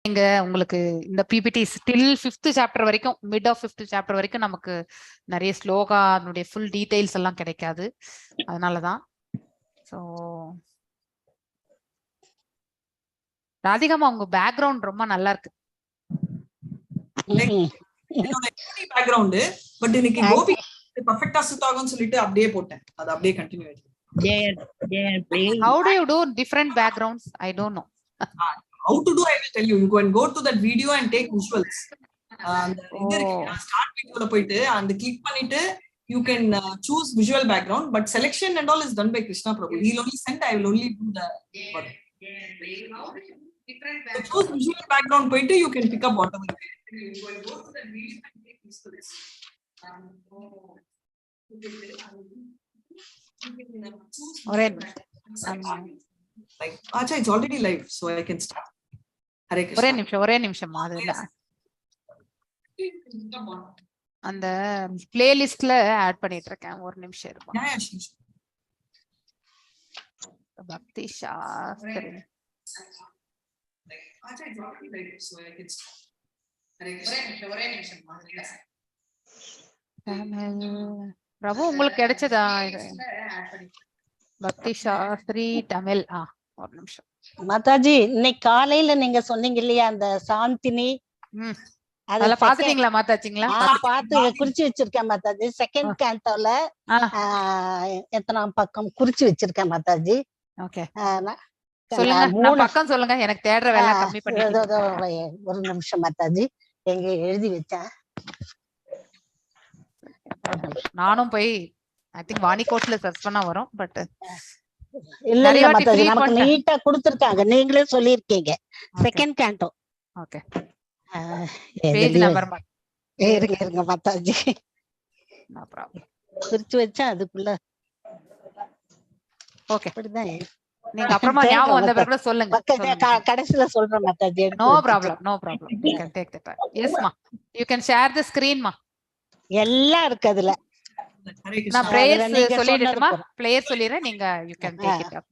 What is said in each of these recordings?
நீங்க உங்களுக்கு இந்த பிபிடி ஸ்டில் ஃபிஃப்த் சாப்டர் வரைக்கும், மிட் ஆஃப் ஃபிஃப்த் சாப்டர் வரைக்கும் நமக்கு நிறைய ஸ்லோகா, அதனுடைய ஃபுல் டீடைல்ஸ் எல்லாம் கிடைக்காது. அதனாலதான். ஸோ ராதிகாமா, உங்க பேக்ரவுண்ட் ரொம்ப நல்லா இருக்கு. என்னோட பேக்ரவுண்ட், பட் இன்னைக்கு கோபி பர்ஃபெக்ட்டா சூட் ஆகும்னு சொல்லிட்டு அப்படியே போட்டேன். அது அப்படியே கண்டினியூ ஆயிடுச்சு. They are playing. How do you do different backgrounds? I don't know. How to do, I will tell you. You can go to that video and take visuals. அந்த இது இருக்கு. ஸ்டார்ட் வீடியோல போயிட்டு அந்த கிளிக் பண்ணிட்டு you can choose visual background, but selection and all is done by Krishna Prabhu. He will only send, I will only do the work. So choose visual background போயிட்டு you can pick up whatever you want. You can go to that video and take visuals. You can choose ஒரே visual நிமிஷம். Background. ஆமா. Like, acha, it's already live, so I can start. Hare ஒரே Krishna. நிமிஷம், ஒரே நிமிஷம். அது இல்ல, அந்த பிளேலிஸ்ட்ல ஆட் பண்ணிட்டு இருக்கேன். ஒரு நிமிஷம் இருப்போம். Yeah, sure. Bhakti Shastri. Like, acha, it's already live, so I can start. Hare Krishna. ஒரே நிமிஷம். தமிழ் பிரபு, உங்களுக்கு கிடைச்சதா இது? பக்தி சாஸ்திரி தமிழ். ஆ, ஒரு நிமிஷம். மாதாஜி, இன்னைக்கு காலையில நீங்க சொன்னீங்க இல்லையா, அந்த சாந்தினி? அது அதுல second- பாத்துட்டீங்களா மாத்தாச்சிங்களா? ஆ, பாத்து குறிச்சு வச்சிருக்கேன் மாதாஜி. செகண்ட் கேண்டோல எத்தனாம் பக்கம் குறிச்சு வச்சிருக்கேன் மாதாஜி. ஓகே. நான் சொல்லுங்க, நான் மூணு பக்கம் சொல்லுங்க. எனக்கு தேடுற வேலை கம்மி இதோ, பண்ணி. இதோ, ஒரு நிமிஷம் மாதாஜி, எங்க எழுதி வச்சேன்? நானும் போய் I think வாணிகோட்ல சர்ச் பண்ணா வரும், பட் இல்ல நிறைய இல்ல வாட்டி மாதாஜி, free நமக்கு பண்ணிட்டேன். நீட்டா கொடுத்திருக்காங்க. நீங்களே சொல்லியிருக்கீங்க, second canto. Okay, page number. இருங்க இருங்க மாதாஜி. No problem. குறிச்சு வச்சேன் அதுக்குள்ள. ஓகே. அப்படிதான். நீங்க அப்புறமா தேடுறேன் ஞாபகம் வந்த மாதாஜி. பிறகு கூட சொல்லுங்க. சொல்லுங்க. கடைசியில சொல்றேன் மாதாஜி, எடுத்து நோ வச்சுட்டு. Problem, no problem. You can take the time. Yes மா, you can share the screen மா. எல்லாம் இருக்கு அதுல. Hare நான் Krishna. அதுல பிரேயர்ஸ் நீங்க சொன்னது சொல்லிடட்டுமா? போதும். பிரேயர் சொல்லிடுறேன், நீங்க you can take it up.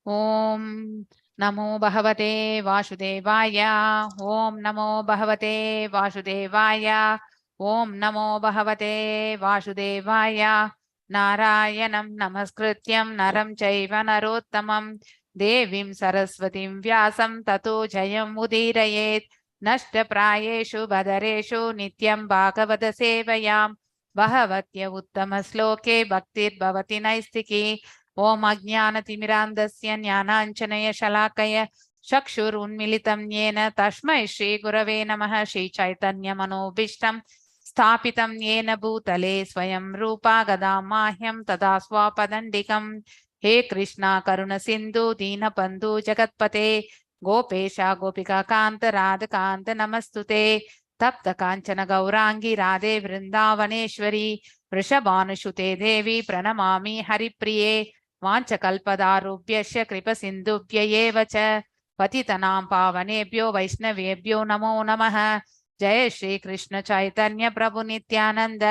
ஓம் நமோ பகவதே வாசுதேவாய. ஓம் நமோ பகவதே வாசுதேவாய. ஓம் நமோ பகவதே வாசுதேவாய. நாராயணம் நமஸ்கிருத்யம் நரம் சைவ நரோத்தமம் தேவீம் சரஸ்வதிம் வியாசம் ததோ ஜயம் உதீரயேத். நஷ்டபிராயேஷு பதரேஷு நித்யம் பாகவத சேவையாம் பகவத்ய உத்தம ஸ்லோகே பக்திர்பவதி நைஸ்திகி. ஓம் அஜ்ஞானதிமிராந்தஸ்ய ஞானாஞ்சனய சலாக்கய चक्षुरुन्मिलितं येन तस्मै श्रीगुरवे नमः। श्रीचैतन्यमनोभीष्टं स्थापितं येन भूतले स्वयं रूपा गदा माह्यं तदा स्वापदण्डिकम्। हे कृष्णा करुणसिन्धु दीनबन्धु जगत्पते गोपेश गोपिका कान्त राधकान्त नमस्तुते। तप्त काञ्चन गौराङ्गी राधे वृन्दावनेश्वरी वृषभानुसुते देवी प्रणमामि हरिप्रिये। वाञ्छकल्पदारुभ्यश्च कृपसिन्धुभ्य एव च पतितनां पावनेभ्यो वैष्णवेभ्यो नमो नमः। जय श्री कृष्ण चैतन्य प्रभु नित्यानंद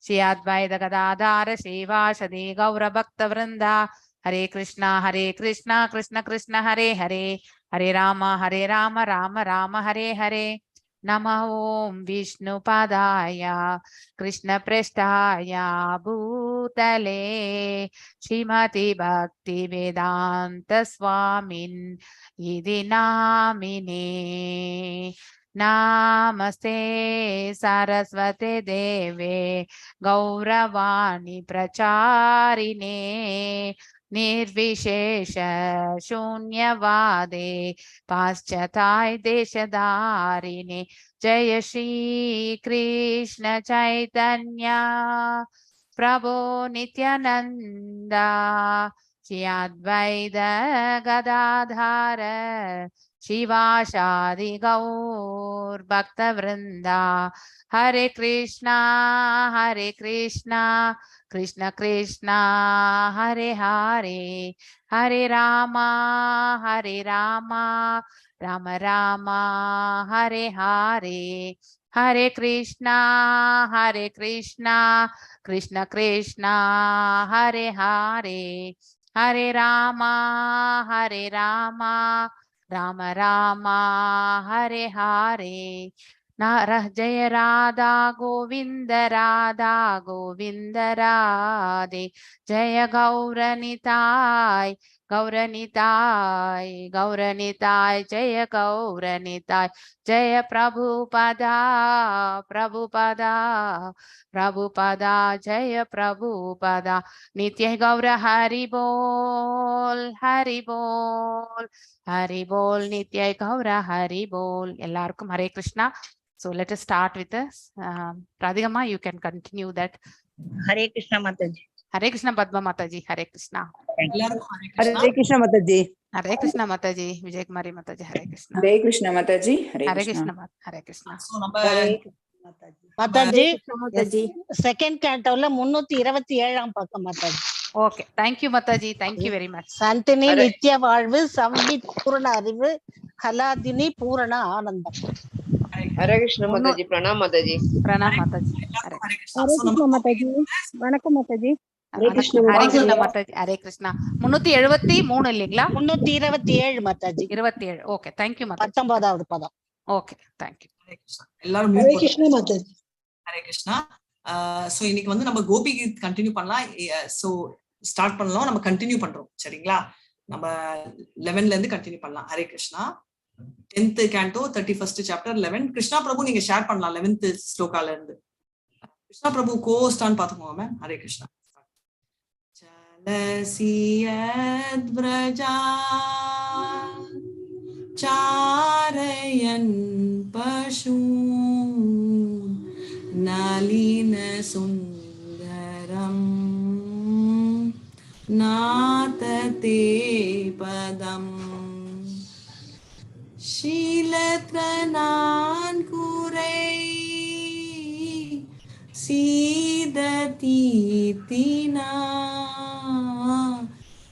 श्री अद्वैत गदाधार श्रीवासदि गौर भक्त वृंदा। हरे कृष्णा हरे कृष्णा कृष्ण कृष्ण हरे हरे, हरे राम हरे राम राम राम हरे हरे। नमः ॐ विष्णुपादाय कृष्णप्रेष्ठाय भूतले श्रीमति भक्ति वेदान्त स्वामिन् इति नामिने। नमस्ते सरस्वते देवे गौरवाणी प्रचारिणे निर्विशेष शून्यवादे पाश्चात्य देशधारिणे। जय श्री कृष्ण चैतन्य प्रभु नित्यानंद श्री अद्वैत गदाधार शिवाशादि गौर भक्तवृंदा। हरे कृष्णा हरे कृष्णा कृष्ण कृष्णा हरे हरे, हरे रामा हरे रामा राम रामा हरे हरे। हरे कृष्णा हरे Krishna Krishna Krishna Hare Hare, Hare Rama Hare Rama Rama Rama Hare Hare. Jaya Radha Govind Radha Govind Radhe. Jaya Gaur Nitai Gaur Nitai Gaur Nitai Jaya Gaur Nitai. Jaya Prabhupada Prabhupada Prabhupada Jaya Prabhupada. Nitya Gaur Hari Bol Hari Bol Hari Bol. Nitya Gaur Hari போல். எல்லாருக்கும் Hare Krishna. So let us start with us. Radhikama, you can continue that. Hare Krishna Mataji. Hare Krishna Padma Mataji, Hare Krishna. எல்லாருக்கும் Hare Krishna. Hare Krishna Mataji. Hare Krishna Mataji, Vijayakumari Mataji, Hare Krishna. Hare Krishna Mataji. Hare Hare Krishna. Krishna, Hare Krishna. So நம்ம Mataji, Mataji. Second கேண்டோல 327ஆம் பக்கம் Mataji. Okay, thank you Mataji, thank you very much. Sandhini Hare. நித்திய வாழ்வு, சம்வித் பூரண அறிவு, ஹலாதினி பூரண ஆனந்தம். ஹரே கிருஷ்ண மாதாஜி, பிரணாம் மாதாஜி. பிரணாம் மாதாஜி. எல்லாருக்கும் ஹரே கிருஷ்ணா. ஹரே So நம்ம கிருஷ்ணா மாதாஜி, வணக்கம் மாதாஜி. ஹரே கிருஷ்ணா. ஹரே கிருஷ்ணா மாதாஜி, ஹரே கிருஷ்ணா. 373 இல்லைங்களா? 327 Mataji. 27. Okay, thank you Mataji. 19வது பதம். Okay, thank you. Hare Krishna. எல்லாரும் ஹரே mute போட்டு. கிருஷ்ணா மாதாஜி. ஹரே கிருஷ்ணா. சோ இன்னைக்கு வந்து நம்ம கோபி கீத் கண்டினியூ பண்ணலாம். சோ ஸ்டார்ட் பண்ணலாம், நம்ம கண்டினியூ பண்றோம், சரிங்களா? நம்ம 11ல இருந்து கண்டினியூ பண்ணலாம். Hare Krishna. 10th canto 31st chapter 11. Krishna Prabhu, நீங்க ஷேர் பண்ணலாம் 11th ஸ்லோகால இருந்து. கிருஷ்ணா பிரபு கோஸ்டான்னு பாத்துக்கோங்க மேம். ஹரே கிருஷ்ணா. சலசி யத் விரஜா चारयन् पशून् नलिनसुन्दरं नातते पदम् शीलत्रनान्कुरै सीदतीतिना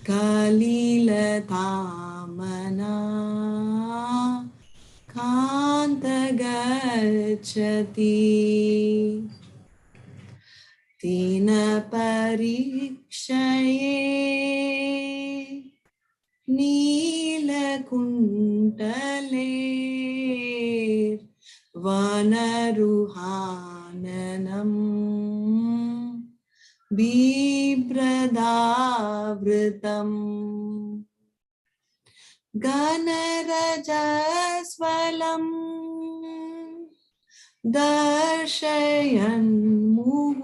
कलिलतामना कान्तगच्छति तेन परीक्षये नीलकुण्टले वनरुहाननम् बिभ्रदावृतम् गणरजस्वलम् दर्शयन् मुहुर्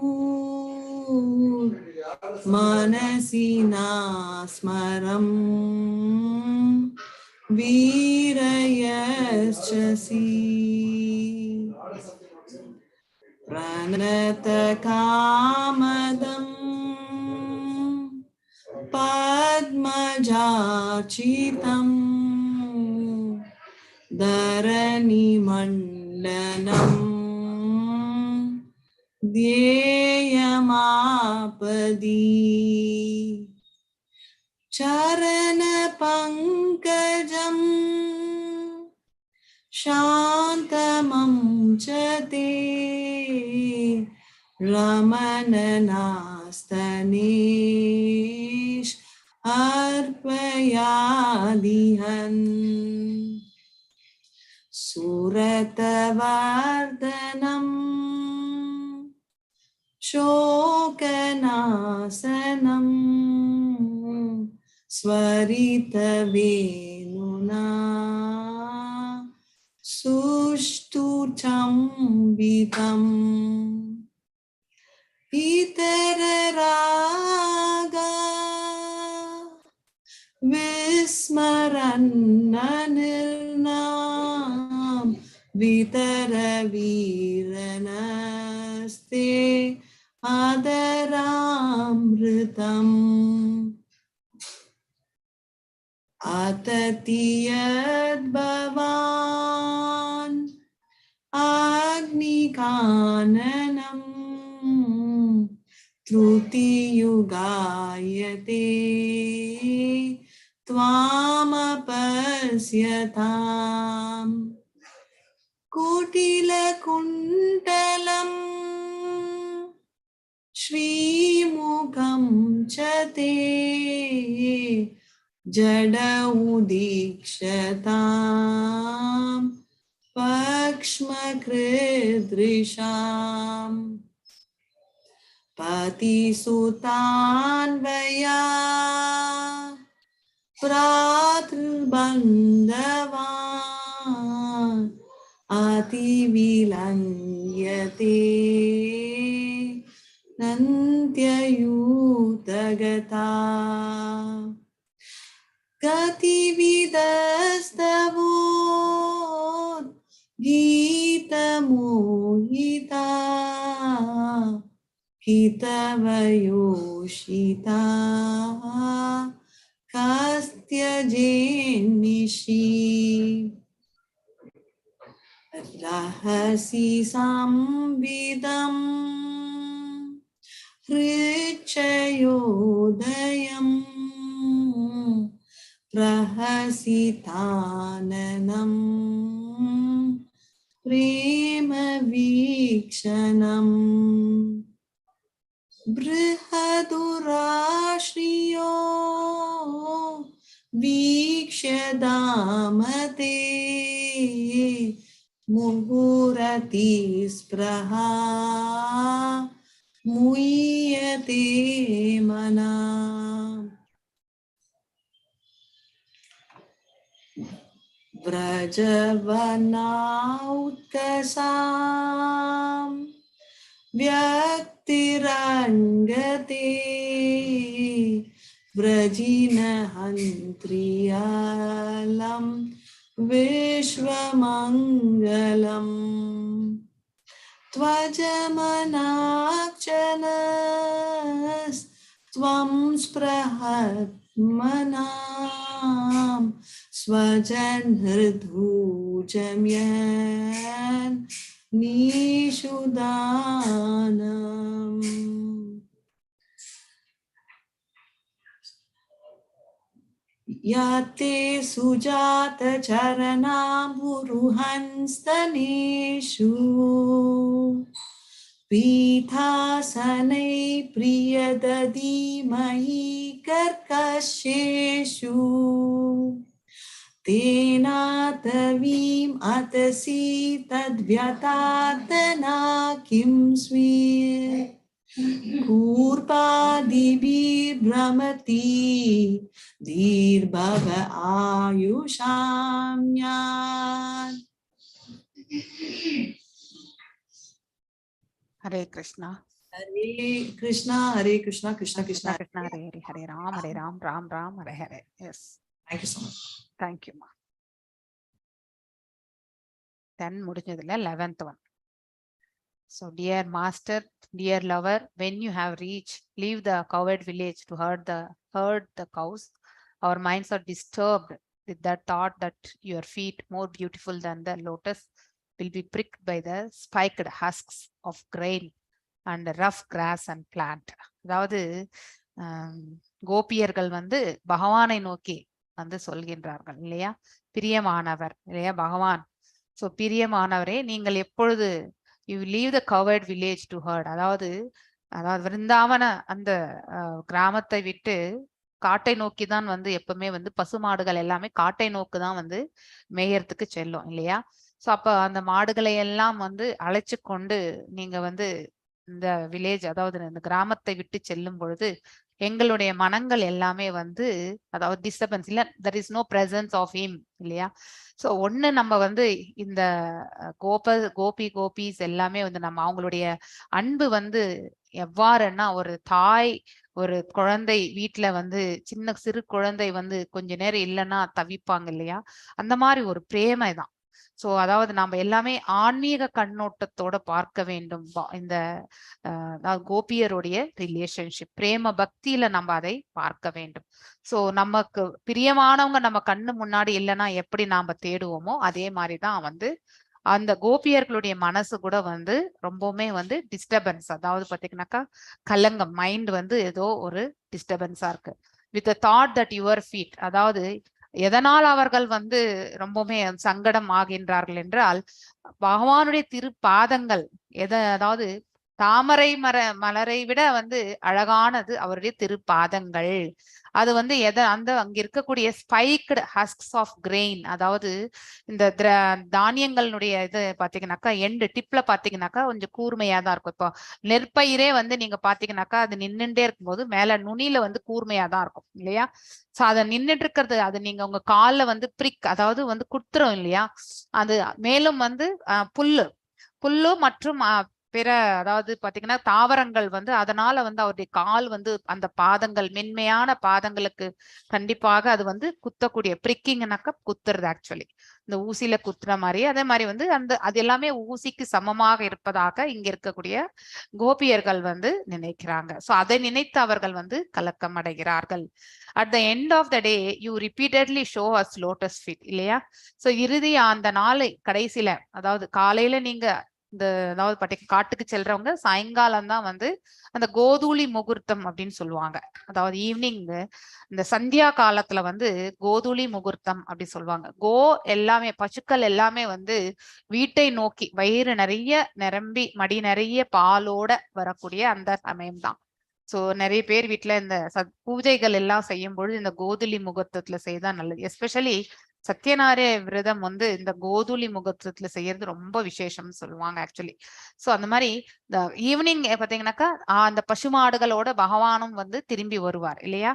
मनसि नास्मरम् वीरयश्चसि प्रणतकामदम् पद्मजार्चितम् धरणिमण्डनम् ध्येयमापदि चरणपङ्कजम् शान्तमं च ते रमणनास्तनेश अर्पयादिहन् सुरतवर्धनम् शोकनाशनम् स्वरितवेणुना सुष्ठु चम्बितम् इतररागा विस्मरन्ननिर्नाम वितरवीरनस्ते आदरामृतम् आतति यद्भवान् अग्निकाननम् त्रुतियुगायते त्वामपश्यताम् कुटिलकुण्टलम् श्रीमुखं मुखं च ते जड उदीक्षतां पक्ष्मकृदृशाम् पतिसुतान्वया भ्रातृबन्धवान् अतिविलङ्घ्यते नन्त्ययूतगता गतिविदस्तवो गीतमोहिता हितवयोषिता कस्त्यजेन्निशि रहसि संविदम् हृच्छयोदयम् प्रहसिताननम् प्रेमवीक्षणम् बृहदुराश्रियो वीक्ष्य दामते मुहुरति स्पृहा मुह्यते मना। व्रजवनाउत्कसां व्यक्तिरङ्गते व्रजिनहन्त्रियालं विश्वमङ्गलम् त्वजमनाक्षनस्त्वं स्पृहत्मनां स्वजनहृदूजम्यन् निषुदानम्। याते सुजातचरणाम्बुरुहंस्तनेषु पीठासनै प्रियदधिमयी कर्कशेषु तेनातवीम् अतसि तद्व्यतातना किं स्वीर् कूर्पादिभिर्भ्रमति धीर्भव आयुषाम्यान्। Hare Krishna. Hare Krishna, Hare Krishna, Krishna Krishna, Krishna Hare Hare, Hare Ram, Hare Ram, Ram Ram, Hare Hare. Yes. Thank you so much. Thank you, ma. 10 முடிஞ்சதுல 11th one. So dear master, dear lover, when you have reached, leave the cowherd village to herd the cows. Our minds are disturbed with the thought that your feet, more beautiful than the lotus, will be pricked by the spiked husks of grain and rough grass and plant. அதாவது கோபியர்கள் வந்து பகவானை நோக்கி வந்து சொல்கின்றார்கள் இல்லையா, பிரியமானவர் இல்லையா பகவான். ஸோ பிரியமானவரே, நீங்கள் எப்பொழுது you leave the cowherd village to herd, அதாவது அதாவது விருந்தாவன அந்த கிராமத்தை விட்டு காட்டை நோக்கி தான் வந்து எப்பவுமே வந்து பசுமாடுகள் எல்லாமே காட்டை நோக்கி தான் வந்து மேயறதுக்கு செல்லும் இல்லையா. ஸோ அப்ப அந்த மாடுகளை எல்லாம் வந்து அழைச்சு கொண்டு நீங்க வந்து இந்த வில்லேஜ், அதாவது இந்த கிராமத்தை விட்டு செல்லும் பொழுது எங்களுடைய மனங்கள் எல்லாமே வந்து அதாவது டிஸ்டர்பன்ஸ் இல்ல, there is no presence of him இல்லையா. ஸோ ஒண்ணு நம்ம வந்து இந்த கோபி கோபிஸ் எல்லாமே வந்து நம்ம அவங்களுடைய அன்பு வந்து எவ்வாறுன்னா, ஒரு தாய் ஒரு குழந்தை வீட்டுல வந்து சின்ன சிறு குழந்தை வந்து கொஞ்ச நேரம் இல்லைன்னா தவிப்பாங்க இல்லையா, அந்த மாதிரி ஒரு பிரேமை தான். ஸோ அதாவது நாம எல்லாமே ஆன்மீக கண்ணோட்டத்தோட பார்க்க வேண்டும். இந்த கோபியருடைய ரிலேஷன்ஷிப் பிரேம பக்தியில நம்ம அதை பார்க்க வேண்டும். ஸோ நமக்கு பிரியமானவங்க நம்ம கண்ணு முன்னாடி இல்லைன்னா எப்படி நாம தேடுவோமோ அதே மாதிரிதான் வந்து அந்த கோபியர்களுடைய மனசு கூட வந்து ரொம்பவுமே வந்து டிஸ்டர்பன்ஸ், அதாவது பாத்தீங்கன்னாக்கா கலங்கம், மைண்ட் வந்து ஏதோ ஒரு டிஸ்டர்பன்ஸா இருக்கு. With thought that your feet, அதாவது எதனால் அவர்கள் வந்து ரொம்பவுமே சங்கடம் ஆகின்றார்கள் என்றால் பகவானுடைய திருப்பாதங்கள் எதை, அதாவது தாமரை மலரை விட வந்து அழகானது அவருடைய திருப்பாதங்கள். அது வந்து எதை அந்த அங்க இருக்கக்கூடிய ஸ்பைக்டு ஹஸ்க்ஸ் ஆஃப் கிரெயின், அதாவது இந்த தானியங்களுடைய இது பாத்தீங்கன்னாக்கா எண்டு டிப்ல பாத்தீங்கன்னாக்கா கொஞ்சம் கூர்மையா தான் இருக்கும். இப்போ நெற்பயிரே வந்து நீங்க பாத்தீங்கன்னாக்கா அது நின்னுட்டே இருக்கும்போது மேல நுனியில வந்து கூர்மையா தான் இருக்கும் இல்லையா? சோ அதை நின்னுட்டு இருக்கிறது அது நீங்க உங்க கால்ல வந்து பிரிக், அதாவது வந்து குத்துறோம் இல்லையா? அது மேலும் வந்து புல்லு புல்லு மற்றும் பிற அதாவது பாத்தீங்கன்னா தாவரங்கள் வந்து அதனால வந்து அவருடைய கால் வந்து அந்த பாதங்கள் மென்மையான பாதங்களுக்கு கண்டிப்பாக அது வந்து குத்தக்கூடிய, பிரிக்கிங்னாக்கா குத்துறது ஆக்சுவலி இந்த ஊசியில குத்துற மாதிரி. அதே மாதிரி வந்து அந்த அது எல்லாமே ஊசிக்கு சமமாக இருப்பதாக இங்க இருக்கக்கூடிய கோபியர்கள் வந்து நினைக்கிறாங்க. சோ அதை நினைத்து அவர்கள் வந்து கலக்கம் அடைகிறார்கள். At the end of the day you repeatedly show us lotus feet இல்லையா? சோ இறுதி அந்த நாளை கடைசியில, அதாவது காலையில நீங்க இந்த அதாவது பட்டி காட்டுக்கு செல்றவங்க சாயங்காலம் தான் வந்து அந்த கோதூளி முகூர்த்தம் அப்படின்னு சொல்லுவாங்க. அதாவது ஈவினிங் இந்த சந்தியா காலத்துல வந்து கோதூளி முகூர்த்தம் அப்படி சொல்லுவாங்க. கோ எல்லாமே பசுக்கள் எல்லாமே வந்து வீட்டை நோக்கி வயிறு நிறைய நிரம்பி மடி நிறைய பாலோட வரக்கூடிய அந்த சமயம்தான். சோ நிறைய பேர் வீட்டுல இந்த பூஜைகள் எல்லாம் செய்யும் பொழுது இந்த கோதுளி முகூர்த்தத்துல செய்தா நல்லது. எஸ்பெஷலி சத்யநாராயண விரதம் வந்து இந்த கோதுளி முகூர்த்தத்துல செய்யறது ரொம்ப விசேஷம்னு சொல்லுவாங்க ஆக்சுவலி. சோ அந்த மாதிரி இந்த ஈவினிங் பாத்தீங்கன்னாக்கா அந்த பசுமாடுகளோட பகவானும் வந்து திரும்பி வருவார் இல்லையா?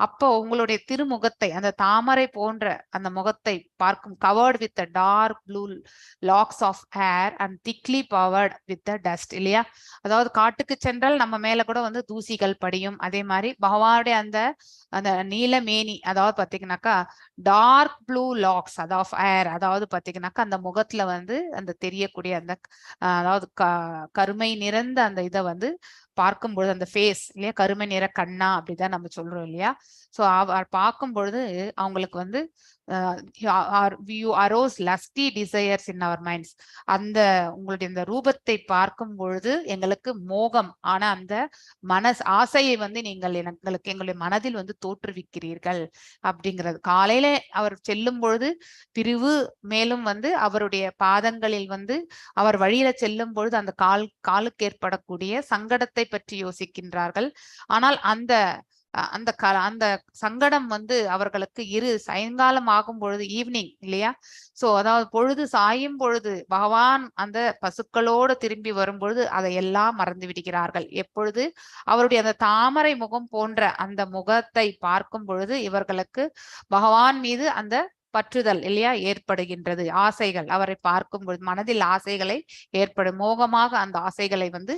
அப்போ உங்களுடைய திருமுகத்தை அந்த தாமரை போன்ற அந்த முகத்தை பார்க்கும், covered with dark blue locks of hair and thickly covered with the dust இல்லையா? அதாவது காட்டுக்கு சென்றால் நம்ம மேல கூட வந்து தூசிகள் படியும். அதே மாதிரி பகவானுடைய அந்த அந்த நீலமேனி, அதாவது பாத்தீங்கன்னாக்கா டார்க் ப்ளூ லாக்ஸ் அதாவது ஆஃப் ஹேர், அதாவது பாத்தீங்கன்னாக்கா அந்த முகத்துல வந்து அந்த தெரியக்கூடிய அந்த அதாவது கருமை நிறந்த அந்த இதை வந்து பார்க்கும்பொழுது அந்த ஃபேஸ் இல்லையா, கருமை நிற கண்ணா அப்படிதான் நம்ம சொல்றோம் இல்லையா? சோ அவர் பார்க்கும் பொழுது அவங்களுக்கு வந்து you arouse lusty desires in our minds. அந்த உங்களுடைய இந்த ரூபத்தை பார்க்கும் பொழுது எங்களுக்கு மோகம் ஆன அந்த மனஸ் ஆசையை வந்து நீங்கள் எங்களுக்கு எங்களுடைய மனதில் வந்து தோற்றுவிக்கிறீர்கள் அப்படிங்கிறது. காலையில அவர் செல்லும் பொழுது பிரிவு, மேலும் வந்து அவருடைய பாதங்களில் வந்து அவர் வழியில செல்லும் பொழுது அந்த காலுக்கு ஏற்படக்கூடிய சங்கடத்தை பற்றி யோசிக்கின்றார்கள். ஆனால் அந்த அந்த அந்த சங்கடம் வந்து அவர்களுக்கு சாயங்காலம் ஆகும் பொழுது ஈவினிங் இல்லையா? சோ அதாவது பொழுது சாயும் பொழுது பகவான் அந்த பசுக்களோடு திரும்பி வரும் பொழுது அதையெல்லாம் மறந்து விடுகிறார்கள். எப்பொழுது அவருடைய அந்த தாமரை முகம் போன்ற அந்த முகத்தை பார்க்கும் பொழுது இவர்களுக்கு பகவான் மீது அந்த பற்றுதல் இல்லையா ஏற்படுகின்றது. ஆசைகள் அவரை பார்க்கும் பொழுது மனதில் ஆசைகளை ஏற்படும், மோகமாக அந்த ஆசைகளை வந்து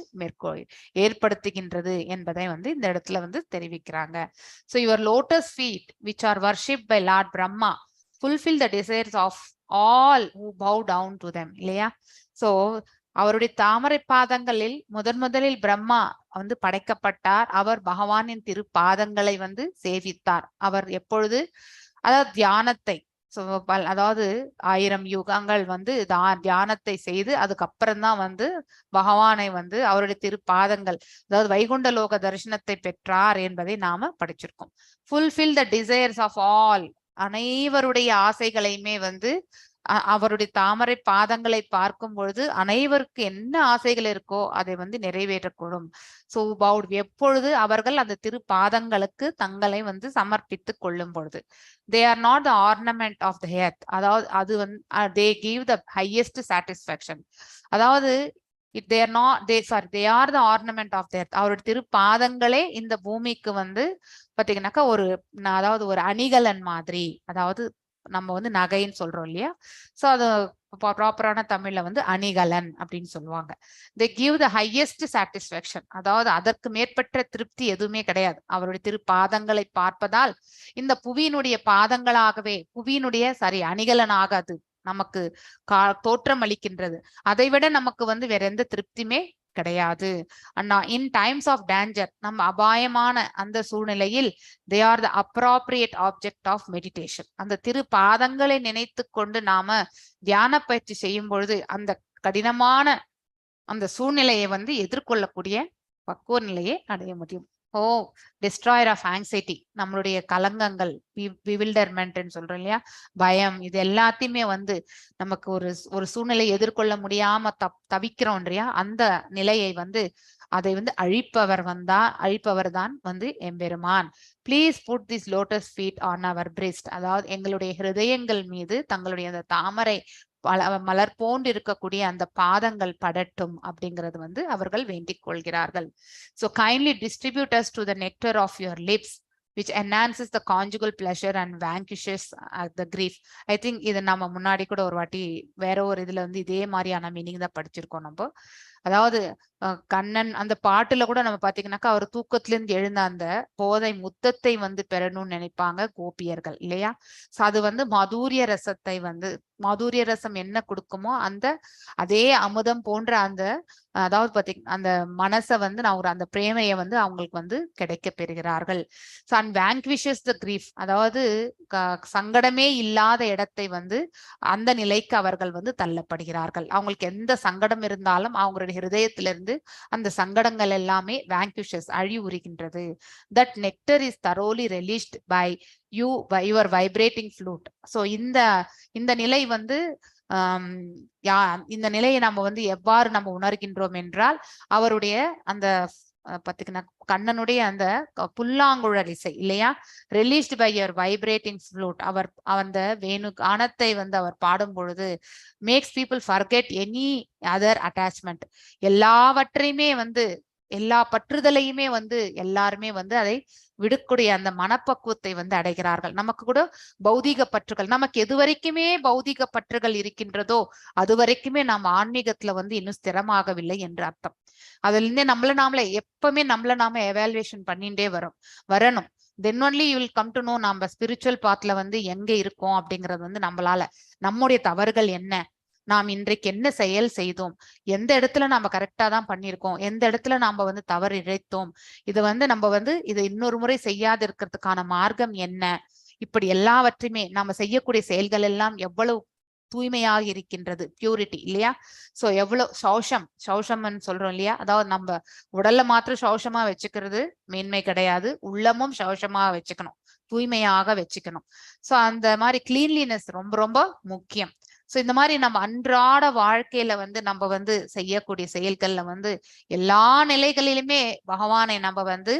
ஏற்படுத்துகின்றது என்பதை வந்து இந்த இடத்துல வந்து தெரிவிக்கிறாங்க. So your lotus feet which are worship by Lord Brahma fulfil the desires of all who bow down to them இல்லையா? சோ அவருடைய தாமரை பாதங்களில் முதன் முதலில் பிரம்மா வந்து படைக்கப்பட்டார். அவர் பகவானின் திருப்பாதங்களை வந்து சேவித்தார். அவர் எப்பொழுது அதாவது தியானத்தை அதாவது 1000 யுகங்கள் வந்து தியானத்தை செய்து அதுக்கப்புறம்தான் வந்து பகவானை வந்து அவருடைய திருப்பாதங்கள் அதாவது வைகுண்ட லோக தரிசனத்தை பெற்றார் என்பதை நாம படிச்சிருக்கோம். Fulfil the desires of all, அனைவருடைய ஆசைகளையுமே வந்து அவருடைய தாமரை பாதங்களை பார்க்கும் பொழுது அனைவருக்கு என்ன ஆசைகள் இருக்கோ அதை வந்து நிறைவேற்றக்கூடும். சோ பவுட் எப்பொழுது அவர்கள் அந்த திருப்பாதங்களுக்கு தங்களை வந்து சமர்ப்பித்துக் கொள்ளும் பொழுது, they are not the ornament of the earth, அதாவது அது வந்து they give the highest satisfaction. அதாவது they are not they sorry they are the ornament of the earth. அவருடைய திருப்பாதங்களே இந்த பூமிக்கு வந்து பாத்தீங்கன்னாக்கா ஒரு அதாவது ஒரு அணிகலன் மாதிரி, அதாவது நம்ம வந்து நகைன்னு சொல்றோம் இல்லையா? சோ அது ப்ராப்பரான தமிழ்ல வந்து அணிகலன் அப்படின்னு சொல்லுவாங்க. They give the highest satisfaction, அதாவது அதற்கு மேற்பட்ட திருப்தி எதுவுமே கிடையாது. அவருடைய திருப்பாதங்களை பார்ப்பதால் இந்த புவியினுடைய பாதங்களாகவே புவியினுடைய அணிகலனாக அது நமக்கு தோற்றம் அளிக்கின்றது. அதை விட நமக்கு வந்து வேற எந்த திருப்தியுமே கிடையாது. அண்ணா இன் டைம்ஸ் ஆஃப் டேஞ்சர், நம்ம அபாயமான அந்த சூழ்நிலையில் they are the appropriate object of meditation. அந்த திரு பாதங்களை நினைத்து கொண்டு நாம தியான பயிற்சி செய்யும் பொழுது அந்த கடினமான அந்த சூழ்நிலையை வந்து எதிர்கொள்ளக்கூடிய பக்குவ நிலையை அடைய முடியும். ஓ டிஸ்ட்ராயர் ஆஃப் ஆங்ஸைட்டி, நம்மளுடைய கலங்கங்கள், பிவில்டர்மெண்ட்னு சொல்றோம் இல்லையா, பயம், இது எல்லாத்தையுமே வந்து நமக்கு ஒரு ஒரு சூழ்நிலையை எதிர்கொள்ள முடியாம தவிக்கிறோம் இல்லையா, அந்த நிலையை வந்து அதை வந்து அழிப்பவர் வந்தா அழிப்பவர் தான் வந்து எம்பெருமான். Please put this lotus feet on our breast. அதாவது எங்களுடைய ஹிருதயங்கள் மீது தங்களுடைய அந்த தாமரை மலர் போன்று இருக்கக்கூடிய அந்த பாதங்கள் படட்டும் அப்படிங்கிறது வந்து அவர்கள் வேண்டிக் கொள்கிறார்கள். So kindly distribute us to the nectar of your lips, which enhances the conjugal pleasure and vanquishes the grief. I think இது நம்ம முன்னாடி கூட ஒரு வாட்டி வேற ஒரு இதுல வந்து இதே மாதிரியான மீனிங் தான் படிச்சிருக்கோம் நம்ம. அதாவது கண்ணன் அந்த பாட்டுல கூட நம்ம பாத்தீங்கன்னாக்கா, அவர் தூக்கத்திலிருந்து எழுந்த அந்த போதை முத்தத்தை வந்து பெறணும்னு நினைப்பாங்க கோபியர்கள், இல்லையா? சோ அது வந்து மாதுரிய ரசத்தை வந்து, மாதுரிய ரசம் என்ன கொடுக்குமோ அந்த அதே அமுதம் போன்ற அந்த, அதாவது பாத்தீங்க, அந்த மனசை வந்து நான் ஒரு அந்த பிரேமையை வந்து அவங்களுக்கு வந்து கிடைக்க பெறுகிறார்கள். So and vanquishes the grief, அதாவது சங்கடமே இல்லாத இடத்தை வந்து அந்த நிலைக்கு அவர்கள் வந்து தள்ளப்படுகிறார்கள். அவங்களுக்கு எந்த சங்கடம் இருந்தாலும் அவங்களுடைய ஹிருதயத்திலிருந்து அந்த சங்கடங்கள் எல்லாமே vanquishes, அழிவுறுகின்றது. That nectar is thoroughly relished by you by your vibrating flute. So இந்த இந்த நிலை வந்து இந்த நிலையை நம்ம வந்து எவ்வாறு நம்ம உணர்கின்றோம் என்றால், அவருடைய அந்த பாத்தீங்கன்னா கண்ணனுடைய அந்த புல்லாங்குழல் இசை, இல்லையா? Released by your vibrating flute, அவர் அந்த வேணு கானத்தை வந்து அவர் பாடும் பொழுது makes people forget any other attachment. எல்லாவற்றையுமே வந்து, எல்லா பற்றுதலையுமே வந்து எல்லாருமே வந்து அதை விடக்கூடிய அந்த மனப்பக்குவத்தை வந்து அடைகிறார்கள். நமக்கு கூட பௌதீக பற்றுகள், நமக்கு எது வரைக்குமே பௌதீக பற்றுகள் இருக்கின்றதோ அது வரைக்குமே நாம் ஆன்மீகத்துல வந்து இன்னும் ஸ்திரமாகவில்லை என்று அர்த்தம். அதுல இருந்தே நம்மள நாமளே எப்பவுமே நம்மள நாம எவாலுவேஷன் பண்ணிட்டே வரணும். Then only you will come to know நம்ம ஸ்பிரிச்சுவல் பாத்ல வந்து எங்க இருக்கோம் அப்படிங்கிறது வந்து, நம்மளால நம்முடைய தவறுகள் என்ன, நாம் இன்றைக்கு என்ன செயல் செய்தோம், எந்த இடத்துல நாம கரெக்டா தான் பண்ணியிருக்கோம், எந்த இடத்துல நாம வந்து தவறு இழைத்தோம், இது வந்து நம்ம வந்து இதை இன்னொரு முறை செய்யாது இருக்கிறதுக்கான மார்க்கம் என்ன, இப்படி எல்லாவற்றையுமே நாம செய்யக்கூடிய செயல்கள் எல்லாம் எவ்வளவு தூய்மையாக இருக்கின்றது, பியூரிட்டி, இல்லையா? சோ எவ்வளவு சௌஷம், சௌஷம்னு சொல்றோம் இல்லையா? அதாவது நம்ம உடல்ல மாத்திரம் சௌஷமா வச்சுக்கிறது மேன்மை கிடையாது, உள்ளமும் சௌஷமா வச்சுக்கணும், தூய்மையாக வச்சுக்கணும். சோ அந்த மாதிரி கிளீன்லினஸ் ரொம்ப ரொம்ப முக்கியம். சோ இந்த மாதிரி நம்ம அன்றாட வாழ்க்கையில வந்து நம்ம வந்து செய்யக்கூடிய செயல்கள்ல வந்து எல்லா நிலைகளிலுமே பகவானை நம்ம வந்து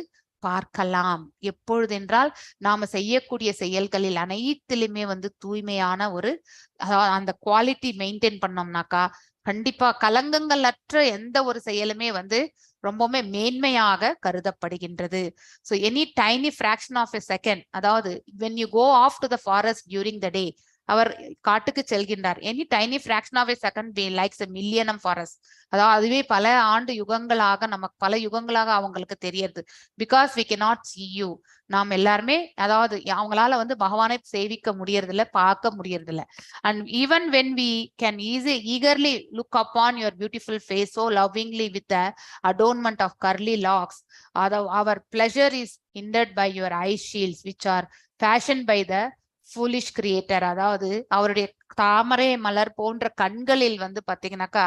பார்க்கலாம். எப்பொழுதென்றால் நாம செய்யக்கூடிய செயல்களில் அனைத்திலுமே வந்து தூய்மையான ஒரு, அதாவது அந்த குவாலிட்டி மெயின்டைன் பண்ணோம்னாக்கா கண்டிப்பா கலங்கங்கள் அற்ற எந்த ஒரு செயலுமே வந்து ரொம்பவுமே மேன்மையாக கருதப்படுகின்றது. So any tiny fraction of a second, அதாவது when you go off to the forest during the day, அவர் காட்டுக்கு செல்கின்றார். Any tiny fraction of a second be likes a million for us. அதாவது அதுவே பல ஆண்டு யுகங்களாக நமக்கு, பல யுகங்களாக அவங்களுக்கு தெரியுது. Because we cannot see you. நாம் எல்லாருமே, அதாவது அவங்களால வந்து பகவானை சேவிக்க முடியறதில்ல, பார்க்க முடியறதில்ல. And even when we can easy eagerly look upon your beautiful face so lovingly with the adornment of curly locks, our pleasure is hindered by your eye shields, which are fashioned by the foolish creator. அதாவது அவருடைய தாமரை மலர் போன்ற கண்களில் வந்து பாத்தீங்கன்னாக்கா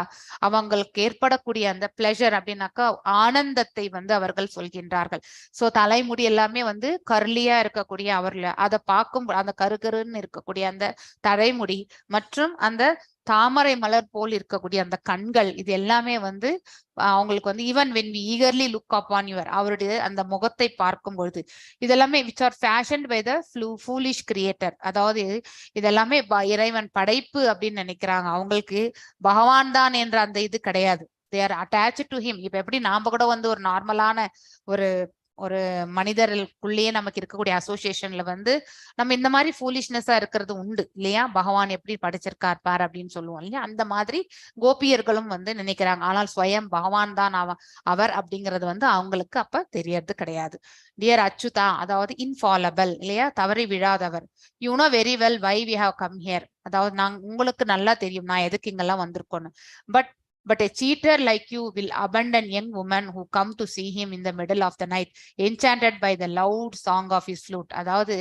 அவங்களுக்கு ஏற்படக்கூடிய அந்த pleasure அப்படின்னாக்கா ஆனந்தத்தை வந்து அவர்கள் சொல்கின்றார்கள். சோ தலைமுடி எல்லாமே வந்து கர்லியா இருக்கக்கூடிய அவர்கள் அதை பார்க்கும், அந்த கருகருன்னு இருக்கக்கூடிய அந்த தலைமுடி மற்றும் அந்த தாமரை மலர் போல் இருக்கக்கூடிய அந்த கண்கள், இது எல்லாமே வந்து அவங்களுக்கு வந்து even when we eagerly look upon your, அவருடைய அந்த முகத்தை பார்க்கும் பொழுது இதெல்லாமே which are fashion by the foolish creator. அதாவது இதெல்லாமே இறைவன் படைப்பு அப்படின்னு நினைக்கிறாங்க. அவங்களுக்கு பகவான் தான் என்ற அந்த இது கிடையாது. They are attach to him. இப்ப எப்படி நாம கூட வந்து ஒரு நார்மலான ஒரு ஒரு மனிதர்களுக்குள்ளேயே நமக்கு இருக்கக்கூடிய அசோசியேஷன்ல வந்து நம்ம இந்த மாதிரி ஃபூலிஷ்னஸா இருக்கிறது உண்டு, இல்லையா? பகவான் எப்படி படைச்சிருக்கார் பார் அப்படின்னு சொல்லுவோம், இல்லையா? அந்த மாதிரி கோபியர்களும் வந்து நினைக்கிறாங்க. ஆனால் ஸ்வயம் பகவான் தான் அவர் அப்படிங்கிறது வந்து அவங்களுக்கு அப்ப தெரியறது கிடையாது. டியர் அச்சுதா, அதாவது இன்ஃபாலபிள், இல்லையா? தவறி விழாதவர். You know very well why we have come here. அதாவது நாங்க உங்களுக்கு நல்லா தெரியும் நான் எதுக்கு இங்கெல்லாம் வந்திருக்கோன்னு. But a cheater like you will abandon young women who come to see him in the middle of the night, enchanted by the loud song of his flute. அதாவது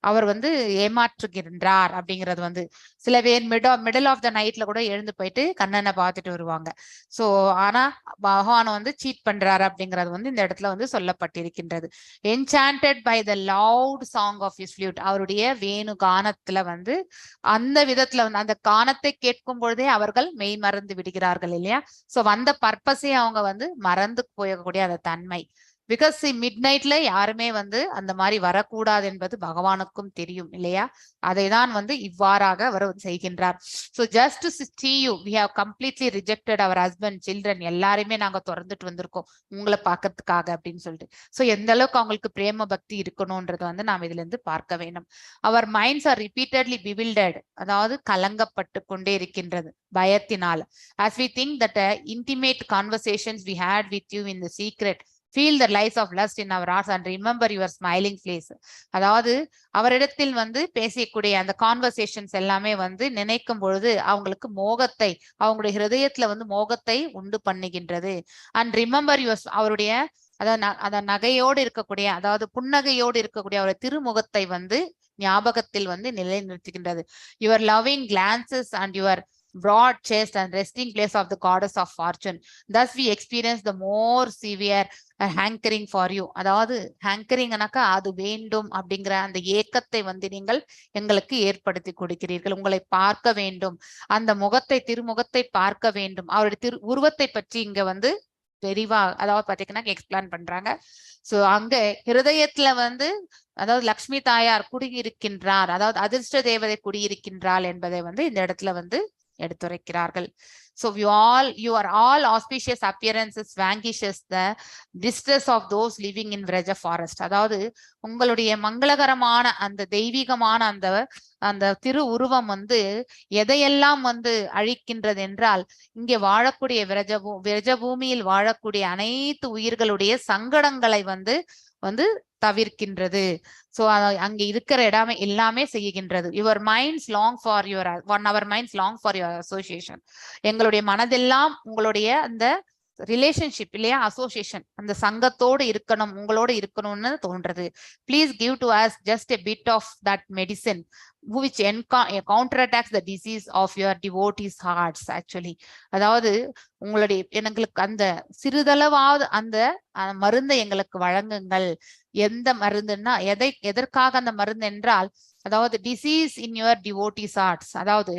அவர் வந்து ஏமாற்றுகின்றார் அப்படிங்கிறது வந்து சில பேர் மிடில் ஆஃப் the நைட்ல கூட எழுந்து போயிட்டு கண்ணனை பார்த்துட்டு வருவாங்க. சோ ஆனா பகவானை வந்து சீட் பண்றாரு அப்படிங்கிறது வந்து இந்த இடத்துல வந்து சொல்லப்பட்டிருக்கின்றது. Enchanted by the loud song of his flute, அவருடைய வேணு கானத்துல வந்து அந்த விதத்துல வந்து அந்த கானத்தை கேட்கும் பொழுதே அவர்கள் மெய் மறந்து விடுகிறார்கள். இல்லையா? சோ வந்த பர்பஸே அவங்க வந்து மறந்து போகக்கூடிய அந்த தன்மை. Because mid நைட்ல யாருமே வந்து அந்த மாதிரி வரக்கூடாது என்பது பகவானுக்கும் தெரியும் இல்லையா? அதை தான் வந்து இவ்வாறாக அவர் செய்கின்றார். So just to see you, we have completely rejected our husband, children. எல்லாருமே நாங்க துறந்துட்டு வந்திருக்கோம் உங்களை பார்க்கறதுக்காக அப்படின்னு சொல்லிட்டு. ஸோ எந்த அளவுக்கு அவங்களுக்கு பிரேம பக்தி இருக்கணும்ன்றது வந்து நாம் இதுல இருந்து பார்க்க வேண்டும். Our minds are repeatedly bewildered, அதாவது கலங்கப்பட்டு கொண்டே இருக்கின்றது பயத்தினால், as we think that intimate conversations we had with you in the secret, feel the lies of lust in our hearts and remember your smiling face. அதாவது அவரிடத்தில் வந்து பேசக்கூடிய அந்த conversations எல்லாமே வந்து நினைக்கும் பொழுது அவங்களுக்கு மோகத்தை, அவங்களுடைய ஹிருதயத்துல வந்து மோகத்தை உண்டு பண்ணுகின்றது. அண்ட் ரிமெம்பர் your, அவருடைய அதாவது அந்த நகையோடு இருக்கக்கூடிய, அதாவது புன்னகையோடு இருக்கக்கூடிய அவருடைய திருமுகத்தை வந்து ஞாபகத்தில் வந்து நிலைநிறுத்துகின்றது. Your loving glances and your broad chest and resting place of the goddess of fortune. Thus we experience the more severe hankering for you. அதாவது ஹேங்கரிங்னாக்கா அது வேண்டும் அப்படிங்கிற அந்த ஏக்கத்தை வந்து நீங்கள் எங்களுக்கு ஏற்படுத்தி கொடுக்கிறீர்கள். உங்களை பார்க்க வேண்டும், அந்த முகத்தை, திருமுகத்தை பார்க்க வேண்டும். அவருடைய திரு உருவத்தை பற்றி இங்க வந்து விரிவா, அதாவது பாத்தீங்கன்னா எக்ஸ்பிளைன் பண்றாங்க. சோ அங்க ஹிருதயத்துல வந்து அதாவது லக்ஷ்மி தாயார் குடியிருக்கின்றார், அதாவது அதிர்ஷ்ட தேவதை குடியிருக்கின்றாள் என்பதை வந்து இந்த இடத்துல வந்து எடுத்துரைக்கிறார்கள். So your all auspicious appearances vanquishes the distress of those living in Vraja forest. அதாவது உங்களுடைய மங்களகரமான அந்த தெய்வீகமான அந்த அந்த திரு உருவம் வந்து எதையெல்லாம் வந்து அழிக்கின்றது என்றால், இங்கே வாழக்கூடிய விரஜ பூமியில் வாழக்கூடிய அனைத்து உயிர்களுடைய சங்கடங்களை வந்து வந்து தவிர்க்கின்றது. சோ அங்க இருக்கிற இடமே எல்லாமே செய்கின்றது. Your minds long for your one our minds long for your association. எங்களுடைய மனதெல்லாம் உங்களுடைய அந்த ரிலேஷன்ஷிப் இல்லையா, அசோசியேஷன், அந்த சங்கத்தோடு இருக்கணும், உங்களோட இருக்கணும்னு தோன்றது. Please give to us just a bit of that medicine which counter attacks the disease of your devotees' hearts actually. அதாவது உங்களுடைய எங்களுக்கு அந்த சிறிதளவாவது அந்த மருந்தை எங்களுக்கு வழங்குங்கள். எந்த மருந்துன்னா, எதற்காக அந்த மருந்து என்றால், அதாவது disease in your devotees' hearts. அதாவது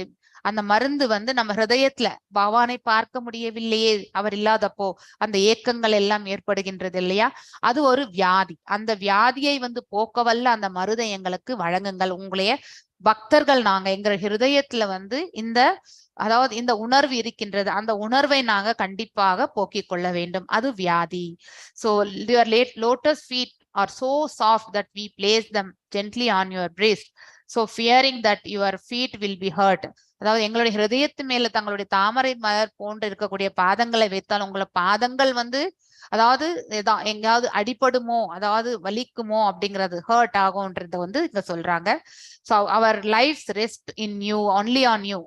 அந்த மருந்து வந்து நம்ம ஹிருதயத்துல பகவானை பார்க்க முடியவில்லையே அவர் இல்லாதப்போ அந்த ஏக்கங்கள் எல்லாம் ஏற்படுகின்றது இல்லையா? அது ஒரு வியாதி. அந்த வியாதியை வந்து போக்கவல்ல அந்த மருந்தை எங்களுக்கு வழங்குங்கள். உங்களைய பக்தர்கள் நாங்க, எங்க ஹிருதயத்துல வந்து இந்த அதாவது இந்த உணர்வு இருக்கின்றது. அந்த உணர்வை நாங்க கண்டிப்பாக போக்கிக் கொள்ள வேண்டும். அது வியாதி. So your late lotus feet are so soft that we place them gently on your breast, so fearing that your feet will be hurt. அதாவது எங்களுடைய ஹிருதயத்து மேல தங்களுடைய தாமரை மலர் போன்று இருக்கக்கூடிய பாதங்களை வைத்தால் உங்களை பாதங்கள் வந்து அதாவது எங்கேயாவது அடிபடுமோ, அதாவது வலிக்குமோ அப்படிங்கிறது, ஹர்ட் ஆகும்ன்றத வந்து இங்க சொல்றாங்க. So our life rest in you, only on you.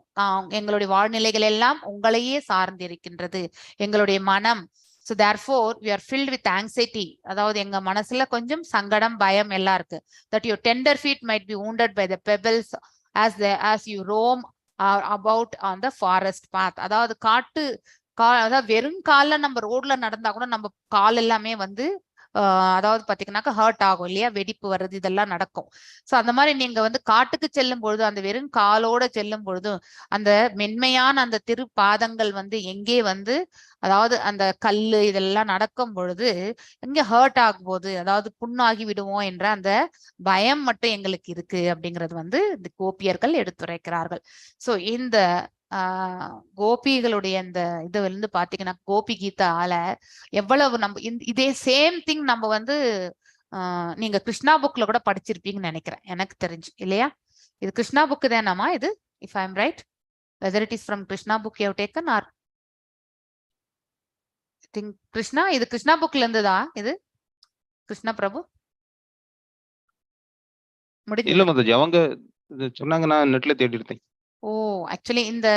எங்களுடைய வாழ்நிலைகள் எல்லாம் உங்களையே சார்ந்து இருக்கின்றது எங்களுடைய மனம். So therefore we are filled with anxiety. அதாவது எங்க மனசுல கொஞ்சம் சங்கடம், பயம் எல்லாம் இருக்கு. That your tender feet might be wounded by the pebbles as you roam about on the forest path. அதாவது காட்டு கா அதாவது வெறும் கால்ல நம்ம ரோட்ல நடந்தா கூட நம்ம கால் எல்லாமே வந்து அதாவது பாத்தீங்கன்னாக்கா ஹர்ட் ஆகும் இல்லையா? வெடிப்பு வர்றது இதெல்லாம் நடக்கும். சோ அந்த மாதிரி நீங்க வந்து காட்டுக்கு செல்லும் பொழுது அந்த வெறும் காலோட செல்லும் பொழுதும் அந்த மென்மையான அந்த திருப்பாதங்கள் வந்து எங்கே வந்து அதாவது அந்த கல்லு இதெல்லாம் நடக்கும் பொழுது எங்க ஹர்ட் ஆகும் போது, அதாவது புண்ணாகி விடுவோம் என்ற அந்த பயம் மட்டும் எங்களுக்கு இருக்கு அப்படிங்கிறது வந்து இந்த கோபியர்கள் எடுத்துரைக்கிறார்கள். சோ இந்த கோபிகளுடைய இந்த இது வந்து பாத்தீங்கன்னா கோபி கீதால எவ்வளவு நம்ம இதே சேம் திங் நம்ம வந்து நீங்க கிருஷ்ணா புக்ல கூட படிச்சிருப்பீங்கன்னு நினைக்கிறேன், எனக்கு தெரிஞ்சு இல்லையா? இது கிருஷ்ணா புக்கு தானாமா இது? If I am right, whether it is from Krishna book you taken or think Krishna, இது கிருஷ்ணா புக்ல இருந்ததா இது கிருஷ்ணா பிரபு? முடிஞ்சது. இல்ல மாதாஜி, அவங்க இது சொன்னாங்க, நான் நெட்ல தேடி எடுத்தேன். ஓ, ஆக்சுவலி இந்த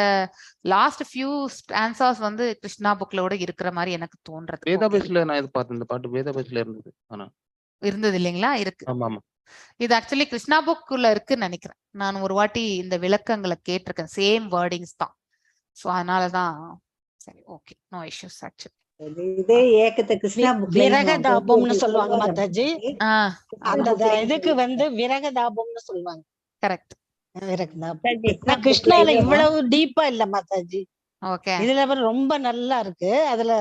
லாஸ்ட் ஃபியூ ஸ்டான்சாஸ் வந்து கிருஷ்ணா புக்லோட இருக்கிற மாதிரி எனக்கு தோன்றது. வேதா Okay. பேஸ்ல நான் இது பார்த்தேன், இந்த பாட்டு வேதா பேஸ்ல இருந்தது. ஆனா இருந்தது இல்லைங்களா? இருக்கு. ஆமா ஆமா. இது ஆக்சுவலி கிருஷ்ணா புக்குள்ள இருக்குன்னு நினைக்கிறேன். நான் ஒரு வாட்டி இந்த விளக்கங்களை கேட்டிருக்கேன், சேம் வேர்டிங்ஸ் தான். ஸோ அதனாலதான் சரி, ஓகே, நோ இஷ்யூஸ் ஆக்சுவலி. இதே ஏக்கத்தை கிருஷ்ணா புக்ல விரக தாபம்னு சொல்லுவாங்க மாதாஜி. அந்த புக்ல இதுக்கு வந்து விரக தாபம்னு சொல்லுவாங்க. கரெக்ட். விரக தாபம். நான் கிருஷ்ணால இவ்வளவு டீப்பா இல்ல மாதாஜி. ஓகே. இதுல ரொம்ப நல்லா இருக்கு. அதுல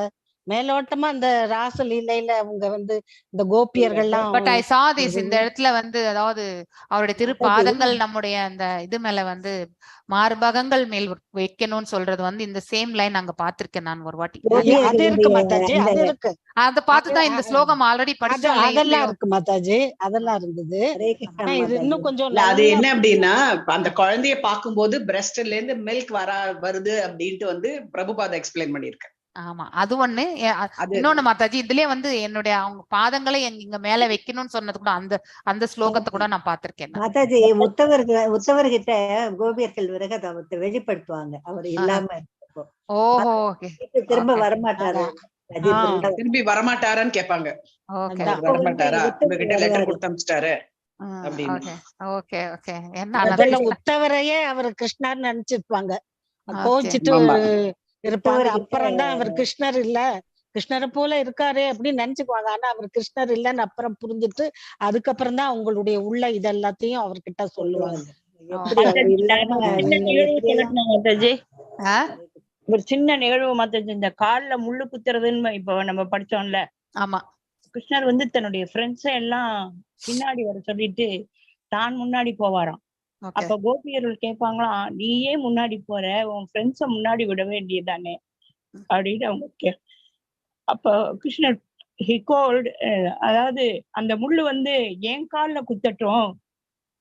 மேலோட்டமா அந்த ராசலீலையில அவங்க வந்து இந்த கோபியர்கள்லாம் பட் I saw this, இந்த இடத்துல வந்து அதாவது அவருடைய திருப்பாதங்கள் நம்முடைய அந்த இது மேல வந்து மார்பகங்கள் மேல் வைக்கணும்னு சொல்றது வந்து இந்த சேம் லைன் அங்க பாத்திருக்கேன் நான் ஒரு வாட்டி. அது இருக்கு மாதாஜி, அது இருக்கு. அத பார்த்துதான் இந்த ஸ்லோகம் ஆல்ரெடி படிச்சோம். அதெல்லாம் இருக்கு மாதாஜி, அதெல்லாம் இருந்தது. இது இன்னும் கொஞ்சம் அது என்ன அப்படின்னா, அந்த குழந்தைய பாக்கும்போது பிரஸ்ட்ல இருந்து மில்க் வருது அப்படின்ட்டு வந்து பிரபுபாத எக்ஸ்பிளைன் பண்ணிருக்கேன். ஆமா, அது ஒண்ணு. இன்னொன்னு மாதாஜி, இதுலயே வந்து என்னுடைய அவங்க பாதங்களை இங்க மேல வைக்கணும்னு சொன்னது கூட அந்த அந்த ஸ்லோகத்தை கூட நான் பாத்திருக்கேன். மாதாஜி, உத்தவர்கிட்ட கோபியர்கள் விரகத்தை வெளிப்படுத்துவாங்க, அவர் இல்லாம. ஓஹோ, திரும்ப வரமாட்டாரு, திரும்பி வரமாட்டாரான்னு கேட்பாங்க. வரமாட்டாரா, உங்ககிட்ட லெட்டர் கொடுத்து அனுப்பிச்சிட்டாரு அப்படின்னு. ஓகே ஓகே, என்ன உத்தவரையே அவர் கிருஷ்ணர்னு நினைச்சிருப்பாங்க, கோச்சிட்டு இருப்பாங்க. அப்புறம் தான் அவர் கிருஷ்ணர் இல்ல, கிருஷ்ணரை போல இருக்காரு அப்படின்னு நினைச்சுக்குவாங்க. ஆனா அவர் கிருஷ்ணர் இல்லைன்னு அப்புறம் புரிஞ்சுட்டு அதுக்கப்புறம் தான் அவங்களுடைய உள்ள இதெல்லாத்தையும் அவர்கிட்ட சொல்லுவாங்க. ஒரு சின்ன நிகழ்வு மாதாஜி, இந்த கால்ல முள்ளு குத்துறதுன்னு இப்ப நம்ம படிச்சோம்ல. ஆமா, கிருஷ்ணர் வந்து தன்னுடைய ஃப்ரெண்ட்ஸ எல்லாம் பின்னாடி வர சொல்லிட்டு தான் முன்னாடி போவாராம். அப்ப கோபியர்கள் கேட்பாங்களாம், நீயே முன்னாடி போற, உன் ஃப்ரெண்ட்ஸ முன்னாடி விட வேண்டியதானே அப்படின்னு அவங்க. அப்ப கிருஷ்ணர் he called, அதாவது அந்த முள்ளு வந்து என் கால்ல குத்தட்டும்,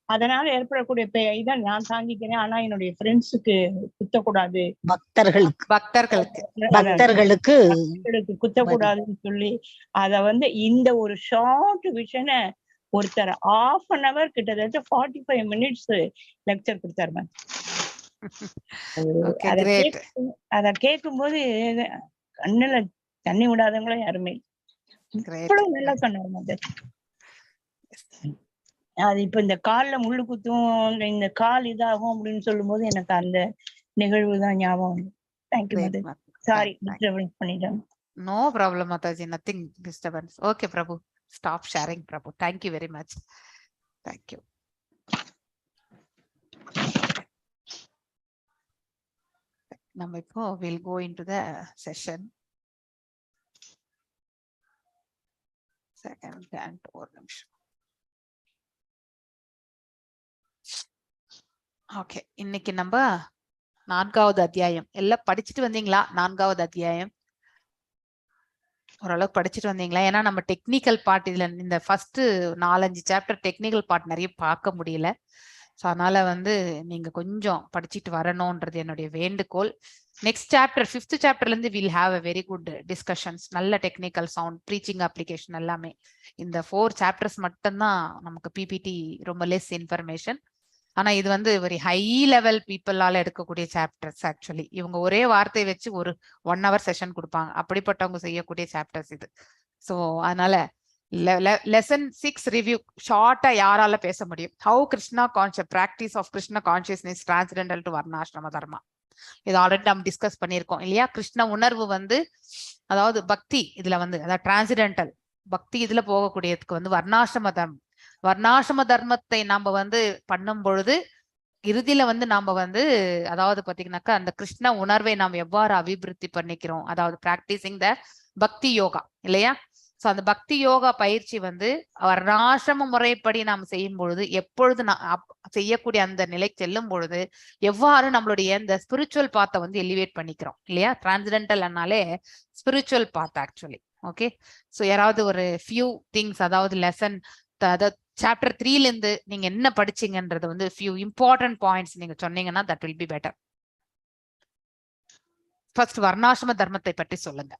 அதனால ஏற்படக்கூடிய இதை நான் தாங்கிக்கிறேன், ஆனா என்னுடைய ஃப்ரெண்ட்ஸுக்கு குத்தக்கூடாது, பக்தர்களுக்கு பக்தர்களுக்கு பக்தர்களுக்கு குத்தக்கூடாதுன்னு சொல்லி அத வந்து இந்த ஒரு ஷார்ட் விஷனை ஒருத்தர் ஹாஃப் அன் அவர் கிட்டத்தட்ட 45 மினிட்ஸ் லெக்சர் கொடுத்தாரு மேம். அத கேட்கும் போது கண்ணுல தண்ணி விடாதவங்களும் யாருமே இவ்வளவு நல்லா சொன்னார் மேம். அது இப்ப இந்த கால்ல முள்ளு குத்தும், இந்த கால் இதாகும் அப்படின்னு சொல்லும் போது எனக்கு அந்த நிகழ்வு தான் ஞாபகம் வந்து. Thank you mother, sorry disturbance பண்ணிட்டேன். No problem Mataji, nothing disturbance. Okay Prabhu, stop sharing Prabhu. Thank you very much. Thank you. நம்ம இப்போ we'll go into the session. Second and ஒரு நிமிஷம். ஓகே, இன்னைக்கு நம்ம 4வது அத்தியாயம் எல்லாம் படிச்சுட்டு வந்தீங்களா? 4வது அத்தியாயம் ஓரளவுக்கு படிச்சுட்டு வந்தீங்களா? ஏன்னா நம்ம டெக்னிக்கல் பார்ட் இதுல இந்த ஃபர்ஸ்ட் 4-5 சாப்டர் டெக்னிக்கல் பார்ட் நிறைய பார்க்க முடியல. ஸோ அதனால வந்து நீங்க கொஞ்சம் படிச்சுட்டு வரணும்ன்றது என்னுடைய வேண்டுகோள். நெக்ஸ்ட் சாப்டர் 5th சாப்டர்ல இருந்து will have a very good discussions, நல்ல டெக்னிக்கல் சவுண்ட், ப்ரீச்சிங் அப்ளிகேஷன் எல்லாமே. இந்த 4 சாப்டர்ஸ் மட்டும்தான் நமக்கு பிபிடி ரொம்ப லெஸ் இன்ஃபர்மேஷன். ஆனா இது வந்து ஒரு ஹை லெவல் பீப்புளால எடுக்கக்கூடிய சாப்டர்ஸ். ஆக்சுவலி இவங்க ஒரே வார்த்தையை வச்சு ஒரு 1 hour session கொடுப்பாங்க, அப்படிப்பட்டவங்க செய்யக்கூடிய சாப்டர்ஸ் இது. ஸோ அதனால லெசன் 6 ரிவ்யூ ஷார்ட்டா யாரால பேச முடியும்? How Krishna conscious practice of Krishna consciousness transcendental to varnashrama dharma. இது ஆல்ரெடி நம்ம டிஸ்கஸ் பண்ணியிருக்கோம் இல்லையா? கிருஷ்ண உணர்வு வந்து அதாவது பக்தி இதுல வந்து அதாவது டிரான்சிடென்டல் பக்தி இதுல போகக்கூடியதுக்கு வந்து வர்ணாசிரம தர்மம், வர்ணாசிரம தர்மத்தை நாம வந்து பண்ணும் பொழுது இறுதியில வந்து நாம வந்து அதாவது பாத்தீங்கன்னாக்கா அந்த கிருஷ்ண உணர்வை நாம் எவ்வாறு அபிவிருத்தி பண்ணிக்கிறோம், அதாவது பிராக்டிசிங் த பக்தி யோகா இல்லையா? சோ அந்த பக்தி யோகா பயிற்சி வந்து வர்ணாசிரம முறைப்படி நாம் செய்யும் பொழுது எப்பொழுது செய்யக்கூடிய அந்த நிலை செல்லும் பொழுது எவ்வாறு நம்மளுடைய இந்த ஸ்பிரிச்சுவல் பாத்தை வந்து எலிவேட் பண்ணிக்கிறோம் இல்லையா? டிரான்சிடென்டல் அண்ணாலே spiritual path actually. Okay, so யாராவது ஒரு ஃபியூ திங்ஸ் அதாவது லெசன் அதாவது சாப்டர் 3ல இருந்து நீங்க என்ன படிச்சீங்கன்றது வந்து ஃபியூ இம்பார்ட்டன்ட் பாயிண்ட்ஸ் நீங்க சொன்னீங்கன்னா that will be better. First varnashrama தர்மத்தை பற்றி சொல்லுங்க.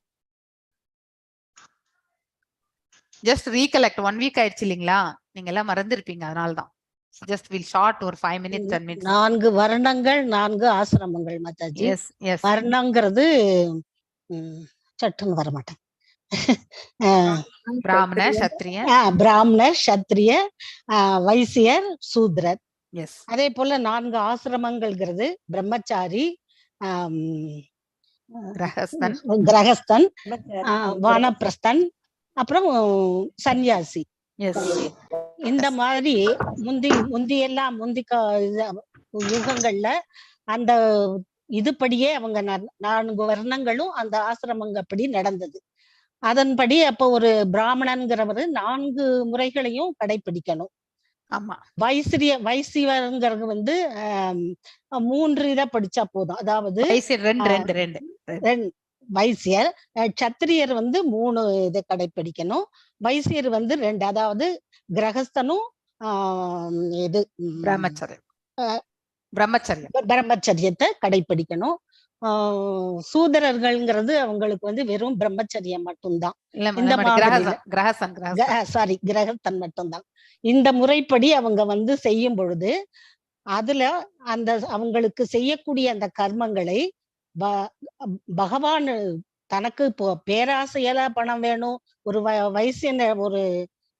ஜஸ்ட் ரீகலெக்ட், 1 வீக் ஆயிடுச்சு இல்லைங்களா? நீங்க எல்லாம் மறந்துருப்பீங்க, அதனாலதான் ஜஸ்ட் will short ஒரு 5 மினிட்ஸ் 10 மினிட்ஸ். 4 வர்ணங்கள் 4 ஆசிரமங்கள் மாதாஜி. எஸ் எஸ், வர்ணங்கிறது சட்டுன்னு வரமாட்டேன். பிராமண சத்திரிய, பிராமண சத்திரிய, வைசியர், சூத்ரர். எஸ், அதே போல 4 ஆசிரமங்கள்ங்கிறது பிரம்மச்சாரி, கிரகஸ்தன், வானப்பிரஸ்தன், அப்புறம் சன்னியாசி. இந்த மாதிரி முந்தி முந்தி எல்லாம் முந்தி யுகங்கள்ல அந்த இதுபடியே அவங்க 4 வர்ணங்களும் அந்த ஆசிரமங்கப்படி நடந்தது. அதன்படி அப்போ ஒரு பிராமணன்கிறவர் 4 முறைகளையும் கடைபிடிக்கணும். ஆமா. வைசியங்கிறது வந்து 3 இதை படிச்சா போதும். அதாவது ரெண்டு ரெண்டு வைசியர், சத்திரியர் வந்து 3 இதை கடைபிடிக்கணும், வைசியர் வந்து 2, அதாவது கிரகஸ்தனும் இது பிரம்மச்சரியத்தை கடைபிடிக்கணும். சூதரர்கள்ங்கிறது அவங்களுக்கு வந்து வெறும் பிரம்மச்சரியம் மட்டும்தான், இந்த சாரி கிரகஸ்தன் மட்டும்தான். இந்த முறைப்படி அவங்க வந்து செய்யும் பொழுது அதுல அந்த அவங்களுக்கு செய்யக்கூடிய அந்த கர்மங்களை பகவான் தனக்கு இப்போ பேராசையால பணம் வேணும், ஒரு வயசின ஒரு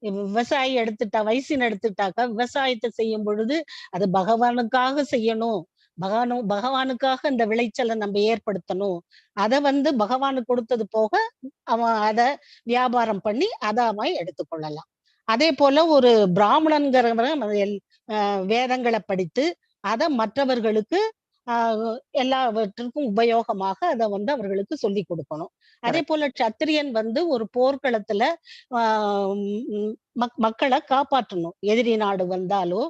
விவசாயி எடுத்துட்டா வயசின் எடுத்துட்டாக்கா விவசாயத்தை செய்யும் பொழுது அது பகவானுக்காக செய்யணும், பகவானுக்காக இந்த விளைச்சலை நம்ம ஏற்படுத்தணும், அதை வந்து பகவானுக்கு கொடுத்தது போக அவன் அதை வியாபாரம் பண்ணி அதை அவன் எடுத்துக்கொள்ளலாம். அதே போல ஒரு பிராமணன்கிறவன் வேதங்களை படித்து அதை மற்றவர்களுக்கு எல்லாவற்றிற்கும் உபயோகமாக அதை வந்து அவர்களுக்கு சொல்லி கொடுக்கணும். அதே போல சத்திரியன் வந்து ஒரு போர்க்களத்துல மக்களை காப்பாற்றணும், எதிரி நாடு வந்தாலோ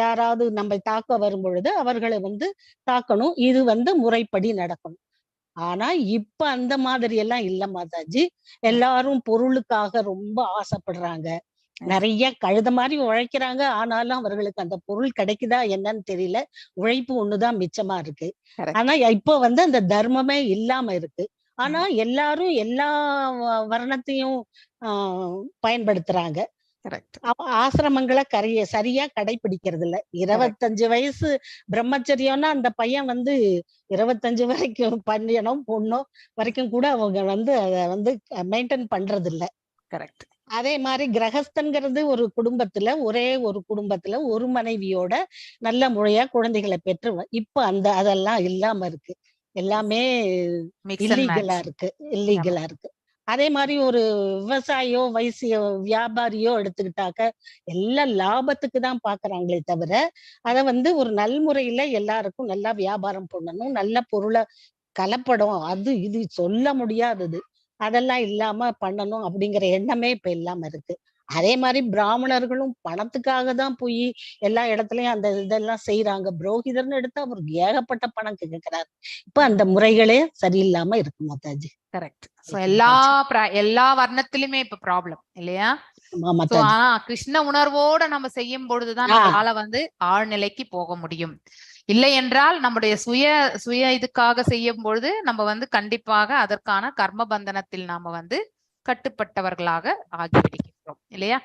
யாராவது நம்ம தாக்க வரும் பொழுது அவர்களை வந்து தாக்கணும். இது வந்து முறைப்படி நடக்கணும். ஆனா இப்ப அந்த மாதிரி எல்லாம் இல்ல மாதாஜி, எல்லாரும் பொருளுக்காக ரொம்ப ஆசைப்படுறாங்க, நிறைய கழுத மாதிரி உழைக்கிறாங்க. ஆனாலும் அவர்களுக்கு அந்த பொருள் கிடைக்குதா என்னன்னு தெரியல, உழைப்பு ஒண்ணுதான் மிச்சமா இருக்கு. ஆனா இப்ப வந்து அந்த தர்மமே இல்லாம இருக்கு. ஆனா எல்லாரும் எல்லா வர்ணத்தையும் பயன்படுத்துறாங்க. ஆசிரமங்களை சரியா கடைபிடிக்கிறது இல்ல. 25 வயசு பிரம்மச்சரியம்னா அந்த பையன் வந்து 25 வரைக்கும் பையனோ பொண்ணோ வரைக்கும் கூட அவங்க வந்து அதை வந்து மெயின்டைன் பண்றது இல்ல. கரெக்ட். அதே மாதிரி கிரகஸ்தன்கிறது ஒரு குடும்பத்துல ஒரே ஒரு குடும்பத்துல ஒரு மனைவியோட நல்ல முறையா குழந்தைகளை பெற்று இப்ப அந்த அதெல்லாம் இல்லாம இருக்கு, எல்லாமே இல்லீகலா இருக்கு, இல்லீகலா இருக்கு. அதே மாதிரி ஒரு விவசாயியோ வைசியோ வியாபாரியோ எடுத்துக்கிட்டாக்க எல்லாம் லாபத்துக்கு தான் பாக்குறாங்களே தவிர அதை வந்து ஒரு நல்முறையில எல்லாருக்கும் நல்லா வியாபாரம் பண்ணணும், நல்ல பொருளை கலப்படம் அது இது சொல்ல முடியாதது அதெல்லாம் இல்லாம பண்ணணும் அப்படிங்கிற எண்ணமே இப்ப இல்லாம இருக்கு. அதே மாதிரி பிராமணர்களும் பணத்துக்காக தான் போய் எல்லா இடத்துலயும் அந்த இதெல்லாம் செய்யறாங்க. புரோகிதர்னு எடுத்தா அவருக்கு ஏகப்பட்ட பணம் கேட்கிறாரு. இப்ப அந்த முறைகளே சரியில்லாம இருக்கு மாதாஜி. கரெக்ட். சோ எல்லா வர்ணத்திலுமே இப்ப ப்ராப்ளம் இல்லையா? ஆனா கிருஷ்ண உணர்வோட நம்ம செய்யும் பொழுதுதான் நம்மளால வந்து ஆழ்நிலைக்கு போக முடியும். இல்லை என்றால் நம்முடைய சுய சுய இதுக்காக செய்யும் பொழுது நம்ம வந்து கண்டிப்பாக அதற்கான கர்ம பந்தனத்தில் நாம வந்து கட்டுப்பட்டவர்களாக ஆகிவிடுகின்றோம் இல்லையா?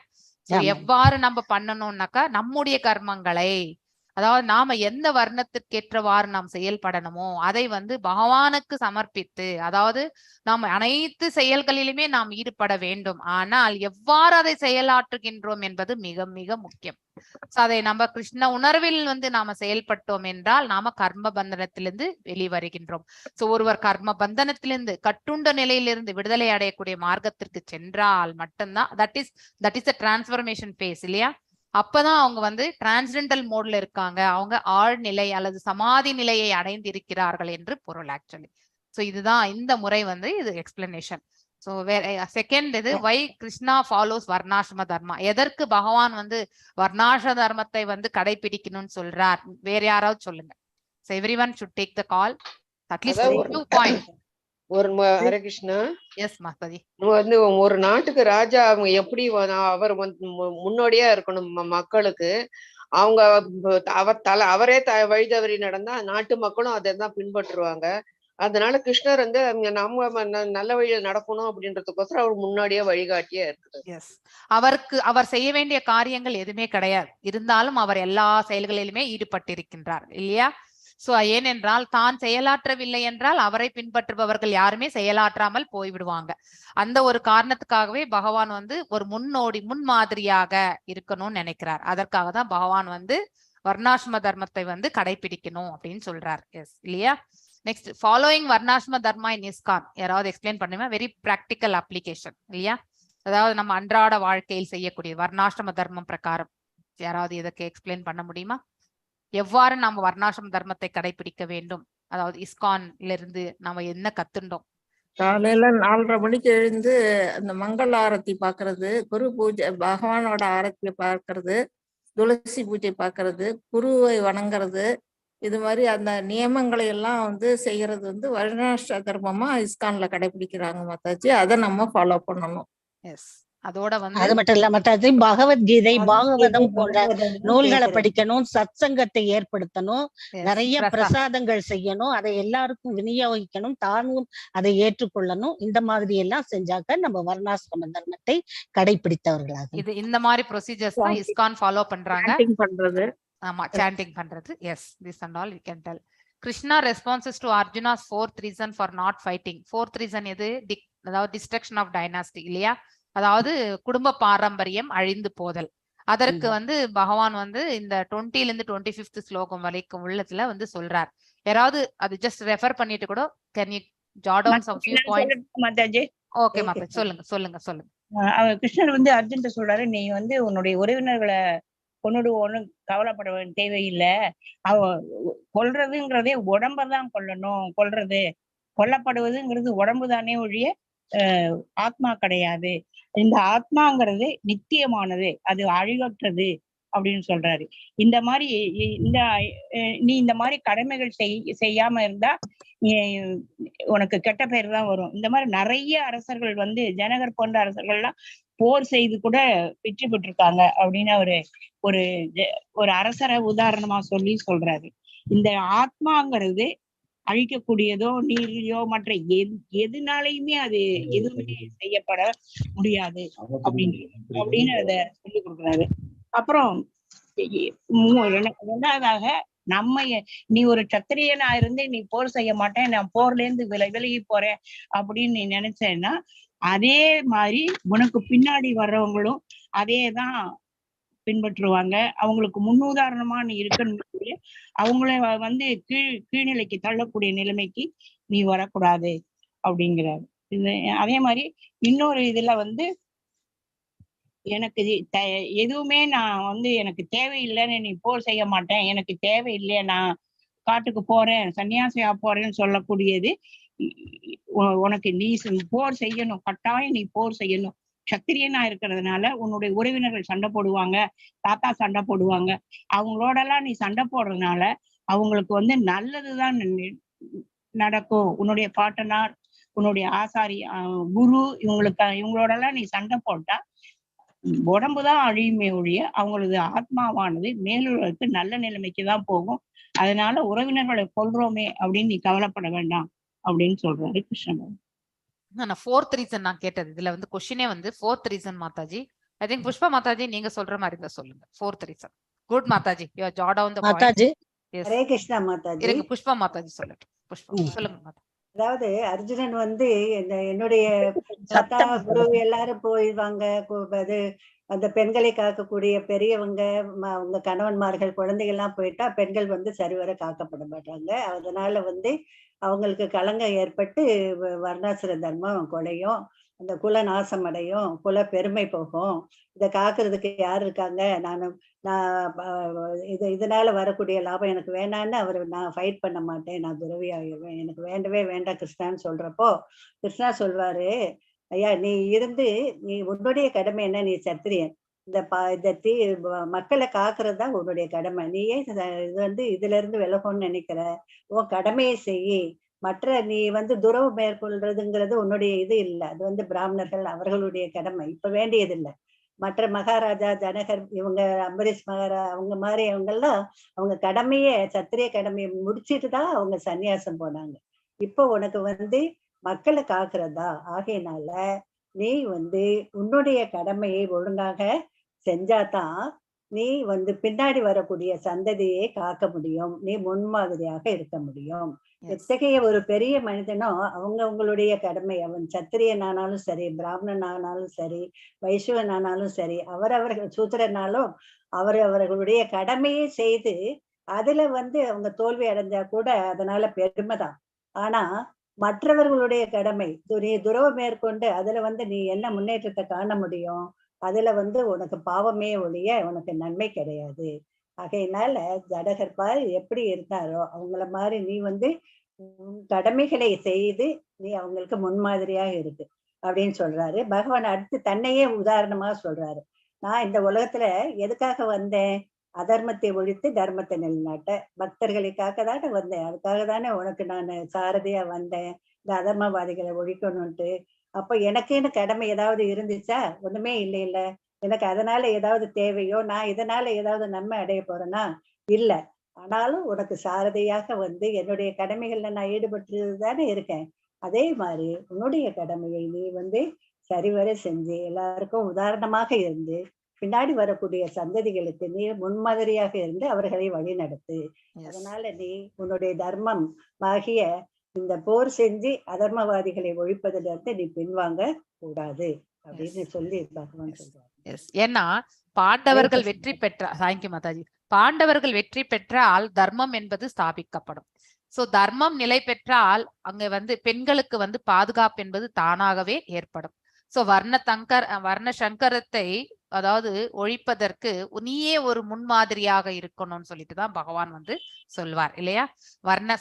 எவ்வாறு நம்ம பண்ணணும்னாக்கா நம்முடைய கர்மங்களை, அதாவது நாம எந்த வர்ணத்திற்கேற்றவாறு நாம் செயல்படணுமோ அதை வந்து பகவானுக்கு சமர்ப்பித்து, அதாவது நாம் அனைத்து செயல்களிலுமே நாம் ஈடுபட வேண்டும். ஆனால் எவ்வாறு அதை செயலாற்றுகின்றோம் என்பது மிக மிக முக்கியம். சோ அதை நம்ம கிருஷ்ண உணர்வில் வந்து நாம செயல்பட்டோம் என்றால் நாம கர்ம பந்தனத்திலிருந்து வெளிவருகின்றோம். சோ ஒருவர் கர்ம பந்தனத்திலிருந்து கட்டுண்ட நிலையிலிருந்து விடுதலை அடையக்கூடிய மார்க்கத்திற்கு சென்றால் மட்டும்தான் that is a transformation phase இல்லையா? அப்பதான் அவங்க வந்து டிரான்சென்டல் மோட்ல இருக்காங்க, அவங்க ஆழ்நிலை அல்லது சமாதி நிலையை அடைந்து இருக்கிறார்கள் என்று பொருள் ஆக்சுவலி. சோ இதுதான் இந்த முறை வந்து இது எக்ஸ்பிளனேஷன். சோ வேற செகண்ட் இது வை கிருஷ்ணா ஃபாலோஸ் வர்ணாசிரம தர்மா, எதற்கு பகவான் வந்து வர்ணாசிரம தர்மத்தை வந்து கடைபிடிக்கணும்னு சொல்றார்? வேற யாராவது சொல்லுங்க. So everyone should take the call at least 2 point. ஒரு ஹரே கிருஷ்ணா. எஸ் மாதாஜி. வந்து ஒரு நாட்டுக்கு ராஜா அவங்க எப்படி அவர் முன்னோடியா இருக்கணும் மக்களுக்கு, அவங்க அவர் அவரே வழி தவறி நடந்தா நாட்டு மக்களும் அதை தான் பின்பற்றுவாங்க. அதனால கிருஷ்ணர் வந்து அவங்க நம்ம நல்ல வழியில நடக்கணும் அப்படின்றதுக்கோசரம் அவர் முன்னாடியே வழிகாட்டியா இருக்குது. எஸ், அவருக்கு அவர் செய்ய வேண்டிய காரியங்கள் எதுவுமே கிடையாது, இருந்தாலும் அவர் எல்லா செயல்களிலுமே ஈடுபட்டிருக்கின்றார் இல்லையா? சோ ஏனென்றால் தான் செயலாற்றவில்லை என்றால் அவரை பின்பற்றுபவர்கள் யாருமே செயலாற்றாமல் போய்விடுவாங்க. அந்த ஒரு காரணத்துக்காகவே பகவான் வந்து ஒரு முன்னோடி முன்மாதிரியாக இருக்கணும்னு நினைக்கிறார். அதற்காக தான் பகவான் வந்து வர்ணாசிரம தர்மத்தை வந்து கடைபிடிக்கணும் அப்படின்னு சொல்றார். எஸ் இல்லையா? Next following varnashrama dharma in ISKCON யாராவது எக்ஸ்பிளைன் பண்ணுமா? வெரி பிராக்டிக்கல் அப்ளிகேஷன் இல்லையா? அதாவது நம்ம அன்றாட வாழ்க்கையில் செய்யக்கூடிய வர்ணாசிரம தர்மம் பிரகாரம் யாராவது இதற்கு எக்ஸ்பிளைன் பண்ண முடியுமா? எவ்வாறு நாம் வர்ணாசிரம தர்மத்தை கடைபிடிக்க வேண்டும்? அதாவது இஸ்கான்ல இருந்து நாம என்ன கத்துண்டோம்? காலையில 4:30 மணிக்கு எழுந்து அந்த மங்கள ஆரத்தி பாக்குறது, குரு பூஜை, பகவானோட ஆரத்தியை பார்க்கறது, துளசி பூஜை பார்க்கறது, குருவை வணங்குறது, இது மாதிரி அந்த நியமங்களை எல்லாம் வந்து செய்யறது வந்து வருணாஷ்ட தர்மமா இஸ்கான்ல கடைபிடிக்கிறாங்க மாதாஜி. அதை நம்ம ஃபாலோ பண்ணணும். எஸ், அதோட வந்து அது மட்டும் இல்லாம மாதாஜி பகவத்கீதை, பாகவதம் போன்ற பாகவதம் நூல்களை கேக்குறேன். படிக்கணும், சத்சங்கத்தை ஏற்படுத்தணும், எஸ் நிறைய பிரசா பிரசாதங்கள் செய்யணும், அதை எல்லாருக்கும் விநியோகிக்கணும், தானும் அதை ஏற்றுக்கொள்ளணும். இந்த மாதிரி எல்லாம் செஞ்சாக்க நம்ம வர்ணாசிரம தர்மத்தை கடைபிடித்தவர்களாக. இது இந்த மாதிரி ப்ரொசீஜர்ஸ் தான் இஸ்கான் ஃபாலோ பண்றாங்க. சாண்டிங் பண்றது. ஆமா, சாண்டிங் பண்றது. Yes, this and all you can tell. Krishna responses to Arjuna's fourth reason for not fighting. Fourth reason எது? அதாவது டிஸ்ட்ரக்ஷன் ஆஃப் டைனாஸ்டி இல்லையா? அதாவது குடும்ப பாரம்பரியம் அழிந்து போதல். அதற்கு வந்து பகவான் வந்து இந்த 20ல இருந்து 25th ஸ்லோகம் வரைக்கும் உள்ளதுல வந்து சொல்றார். யாராவது அது ஜஸ்ட் ரெஃபர் பண்ணிட்டு கூட can you jot down some few நான் பாயிண்ட்ஸ்? சொல்லட்டுமா மாதாஜி? ஓகே மாதா, சொல்லுங்க சொல்லுங்க சொல்லுங்க. அவர் கிருஷ்ணர் வந்து அர்ஜுன்ட்ட சொல்றாரு, நீ வந்து உன்னுடைய உறவினர்களை கொன்னுடுவோன்னு கவலைப்பட வேண்டிய தேவையில்லை. அவ கொல்றதுங்கிறதே உடம்பதான் கொல்லணும், கொல்றது கொல்லப்படுவதுங்கிறது உடம்பு தானே ஒழிய ஆத்மா கிடையாது. இந்த ஆத்மாங்கிறது நித்தியமானது, அது அழிவற்றது அப்படின்னு சொல்றாரு. இந்த மாதிரி இந்த நீ இந்த மாதிரி கடமைகள் செய்யாம இருந்தா உனக்கு கெட்ட பேர் தான் வரும். இந்த மாதிரி நிறைய அரசர்கள் வந்து ஜனகர் போன்ற அரசர்கள்லாம் போர் செய்து கூட வெற்றி பெற்றிருக்காங்க அப்படின்னு அவரு ஒரு ஒரு அரசரை உதாரணமா சொல்லி சொல்றாரு. இந்த ஆத்மாங்கிறது அழிக்கக்கூடியதோ நீர்லயோ மற்ற எதுனாலையுமே அது எதுவுமே செய்யப்பட முடியாது அப்படின்னு அதை சொல்லி கொடுக்குறாரு. அப்புறம் ரெண்டாவதாக, நம்ம நீ ஒரு சத்திரியனா இருந்து நீ போர் செய்ய மாட்டேன், நான் போர்ல இருந்து விலகி போறேன் அப்படின்னு நீ நினைச்சேன்னா அதே மாதிரி உனக்கு பின்னாடி வர்றவங்களும் அதே தான் பின்பற்றுவாங்க. அவங்களுக்கு முன்னுதாரணமா நீ இருக்கணும், அவங்கள வந்து கீழ்நிலைக்கு தள்ளக்கூடிய நிலைமைக்கு நீ வரக்கூடாது அப்படிங்கிறாரு. இது அதே மாதிரி இன்னொரு இதுல வந்து எனக்கு எதுவுமே நான் வந்து எனக்கு தேவையில்லைன்னு நீ போர் செய்ய மாட்டேன், எனக்கு தேவையில்லை, நான் காட்டுக்கு போறேன், சன்னியாசியா போறேன்னு சொல்லக்கூடியது உனக்கு நீ போர் செய்யணும், கட்டாயம் நீ போர் செய்யணும். சத்திரியனா இருக்கிறதுனால உன்னுடைய உறவினர்கள் சண்டை போடுவாங்க, தாத்தா சண்டை போடுவாங்க, அவங்களோடலாம் நீ சண்டை போடுறதுனால அவங்களுக்கு வந்து நல்லதுதான் நடக்கும். உன்னுடைய பாட்டனார், உன்னுடைய ஆசாரி, குரு, இவங்களுக்கு இவங்களோடலாம் நீ சண்டை போட்டா உடம்புதான் அழியுமே ஒழிய அவங்களது ஆத்மாவானது மேலுலகத்துக்கு நல்ல நிலைமைக்கு தான் போகும். அதனால உறவினர்களை கொல்றோமே அப்படின்னு நீ கவலைப்பட வேண்டாம் அப்படின்னு சொல்றாரு கிருஷ்ணன். நான் ஃபோர்த் ரீசன் நான் கேட்டது இதுல வந்து கொஸ்டினே வந்து fourth reason Mataji. I think Pushpa Mataji நீங்க சொல்ற மாதிரி இருந்தா சொல்லுங்க fourth reason. Good Mataji, you are jot down the point. Mataji. Hare Krishna Mataji. இருங்க, புஷ்பா மாதாஜி சொல்லட்டும். புஷ்பா சொல்லுங்க மாதா. அதாவது அர்ஜுனன் வந்து என்னுடைய தாத்தா குரு எல்லாரும் போயிடுவாங்க, அது அந்த பெண்களை காக்கக்கூடிய பெரியவங்க, அவங்க கணவன்மார்கள், குழந்தைகள்லாம் போயிட்டா பெண்கள் வந்து சரிவர காக்கப்பட மாட்டாங்க. அதனால வந்து அவங்களுக்கு களங்கம் ஏற்பட்டு வர்ணாசிர தர்மம் குலையும், அந்த குல நாசம் அடையும், குல பெருமை போகும். இதை காக்குறதுக்கு யார் இருக்காங்க? நான் இதனால வரக்கூடிய லாபம் எனக்கு வேணான்னு அவர் நான் ஃபைட் பண்ண மாட்டேன், நான் துறவி ஆகிடுவேன், எனக்கு வேண்டவே வேண்டாம் கிருஷ்ணான்னு சொல்றப்போ கிருஷ்ணா சொல்வாரு, ஐயா நீ இருந்து நீ உன்னுடைய கடமை என்ன, நீ சத்திரியன், இந்த தீ மக்களை காக்குறது தான் உன்னுடைய கடமை, நீயே இது வந்து இதுல இருந்து விலகும்னு நினைக்கிற, உன் கடமையை செய், மற்ற நீ வந்து துறவு மேற்கொள்றதுங்கிறது உன்னுடைய இது இல்லை, அது வந்து பிராமணர்கள் அவர்களுடைய கடமை, இப்ப வேண்டியதில்லை. மற்ற மகாராஜா ஜனகர் இவங்க அம்பரீஷ் மகாரா அவங்க மாதிரி அவங்கெல்லாம் அவங்க கடமையை சத்திரிய கடமையை முடிச்சிட்டு தான் அவங்க சன்னியாசம் போனாங்க. இப்போ உனக்கு வந்து மக்களை காக்குறதா, ஆகையினால நீ வந்து உன்னுடைய கடமையை ஒழுங்காக செஞ்சாதான் நீ வந்து பின்னாடி வரக்கூடிய சந்ததியை காக்க முடியும், நீ முன்மாதிரியாக இருக்க முடியும். எத்தகைய ஒரு பெரிய மனிதனும் அவங்கவுங்களுடைய கடமை, அவன் சத்திரியன் ஆனாலும் சரி, பிராமணன் ஆனாலும் சரி, வைஷ்ணவன் ஆனாலும் சரி, அவரவர்கள் சூத்திரனாலும் அவரவர்களுடைய கடமையை செய்து அதுல வந்து அவங்க தோல்வி அடைஞ்சா கூட அதனால பெருமைதான். ஆனா மற்றவர்களுடைய கடமை நீ துறவு மேற்கொண்டு அதுல வந்து நீ என்ன முன்னேற்றத்தை காண முடியும், அதுல வந்து உனக்கு பாவமே ஒழிய உனக்கு நன்மை கிடையாது. ஆகையினால ஜடகர் பார் எப்படி இருந்தாரோ அவங்கள மாதிரி நீ வந்து உன் கடமைகளை செய்து நீ அவங்களுக்கு முன்மாதிரியாக இருக்கு அப்படின்னு சொல்றாரு. பகவான் அடுத்து தன்னையே உதாரணமாக சொல்றாரு. நான் இந்த உலகத்துல எதுக்காக வந்தேன்? அதர்மத்தை ஒழித்து தர்மத்தை நிலைநாட்ட, பக்தர்களுக்காக தானே வந்தேன், அதுக்காக தானே உனக்கு நான் சாரதியா வந்தேன், இந்த அதர்மவாதிகளை ஒழிக்கணும்ட்டு. அப்ப எனக்குன்னு கடமை ஏதாவது இருந்துச்சா? ஒண்ணுமே இல்லை. இல்ல எனக்கு அதனால ஏதாவது தேவையோ, நான் இதனால ஏதாவது நன்மை அடைய போறேன்னா இல்ல. ஆனாலும் உனக்கு சாரதியாக வந்து என்னுடைய கடமைகள்ல நான் ஈடுபட்டு தானே இருக்கேன். அதே மாதிரி உன்னுடைய கடமையை நீ வந்து சரிவர செஞ்சு எல்லாருக்கும் உதாரணமாக இருந்து பின்னாடி வரக்கூடிய சந்ததிகளுக்கு நீ முன்மாதிரியாக இருந்து அவர்களை வழி நடத்து. அதனால நீ உன்னுடைய தர்மம் ஆகிய இந்த போர் செஞ்சு அதர்மவாதிகளை ஒழிப்பதிலிருந்து நீ பின்வாங்க கூடாது அப்படின்னு சொல்லி பகவான் சொல்றாரு. எஸ், ஏன்னா பாண்டவர்கள் வெற்றி பெற்ற, thank you Mataji, பாண்டவர்கள் வெற்றி பெற்றால் தர்மம் என்பது ஸ்தாபிக்கப்படும். சோ தர்மம் நிலை பெற்றால் அங்க வந்து பெண்களுக்கு வந்து பாதுகாப்பு என்பது தானாகவே ஏற்படும். சோ வர்ண சங்கரத்தை அதாவது ஒழிப்பதற்கு நீயே ஒரு முன்மாதிரியாக இருக்கணும்னு சொல்லிட்டு தான் பகவான் வந்து சொல்வார் இல்லையா? வர்ண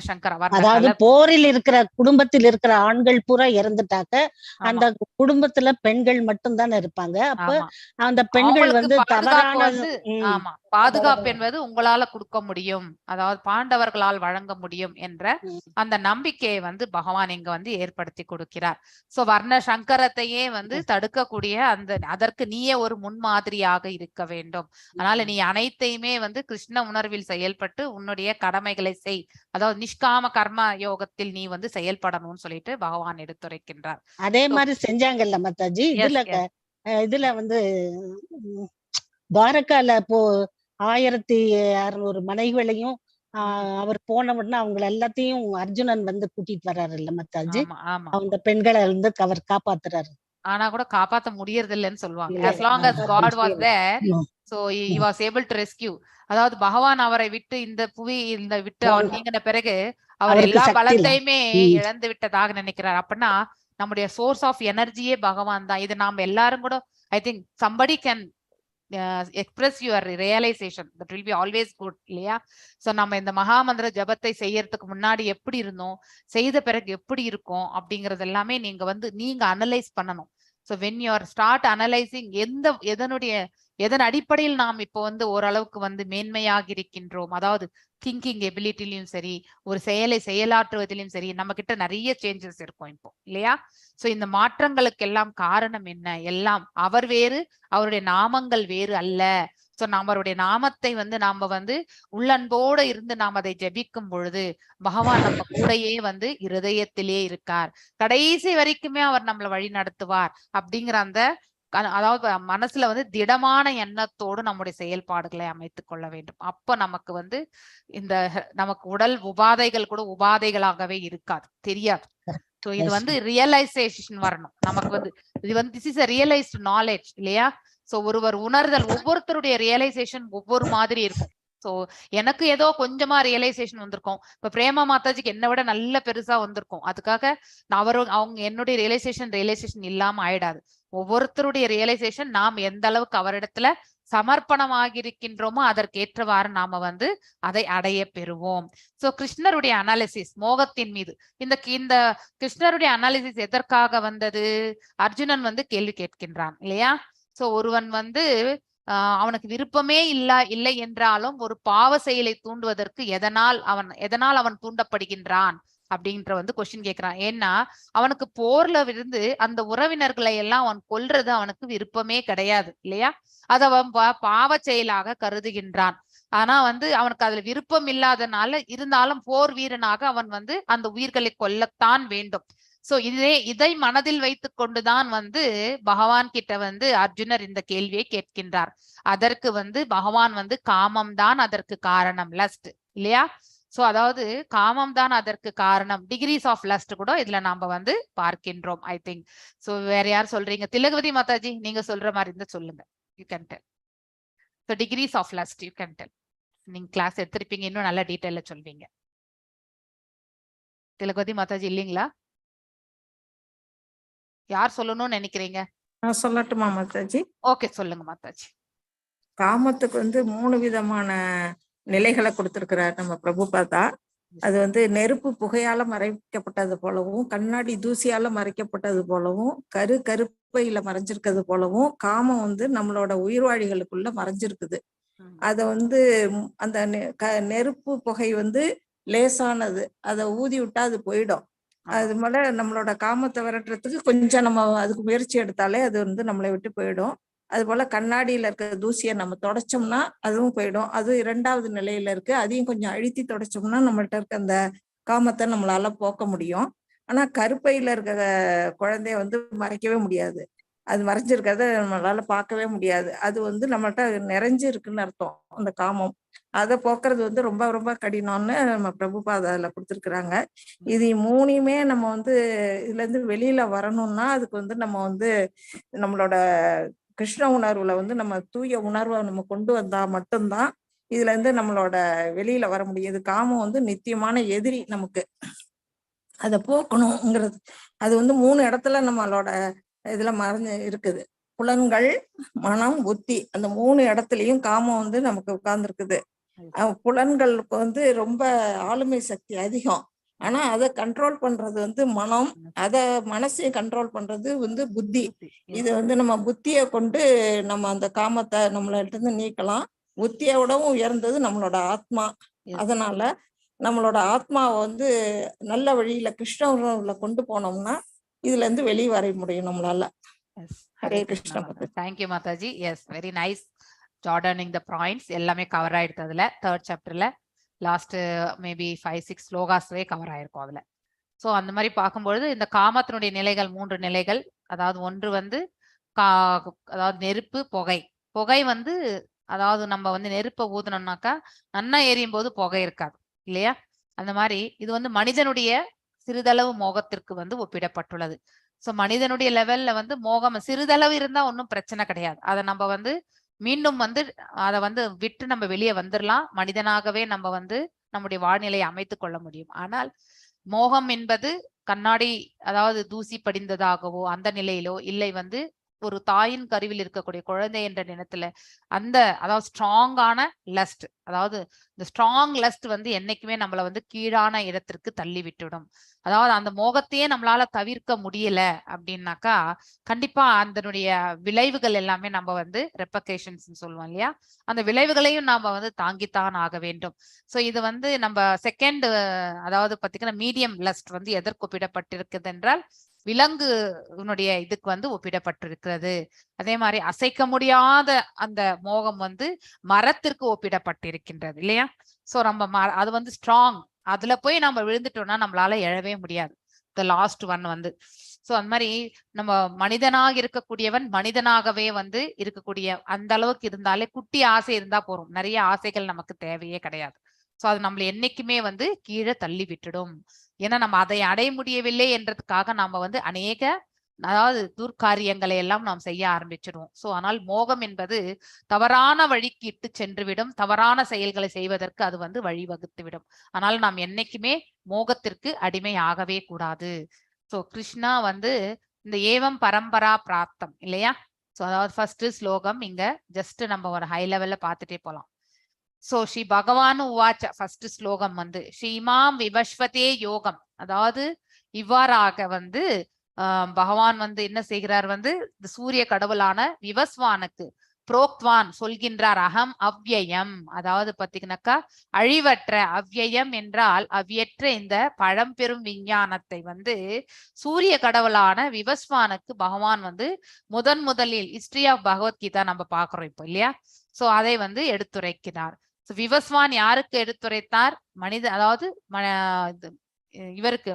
சங்கர அதாவது போரில் இருக்கிற குடும்பத்தில் இருக்கிற ஆண்கள் பூரா இறந்துட்டாக்க அந்த குடும்பத்துல பெண்கள் மட்டும் தானே இருப்பாங்க. அப்ப அந்த பெண்கள் வந்து தவறான ஆமா பாதுகாப்பு என்பது உங்களால கொடுக்க முடியும், அதாவது பாண்டவர்களால் வழங்க முடியும் என்ற அந்த நம்பிக்கையை வந்து பகவான் இங்க வந்து ஏற்படுத்தி கொடுக்கிறார். சோ வர்ண சங்கரத்தையே வந்து தடுக்கக்கூடிய அந்த அதற்கு நீயே ஒரு முன்மாதிரியாக இருக்க வேண்டும். அதனால நீ அனைத்தையுமே வந்து கிருஷ்ண உணர்வில் செயல்பட்டு உன்னுடைய கடமைகளை செய், அதாவது நிஷ்காம கர்ம யோகத்தில் நீ வந்து செயல்படணும்னு சொல்லிட்டு பகவான் எடுத்துரைக்கின்றார். அதே மாதிரி செஞ்சாங்கல்ல மாதாஜி, இதுல இதுல வந்து துவாரகால போ 1600 மனைவிகளையும் அவர் போன உடனே அவங்க எல்லாத்தையும் அர்ஜுனன் வந்து கூட்டிட்டு வர்றாரு இல்ல மாதாஜி, அந்த பெண்களை வந்து அவர் காப்பாத்துறாரு. ஆனா கூட காப்பாத்த முடியறது இல்லைன்னு சொல்லுவாங்க. As long as God was there, so he was able to rescue. அதாவது பகவான் அவரை விட்டு இந்த புவி இந்த விட்டு அவர் நீங்கின பிறகு அவர் எல்லா பலத்தையுமே இழந்து விட்டதாக நினைக்கிறார். அப்படின்னா நம்முடைய சோர்ஸ் ஆஃப் எனர்ஜியே பகவான் தான். இது நாம எல்லாரும் கூட I think somebody can express your realization, that will be always good இல்லையா? சோ நம்ம இந்த மகாமந்திர ஜபத்தை செய்யறதுக்கு முன்னாடி எப்படி இருந்தோம், செய்த பிறகு எப்படி இருக்கும் அப்படிங்கறது எல்லாமே நீங்க வந்து நீங்க அனலைஸ் பண்ணணும். So when you are start analysing எதன் அடிப்படையில் நாம் இப்போ வந்து ஓரளவுக்கு வந்து மேன்மையாக இருக்கின்றோம், அதாவது திங்கிங் எபிலிட்டிலையும் சரி, ஒரு செயலை செயலாற்றுவதிலும் சரி, நம்ம கிட்ட நிறைய சேஞ்சஸ் இருக்கும் இப்போ இல்லையா? சோ இந்த மாற்றங்களுக்கெல்லாம் காரணம் என்ன? எல்லாம் அவர் வேறு, அவருடைய நாமங்கள் வேறு அல்ல. சோ நாம் அவருடைய நாமத்தை வந்து நாம வந்து உள்ளன்போடு இருந்து நாம் அதை ஜபிக்கும் பொழுது பகவான் நம்ம கூடையே வந்து இருதயத்திலே இருக்கார். கடைசி வரைக்குமே அவர் நம்மளை வழி நடத்துவார் அப்படிங்கிற அந்த அதாவது மனசுல வந்து திடமான எண்ணத்தோடு நம்முடைய செயல்பாடுகளை அமைத்துக் கொள்ள வேண்டும். அப்ப நமக்கு வந்து இந்த நமக்கு உடல் உபாதைகள் கூட உபாதைகளாகவே இருக்காது, தெரியாது. சோ இது வந்து ரியலைசேஷன் வரணும் நமக்கு வந்து. இது வந்து this is a realised knowledge இல்லையா? சோ ஒருவர் உணர்தல், ஒவ்வொருத்தருடைய ரியலைசேஷன் ஒவ்வொரு மாதிரி இருக்கும். சோ எனக்கு ஏதோ கொஞ்சமா ரியலைசேஷன் வந்திருக்கும். இப்ப பிரேமா மாதாஜிக்கு என்னை விட நல்ல பெருசா வந்திருக்கும். அதுக்காக அவங்க என்னுடைய ரியலைசேஷன் இல்லாம ஆயிடாது. ஒவ்வொருத்தருடைய ரியலைசேஷன் நாம் எந்த அளவுக்கு அவரிடத்துல சமர்ப்பணமாகி இருக்கின்றோமோ அதற்கேற்றவாறு நாம வந்து அதை அடைய பெறுவோம். சோ கிருஷ்ணருடைய அனாலிசிஸ் மோகத்தின் மீது, இந்த இந்த கிருஷ்ணருடைய அனாலிசிஸ் எதற்காக வந்தது? அர்ஜுனன் வந்து கேள்வி கேட்கின்றான் இல்லையா? சோ ஒருவன் வந்து அவனுக்கு விருப்பமே இல்லை என்றாலும் ஒரு பாவ செயலை தூண்டுவதற்கு எதனால் அவன் தூண்டப்படுகின்றான் அப்படின்ற வந்து கொஸ்டின் கேட்கிறான். ஏன்னா அவனுக்கு போர்ல இருந்து அந்த உறவினர்களை எல்லாம் அவன் கொல்றது அவனுக்கு விருப்பமே கிடையாது இல்லையா? அதை அவன் பாவ செயலாக கருதுகின்றான். ஆனா வந்து அவனுக்கு அதுல விருப்பம் இல்லாதனால இருந்தாலும் போர் வீரனாக அவன் வந்து அந்த உயிர்களை கொல்லத்தான் வேண்டும். சோ இதை மனதில் வைத்து கொண்டுதான் வந்து பகவான் கிட்ட வந்து அர்ஜுனர் இந்த கேள்வியை கேட்கின்றார். அதற்கு வந்து பகவான் வந்து காமம் தான் அதற்கு காரணம், லஸ்ட் இல்லையா? சோ அதாவது காமம் தான் அதற்கு காரணம். டிகிரிஸ் ஆஃப் லஸ்ட் கூட இதுல நாம வந்து பார்க்கின்றோம் I think. So வேற யார் சொல்றீங்க? திலகவதி மாதாஜி நீங்க சொல்ற மாதிரி இருந்தா சொல்லுங்க. You can tell. So degrees of lust you can tell. நீங்க கிளாஸ் எடுத்திருப்பீங்க, இன்னும் நல்ல டீட்டெயில சொல்வீங்க. திலகவதி மாதாஜி இல்லைங்களா? யார் சொல்லணும்னு நினைக்கிறீங்க? நான் சொல்லட்டுமா மாதாஜி? ஓகே சொல்லுங்க மாதாஜி. காமத்துக்கு வந்து 3 விதமான நிலைகளை கொடுத்திருக்கிறார் நம்ம பிரபுபாதா. அது வந்து நெருப்பு புகையால மறைக்கப்பட்டது போலவும், கண்ணாடி தூசியால மறைக்கப்பட்டது போலவும், கருப்பையில மறைஞ்சிருக்கிறது போலவும் காமம் வந்து நம்மளோட உயிர்வாழிகளுக்குள்ள மறைஞ்சிருக்குது. அதை வந்து அந்த நெருப்பு புகை வந்து லேசானது, அதை ஊதி விட்டா அது போயிடும். அது மேல நம்மளோட காமத்தை விரட்டுறதுக்கு கொஞ்சம் நம்ம அதுக்கு முயற்சி எடுத்தாலே அது வந்து நம்மளை விட்டு போயிடும். அது போல கண்ணாடியில இருக்கிற தூசியை நம்ம தொடச்சோம்னா அதுவும் போயிடும். அது இரண்டாவது நிலையில இருக்கு, அதையும் கொஞ்சம் அழுத்தி தொடச்சோம்னா நம்மள்ட்ட இருக்க அந்த காமத்தை நம்மளால போக்க முடியும். ஆனா கருப்பையில இருக்கிற குழந்தைய வந்து மறைக்கவே முடியாது, அது மறைஞ்சிருக்கிறத நம்மளால பார்க்கவே முடியாது. அது வந்து நம்மள்ட்ட நிறைஞ்சு இருக்குன்னு அர்த்தம் அந்த காமம். அதை போக்குறது வந்து ரொம்ப ரொம்ப கடினம்னு நம்ம பிரபுபாதா அதுல கொடுத்துருக்குறாங்க. இது மூணையுமே நம்ம வந்து இதுல இருந்து வெளியில வரணும்னா அதுக்கு வந்து நம்ம வந்து நம்மளோட கிருஷ்ண உணர்வுல வந்து நம்ம தூய உணர்வை நம்ம கொண்டு வந்தா மட்டும்தான் இதுல இருந்து நம்மளோட வெளியில வர முடியும். இது காமம் வந்து நித்தியமான எதிரி நமக்கு, அதை போக்கணுங்கிறது. அது வந்து 3 இடத்துல நம்மளோட இதுல மறைஞ்சு இருக்குது, புலன்கள், மனம், புத்தி. அந்த 3 இடத்துலயும் காமம் வந்து நமக்கு உட்கார்ந்துருக்குது. புலன்களுக்கு வந்து ரொம்ப ஆளுமை சக்தி அதிகம், ஆனா அதை கண்ட்ரோல் பண்றது வந்து மனம், அத மனசையும் கண்ட்ரோல் பண்றது வந்து புத்தி. இது வந்து நம்ம புத்தியை கொண்டு நம்ம அந்த காமத்தை நம்மள்ட்ட இருந்து நீக்கலாம். புத்தியோடவும் உயர்ந்தது நம்மளோட ஆத்மா. அதனால நம்மளோட ஆத்மாவை வந்து நல்ல வழியில கிருஷ்ண உணர்வுல கொண்டு போனோம்னா இதுல இருந்து வெளியே வர முடியும் நம்மளால. Hare Krishna. Thank you Mataji. Yes, very nice ஜார்டனிங் the points. எல்லாமே கவர் ஆயிடுது அதுல. தேர்ட் சாப்டர்ல லாஸ்ட் மேபி 5-6 ஸ்லோகாஸ்வே கவர் ஆயிருக்கும் அதுல. ஸோ அந்த மாதிரி பார்க்கும்பொழுது இந்த காமத்தினுடைய நிலைகள் 3 நிலைகள். அதாவது ஒன்று வந்து அதாவது நெருப்பு, புகை. புகை வந்து அதாவது நம்ம வந்து நெருப்பை ஊதுனோம்னாக்கா நன்னா எரியும் போது புகை இருக்காது இல்லையா? அந்த மாதிரி இது வந்து மனிதனுடைய சிறிதளவு மோகத்திற்கு வந்து ஒப்பிடப்பட்டுள்ளது. ஸோ மனிதனுடைய லெவல்ல வந்து மோகம் சிறிதளவு இருந்தா ஒன்றும் பிரச்சனை கிடையாது. அதை நம்ம வந்து மீண்டும் வந்து அதை வந்து விட்டு நம்ம வெளியே வந்துடலாம். மனிதனாகவே நம்ம வந்து நம்முடைய வாழ்நிலையை அமைத்து கொள்ள முடியும். ஆனால் மோகம் என்பது கண்ணாடி அதாவது தூசி படிந்ததாகவோ அந்த நிலையிலோ இல்லை வந்து ஒரு தாயின் கருவில் இருக்கக்கூடிய குழந்தை என்ற நினத்துல அந்த அதாவது ஸ்ட்ராங்கான லஸ்ட், அதாவது இந்த ஸ்ட்ராங் லஸ்ட் வந்து என்னைக்குமே நம்மளை வந்து கீழான இடத்திற்கு தள்ளி விட்டுவிடும். அதாவது அந்த மோகத்தையே நம்மளால தவிர்க்க முடியல அப்படின்னாக்கா கண்டிப்பா அதனுடைய விளைவுகள் எல்லாமே நம்ம வந்து ரெப்பகேஷன்ஸ் சொல்லுவோம் இல்லையா, அந்த விளைவுகளையும் நாம வந்து தாங்கித்தான் ஆக வேண்டும். ஸோ இது வந்து நம்ம செகண்ட் அதாவது பாத்தீங்கன்னா மீடியம் லஸ்ட் வந்து எதற்கு ஒப்பிடப்பட்டிருக்குது என்றால் விலங்குனுடைய இதுக்கு வந்து ஒப்பிடப்பட்டிருக்கிறது. அதே மாதிரி அசைக்க முடியாத அந்த மோகம் வந்து மரத்திற்கு ஒப்பிடப்பட்டிருக்கின்றது இல்லையா. சோ நம்ம அது வந்து ஸ்ட்ராங், அதுல போய் நம்ம விழுந்துட்டோம்னா நம்மளால எழவே முடியாது. The last one வந்து சோ அந்த மாதிரி நம்ம மனிதனாக இருக்கக்கூடியவன் மனிதனாகவே வந்து இருக்கக்கூடிய அந்த அளவுக்கு இருந்தாலே குட்டி ஆசை இருந்தா போறோம், நிறைய ஆசைகள் நமக்கு தேவையே கிடையாது. சோ அது நம்மளை என்னைக்குமே வந்து கீழே தள்ளி விட்டுடும். ஏன்னா நம்ம அதை அடைய முடியவில்லை என்றதுக்காக நாம வந்து அநேக அதாவது துர்காரியங்களை எல்லாம் நாம் செய்ய ஆரம்பிச்சிடுவோம். சோ ஆனால் மோகம் என்பது தவறான வழிக்கு இட்டு சென்றுவிடும், தவறான செயல்களை செய்வதற்கு அது வந்து வழிவகுத்து விடும். ஆனால் நாம் என்னைக்குமே மோகத்திற்கு அடிமை ஆகவே கூடாது. சோ கிருஷ்ணா வந்து இந்த ஏவம் பரம்பரா பிராப்தம் இல்லையா. சோ அதாவது ஃபர்ஸ்ட் ஸ்லோகம் இங்க ஜஸ்ட் நம்ம ஒரு ஹை லெவல்ல பார்த்துட்டே போலாம். சோ ஸ்ரீ பகவான் உவாச்ச ஃபர்ஸ்ட் ஸ்லோகம் வந்து ஸ்ரீமாம் விவஸ்வதே யோகம், அதாவது இவ்வாறாக வந்து பகவான் வந்து என்ன செய்கிறார் வந்து இந்த சூரிய கடவுளான விவஸ்வானுக்கு புரோக்த்வான் சொல்கின்றார். அகம் அவ்யயம், அதாவது பாத்தீங்கன்னாக்கா அழிவற்ற, அவ்யயம் என்றால் அவ்வியற்ற இந்த பழம்பெரும் விஞ்ஞானத்தை வந்து சூரிய கடவுளான விவஸ்வானுக்கு பகவான் வந்து முதன் முதலில் ஹிஸ்டரி ஆஃப் பகவத்கீதா நம்ம பாக்குறோம் இப்போ இல்லையா. சோ அதை வந்து எடுத்துரைக்கிறார். விவஸ்வான் யாருக்கு எடுத்துரைத்தார்? மனித அதாவது இவருக்கு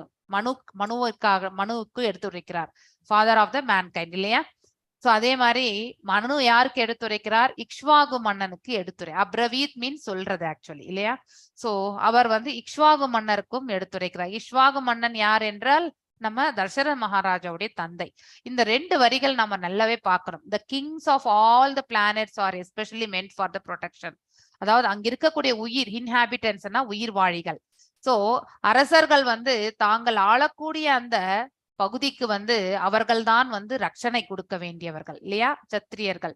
மனுவுக்காக மனுவுக்கு எடுத்துரைக்கிறார், ஃபாதர் ஆஃப் the mankind இல்லையா. சோ அதே மாதிரி மனு யாருக்கு எடுத்துரைக்கிறார்? இக்ஷ்வாகு மன்னனுக்கு எடுத்துரை. அப்ரவீத் மீன் சொல்றது ஆக்சுவலி இல்லையா. சோ அவர் வந்து இக்ஷ்வாகு மன்னருக்கும் எடுத்துரைக்கிறார். இக்ஷ்வாகு மன்னன் யார் என்றால் நம்ம தசரத மகாராஜாவுடைய தந்தை. இந்த ரெண்டு வரிகள் நம்ம நல்லாவே பார்க்கணும். The kings of all the planets are especially meant for the protection. அதாவது அங்க இருக்கக்கூடிய உயிர் இன்ஹாபிட்டன்ஸ்னா உயிர் வாழிகள். சோ அரசர்கள் வந்து தாங்கள் ஆளக்கூடிய அந்த பகுதிக்கு வந்து அவர்கள்தான் வந்து ரட்சணை கொடுக்க வேண்டியவர்கள் இல்லையா, சத்திரியர்கள்.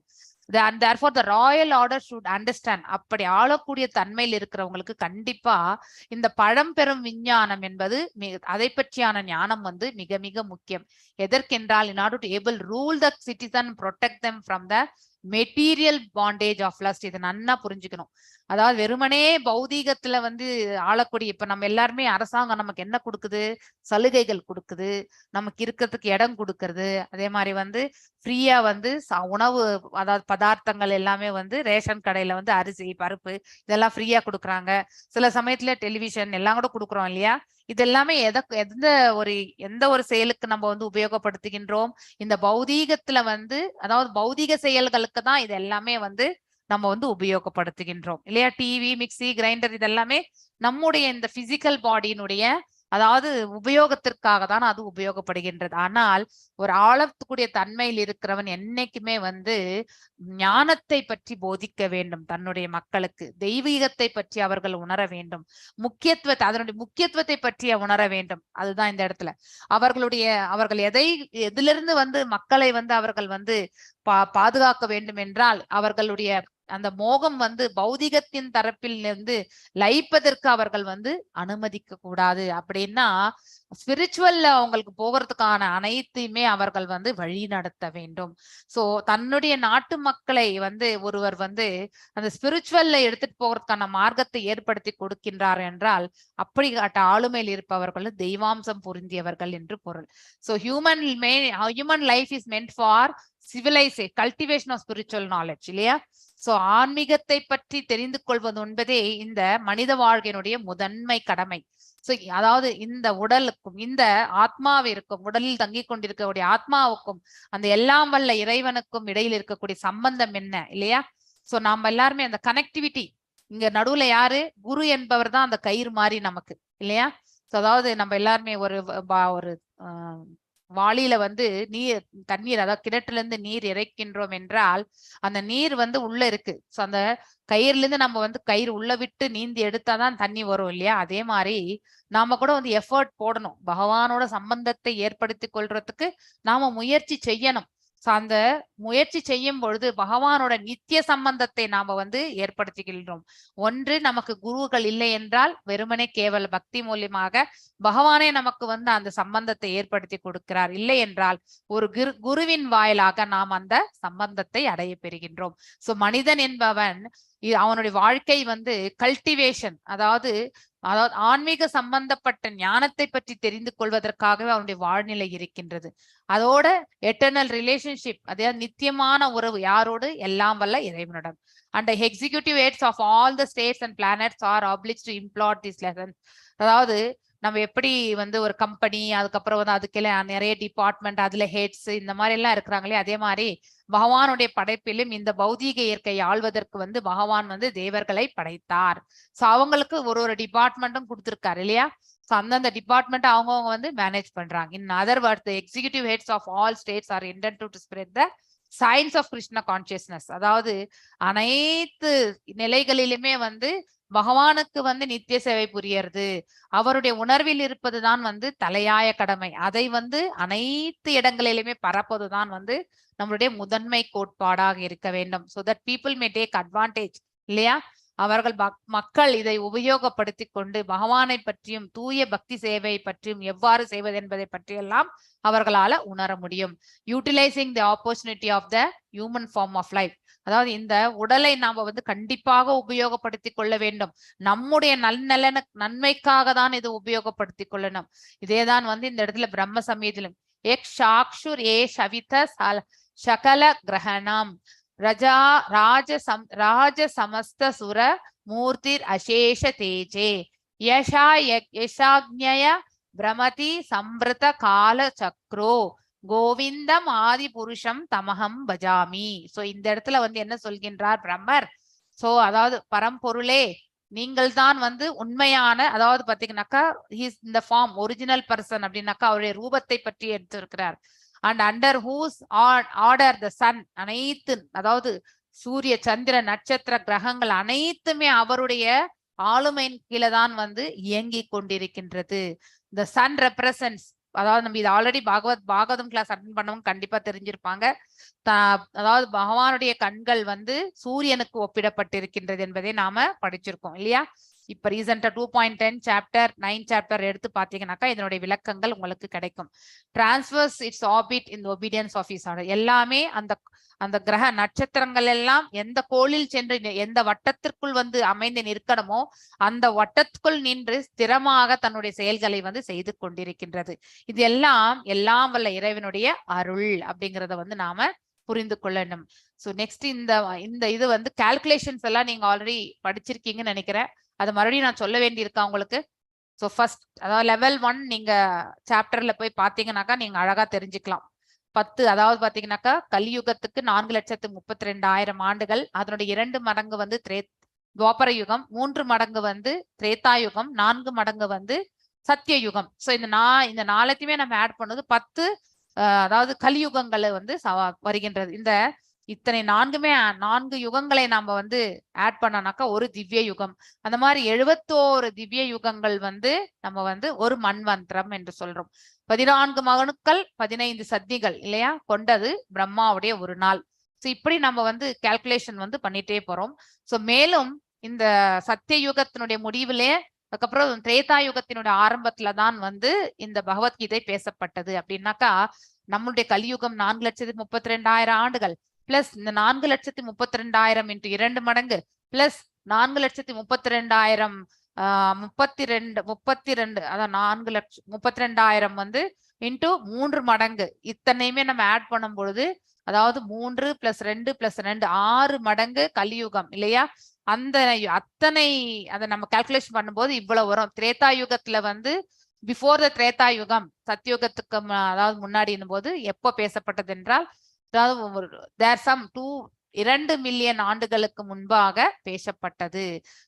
And therefore the royal order should understand. அப்படி ஆளக்கூடிய தன்மையில் இருக்கிறவங்களுக்கு கண்டிப்பா இந்த பழம்பெரும் விஞ்ஞானம் என்பது அதை பற்றியான ஞானம் வந்து மிக மிக முக்கியம். எதற்கென்றால் in order to able rule the citizen, protect them from the material bondage of lust. இதை நன்னா புரிஞ்சுக்கணும். அதாவது வெறுமனே பௌதீகத்துல வந்து ஆளக்கூடிய, இப்ப நம்ம எல்லாருமே அரசாங்கம் நமக்கு என்ன கொடுக்குது? சலுகைகள் கொடுக்குது, நமக்கு இருக்கிறதுக்கு இடம் கொடுக்கறது, அதே மாதிரி வந்து ஃப்ரீயா வந்து உணவு, அதாவது பதார்த்தங்கள் எல்லாமே வந்து ரேஷன் கடையில வந்து அரிசி, பருப்பு இதெல்லாம் ஃப்ரீயா கொடுக்குறாங்க. சில சமயத்துல டெலிவிஷன் எல்லாம் கூட கொடுக்குறோம் இல்லையா? இது எல்லாமே எந்த ஒரு செயலுக்கு நம்ம வந்து உபயோகப்படுத்துகின்றோம்? இந்த பௌதீகத்துல வந்து, அதாவது பௌதீக செயல்களுக்கு தான் இது எல்லாமே வந்து நம்ம வந்து உபயோகப்படுத்துகின்றோம் இல்லையா? டிவி, மிக்சி, கிரைண்டர் இதெல்லாமே நம்முடைய இந்த பிசிக்கல் பாடியினுடைய அதாவது உபயோகத்திற்காக தான் அது உபயோகப்படுகின்றது. ஆனால் ஒரு ஆழத்துக்கூடிய தன்மையில் இருக்கிறவன் என்னைக்குமே வந்து ஞானத்தை பற்றி போதிக்க வேண்டும் தன்னுடைய மக்களுக்கு. தெய்வீகத்தை பற்றி அவர்கள் உணர வேண்டும், முக்கியத்துவத்தை, அதனுடைய முக்கியத்துவத்தை பற்றி உணர வேண்டும். அதுதான் இந்த இடத்துல அவர்களுடைய, அவர்கள் எதை எதிலிருந்து வந்து மக்களை வந்து அவர்கள் வந்து பாதுகாக்க வேண்டும் என்றால் அவர்களுடைய அந்த மோகம் வந்து பௌதிகத்தின் தரப்பில் இருந்து லயிப்பதற்கு அவர்கள் வந்து அனுமதிக்க கூடாது. அப்படின்னா ஸ்பிரிச்சுவல்ல அவங்களுக்கு போகிறதுக்கான அனைத்தையுமே அவர்கள் வந்து வழி நடத்த வேண்டும். சோ தன்னுடைய நாட்டு மக்களை வந்து ஒருவர் வந்து அந்த ஸ்பிரிச்சுவல்ல எடுத்துட்டு போகிறதுக்கான மார்க்கத்தை ஏற்படுத்தி கொடுக்கின்றார் என்றால் அப்படிப்பட்ட ஆளுமையில் இருப்பவர்கள் தெய்வாம்சம் பொருந்தியவர்கள் என்று பொருள். So human life is meant for civilise cultivation of spiritual knowledge இல்லையா? சோ ஆன்மீகத்தை பற்றி தெரிந்து கொள்வது என்பதே இந்த மனித வாழ்க்கையினுடைய முதன்மை கடமை. சோ அதாவது இந்த உடலுக்கும் இந்த ஆத்மாவிற்கும், உடலில் தங்கி கொண்டிருக்கக்கூடிய ஆத்மாவுக்கும் அந்த எல்லாம் வல்ல இறைவனுக்கும் இடையில் இருக்கக்கூடிய சம்பந்தம் என்ன இல்லையா? சோ நாம எல்லாருமே அந்த கனெக்டிவிட்டி, இங்க நடுவுல யாரு? குரு என்பவர் தான் அந்த கயிறு மாதிரி நமக்கு இல்லையா? சோ அதாவது நம்ம எல்லாருமே ஒரு ஒரு வாளியில வந்து நீர், தண்ணீர், அதாவது கிணற்றுல இருந்து நீர் இறைக்கின்றோம் என்றால் அந்த நீர் வந்து உள்ள இருக்கு. சோ அந்த கயிறுல இருந்து நம்ம வந்து கயிறு உள்ள விட்டு நீந்தி எடுத்தாதான் தண்ணி வரும் இல்லையா? அதே மாதிரி நாம கூட வந்து எஃபர்ட் போடணும், பகவானோட சம்பந்தத்தை ஏற்படுத்தி கொள்றதுக்கு நாம முயற்சி செய்யணும். சோ அந்த முயற்சி செய்யும் பொழுது பகவானோட நித்திய சம்பந்தத்தை நாம வந்து ஏற்படுத்திக்கின்றோம். ஒன்று, நமக்கு குருக்கள் இல்லை என்றால் வெறுமனே கேவல பக்தி மூலியமாக பகவானே நமக்கு வந்து அந்த சம்பந்தத்தை ஏற்படுத்தி கொடுக்கிறார். இல்லை என்றால் ஒரு குருவின் வாயிலாக நாம் அந்த சம்பந்தத்தை அடைய பெறுகின்றோம். சோ மனிதன் என்பவன் அவனுடைய வாழ்க்கை வந்து கல்டிவேஷன், அதாவது அதாவது ஆன்மீக சம்பந்தப்பட்ட ஞானத்தை பற்றி தெரிந்து கொள்வதற்காகவே அவனுடைய வாழ்நிலை இருக்கின்றது. அதோட எட்டர்னல் ரிலேஷன்ஷிப், அதாவது நித்தியமான உறவு யாரோடு? எல்லாம் வல்ல இறைவனுடன். And executive heads of all the states and planets are obliged to impart this lesson. அதாவது நம்ம எப்படி வந்து ஒரு கம்பெனி, அதுக்கப்புறம் வந்து அதுக்கெல்லாம் நிறைய டிபார்ட்மெண்ட், அதுல ஹெட்ஸ், இந்த மாதிரி எல்லாம் இருக்கிறாங்களே, அதே மாதிரி பகவானுடைய படைப்பிலும் இந்த பௌதீக இயற்கை ஆள்வதற்கு வந்து பகவான் வந்து தேவர்களை படைத்தார். சோ அவங்களுக்கு ஒரு ஒரு டிபார்ட்மெண்ட்டும் கொடுத்திருக்காரு இல்லையா? சோ அந்தந்த டிபார்ட்மெண்ட் அவங்கவுங்க வந்து மேனேஜ் பண்றாங்க. In other word, the executive heads of all states are intend to spread the science of Krishna consciousness. அதாவது அனைத்து நிலைகளிலுமே வந்து பகவானுக்கு வந்து நித்திய சேவை புரியறது, அவருடைய உணர்வில் இருப்பதுதான் வந்து தலையாய கடமை. அதை வந்து அனைத்து இடங்களிலுமே பரப்பதுதான் வந்து நம்மளுடைய முதன்மை கோட்பாடாக இருக்க வேண்டும். So that people may take advantage இல்லையா? அவர்கள் மக்கள் இதை உபயோகப்படுத்தி கொண்டு பகவானை பற்றியும் தூய பக்தி சேவை பற்றியும் எவ்வாறு செய்வது என்பதை பற்றியெல்லாம் அவர்களால உணர முடியும். Utilising the opportunity of the human form of life. அதாவது இந்த உடலை நாம வந்து கண்டிப்பாக உபயோகப்படுத்தி கொள்ள வேண்டும். நம்முடைய நல்நலன நன்மைக்காக தான் இது உபயோகப்படுத்திக் கொள்ளணும். இதேதான் வந்து இந்த இடத்துல பிரம்ம சமயத்திலும் எக் சாக்ஷுர் ஏ சவித சகல கிரகணம் ரஜா ராஜ ராஜ சமஸ்த சுர மூர்த்திர் அசேஷ தேஜே யஷா யசாக்ஞய பிரமதி சம்பிரத கால சக்ரோ கோவிந்தம் ஆதி புருஷம் தமகம் பஜாமி. சோ இந்த இடத்துல வந்து என்ன சொல்கின்றார் பிரம்மர்? சோ அதாவது பரம்பொருளே, நீங்கள் தான் வந்து உண்மையான, அதாவது பாத்தீங்கன்னாக்கா இந்த ஃபார்ம் ஒரிஜினல் பர்சன் அப்படின்னாக்கா அவருடைய ரூபத்தை பற்றி எடுத்திருக்கிறார். And under whose order the sun, அனைத்து, அதாவது சூரிய சந்திர நட்சத்திர கிரகங்கள் அனைத்துமே அவருடைய ஆளுமையின் கீழே தான் வந்து இயங்கி கொண்டிருக்கின்றது. The sun represents அதாவது நம்ம இது ஆல்ரெடி பாகவதம் கிளாஸ் அட்டன் பண்ணவங்க கண்டிப்பா தெரிஞ்சிருப்பாங்க. அதாவது பகவானுடைய கண்கள் வந்து சூரியனுக்கு ஒப்பிடப்பட்டிருக்கின்றது என்பதை நாம படிச்சிருக்கோம் இல்லையா? இப்ப ரீசெண்டா 2.10 சாப்டர் 9 சாப்டர் எடுத்து பாத்தீங்கன்னாக்கா இதனுடைய விளக்கங்கள் உங்களுக்கு கிடைக்கும். Transfers its orbit in obedience of his order. எல்லாமே அந்த அந்த கிரக நட்சத்திரங்கள் எல்லாம் எந்த கோளில் சென்று எந்த வட்டத்திற்குள் வந்து அமைந்து நிற்கணுமோ அந்த வட்டத்துக்குள் நின்று ஸ்திரமாக தன்னுடைய செயல்களை வந்து செய்து கொண்டிருக்கின்றது. இது எல்லாம் எல்லாம் வல்ல இறைவனுடைய அருள் அப்படிங்கிறத வந்து நாம புரிந்து கொள்ளணும். ஸோ நெக்ஸ்ட் இந்த இந்த இது வந்து கால்குலேஷன்ஸ் எல்லாம் நீங்க ஆல்ரெடி படிச்சிருக்கீங்கன்னு நினைக்கிறேன். அது மறுபடியும் நான் சொல்ல வேண்டியிருக்கா உங்களுக்கு? ஸோ ஃபர்ஸ்ட் அதாவது லெவல் 1 நீங்க சாப்டர்ல போய் பாத்தீங்கன்னாக்கா நீங்க அழகா தெரிஞ்சுக்கலாம். 10 அதாவது பாத்தீங்கன்னாக்கா கலியுகத்துக்கு 4,32,000 ஆண்டுகள், அதனுடைய 2 மடங்கு வந்து துவாபர யுகம், 3 மடங்கு வந்து திரேதாயுகம், 4 மடங்கு வந்து சத்தியயுகம். ஸோ இந்த இந்த நாலத்தையுமே நம்ம ஆட் பண்ணது 10 அதாவது கலியுகங்களை வந்து வருகின்றது. இந்த இத்தனை 4 யுகங்களை நாம வந்து ஆட் பண்ணோம்னாக்கா ஒரு திவ்ய யுகம். அந்த மாதிரி 71 திவ்ய யுகங்கள் வந்து நம்ம வந்து ஒரு மன்வந்திரம் என்று சொல்றோம். 14 மகனுக்கள் 15 சத்னிகள் இல்லையா கொண்டது பிரம்மாவுடைய ஒரு நாள். ஸோ இப்படி நம்ம வந்து கால்குலேஷன் வந்து பண்ணிட்டே போறோம். ஸோ மேலும் இந்த சத்திய யுகத்தினுடைய முடிவிலே அதுக்கப்புறம் திரேதா யுகத்தினுடைய ஆரம்பத்துலதான் வந்து இந்த பகவத்கீதை பேசப்பட்டது. அப்படின்னாக்கா நம்மளுடைய கலியுகம் 4,32,000 ஆண்டுகள் பிளஸ் இந்த 4,32,000 இன்ட்டு 2 மடங்கு பிளஸ் 4,32,000 32 அதான் 4,32,000 வந்து இன்ட்டு 3 மடங்கு இத்தனையுமே நம்ம ஆட் பண்ணும் பொழுது அதாவது 3 + 2 + 2 6 மடங்கு கலியுகம் இல்லையா? அந்த அத்தனை அதை நம்ம கால்குலேஷன் பண்ணும்போது இவ்வளவு வரும். திரேதா யுகத்துல வந்து பிஃபோர் the Treta யுகம் சத்தியுகத்துக்கு அதாவது முன்னாடி போது எப்போ பேசப்பட்டது என்றால் அதாவது தேர் சம் 2 மில்லியன் ஆண்டுகளுக்கு முன்பாக பேசப்பட்டது.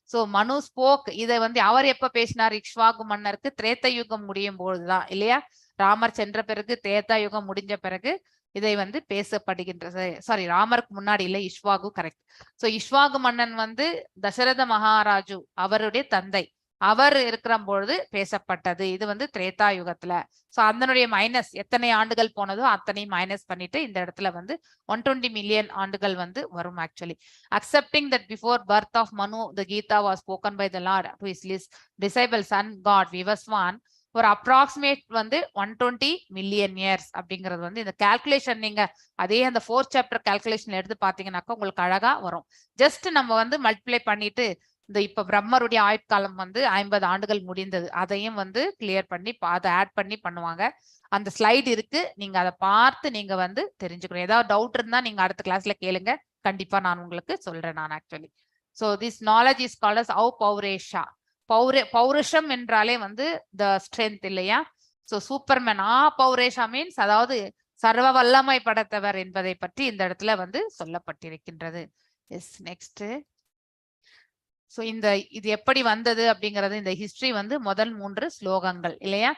சோ மனு ஸ்போக் இதை வந்து அவர் எப்ப பேசினார்? இக்ஷ்வாகு மன்னருக்கு திரேத்த யுகம் முடியும் போதுதான் இல்லையா? ராமர் சென்ற பிறகு திரேதா யுகம் முடிஞ்ச பிறகு இதை வந்து பேசப்படுகின்றது. சாரி, ராமருக்கு முன்னாடி இல்லை, இஷ்வாகு கரெக்ட். சோ இஷ்வாகு மன்னன் வந்து தசரத மகாராஜு அவருடைய தந்தை, அவர் இருக்கிற பொழுது பேசப்பட்டது. இது வந்து திரேதா யுகத்துல. சோ அதனுடைய மைனஸ் எத்தனை ஆண்டுகள் போனதோ அத்தனை மைனஸ் பண்ணிட்டு இந்த இடத்துல வந்து 120 மில்லியன் ஆண்டுகள் வந்து வரும். Actually accepting that before birth of Manu the Gita was spoken by the lord to his disciple son god Vivasvan ஒரு அப்ராக்சிமேட் வந்து 120 மில்லியன் இயர்ஸ் அப்படிங்கிறது வந்து இந்த கால்குலேஷன் நீங்க அதே அந்த 4th chapter calculation எடுத்து பாத்தீங்கன்னாக்கா உங்களுக்கு அழகா வரும். ஜஸ்ட் நம்ம வந்து மல்டிப்ளை பண்ணிட்டு இந்த இப்ப பிரம்மருடைய ஆயுட்காலம் வந்து 50 ஆண்டுகள் முடிந்தது, அதையும் வந்து கிளியர் பண்ணி அதை ஆட் பண்ணி பண்ணுவாங்க. அந்த ஸ்லைடு இருக்கு, நீங்க அதை பார்த்து நீங்க வந்து தெரிஞ்சுக்கணும். ஏதாவது டவுட் இருந்தா நீங்க அடுத்த கிளாஸ்ல கேளுங்க, கண்டிப்பா நான் உங்களுக்கு சொல்றேன் நான் actually. So this knowledge is called as அவு பௌரேஷா. பௌருஷம் என்றாலே வந்து the strength இல்லையா? சோ சூப்பர்மேன் ஆ பௌரேஷா மீன்ஸ் அதாவது சர்வ வல்லமை படைத்தவர் என்பதை பற்றி இந்த இடத்துல வந்து சொல்லப்பட்டிருக்கின்றது. S, next. சோ இந்த இது எப்படி வந்தது அப்படிங்கிறது இந்த ஹிஸ்டரி வந்து முதல் 3 ஸ்லோகங்கள் இல்லையா?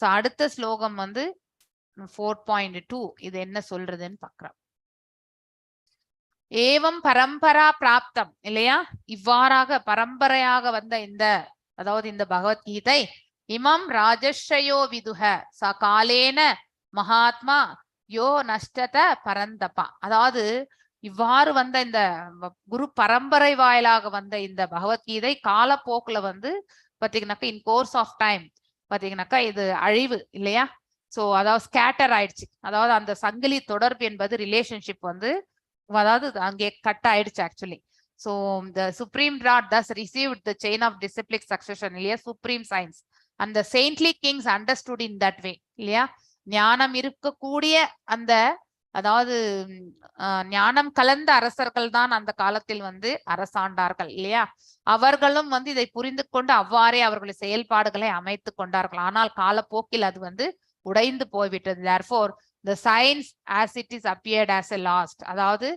சோ அடுத்த ஸ்லோகம் வந்து 4.2 இது என்ன சொல்றதுன்னு பாக்குறோம். ஏவம் பரம்பரா பிராப்தம் இல்லையா? இவ்வாறாக பரம்பரையாக வந்த இந்த அதாவது இந்த பகவத்கீதை இமம் ராஜஸ்ரயோ விதுஹ ச காலேன மகாத்மா யோ நஷ்டத பரந்தபா. அதாவது இவ்வாறு வந்த இந்த குரு பரம்பரை வாயிலாக வந்த இந்த பகவத்கீதை காலப்போக்குல வந்து பாத்தீங்கன்னாக்கா இன் கோர்ஸ் ஆஃப் டைம் பாத்தீங்கன்னாக்கா இது அழிவு இல்லையா? சோ அதாவது ஸ்கேட்டர் ஆயிடுச்சு. அதாவது அந்த சங்கிலி தொடர்பு என்பது ரிலேஷன்ஷிப் வந்து அதாவது அங்கே கட் ஆயிடுச்சு actually. So the supreme lord thus received the chain of disciplic succession இல்லையா? சுப்ரீம் சயின்ஸ் அந்த saintly kings understood in that way இல்லையா? ஞானம் இருக்கக்கூடிய அந்த அதாவது ஞானம் கலந்த அரசர்கள் தான் அந்த காலத்தில் வந்து அரசாண்டார்கள் இல்லையா? அவர்களும் வந்து இதை புரிந்து கொண்டு அவ்வாறே அவர்களுடைய செயல்பாடுகளை அமைத்து கொண்டார்கள். ஆனால் காலப்போக்கில் அது வந்து உடைந்து போய்விட்டது. Therefore the science as it is appeared as a lost. அதாவது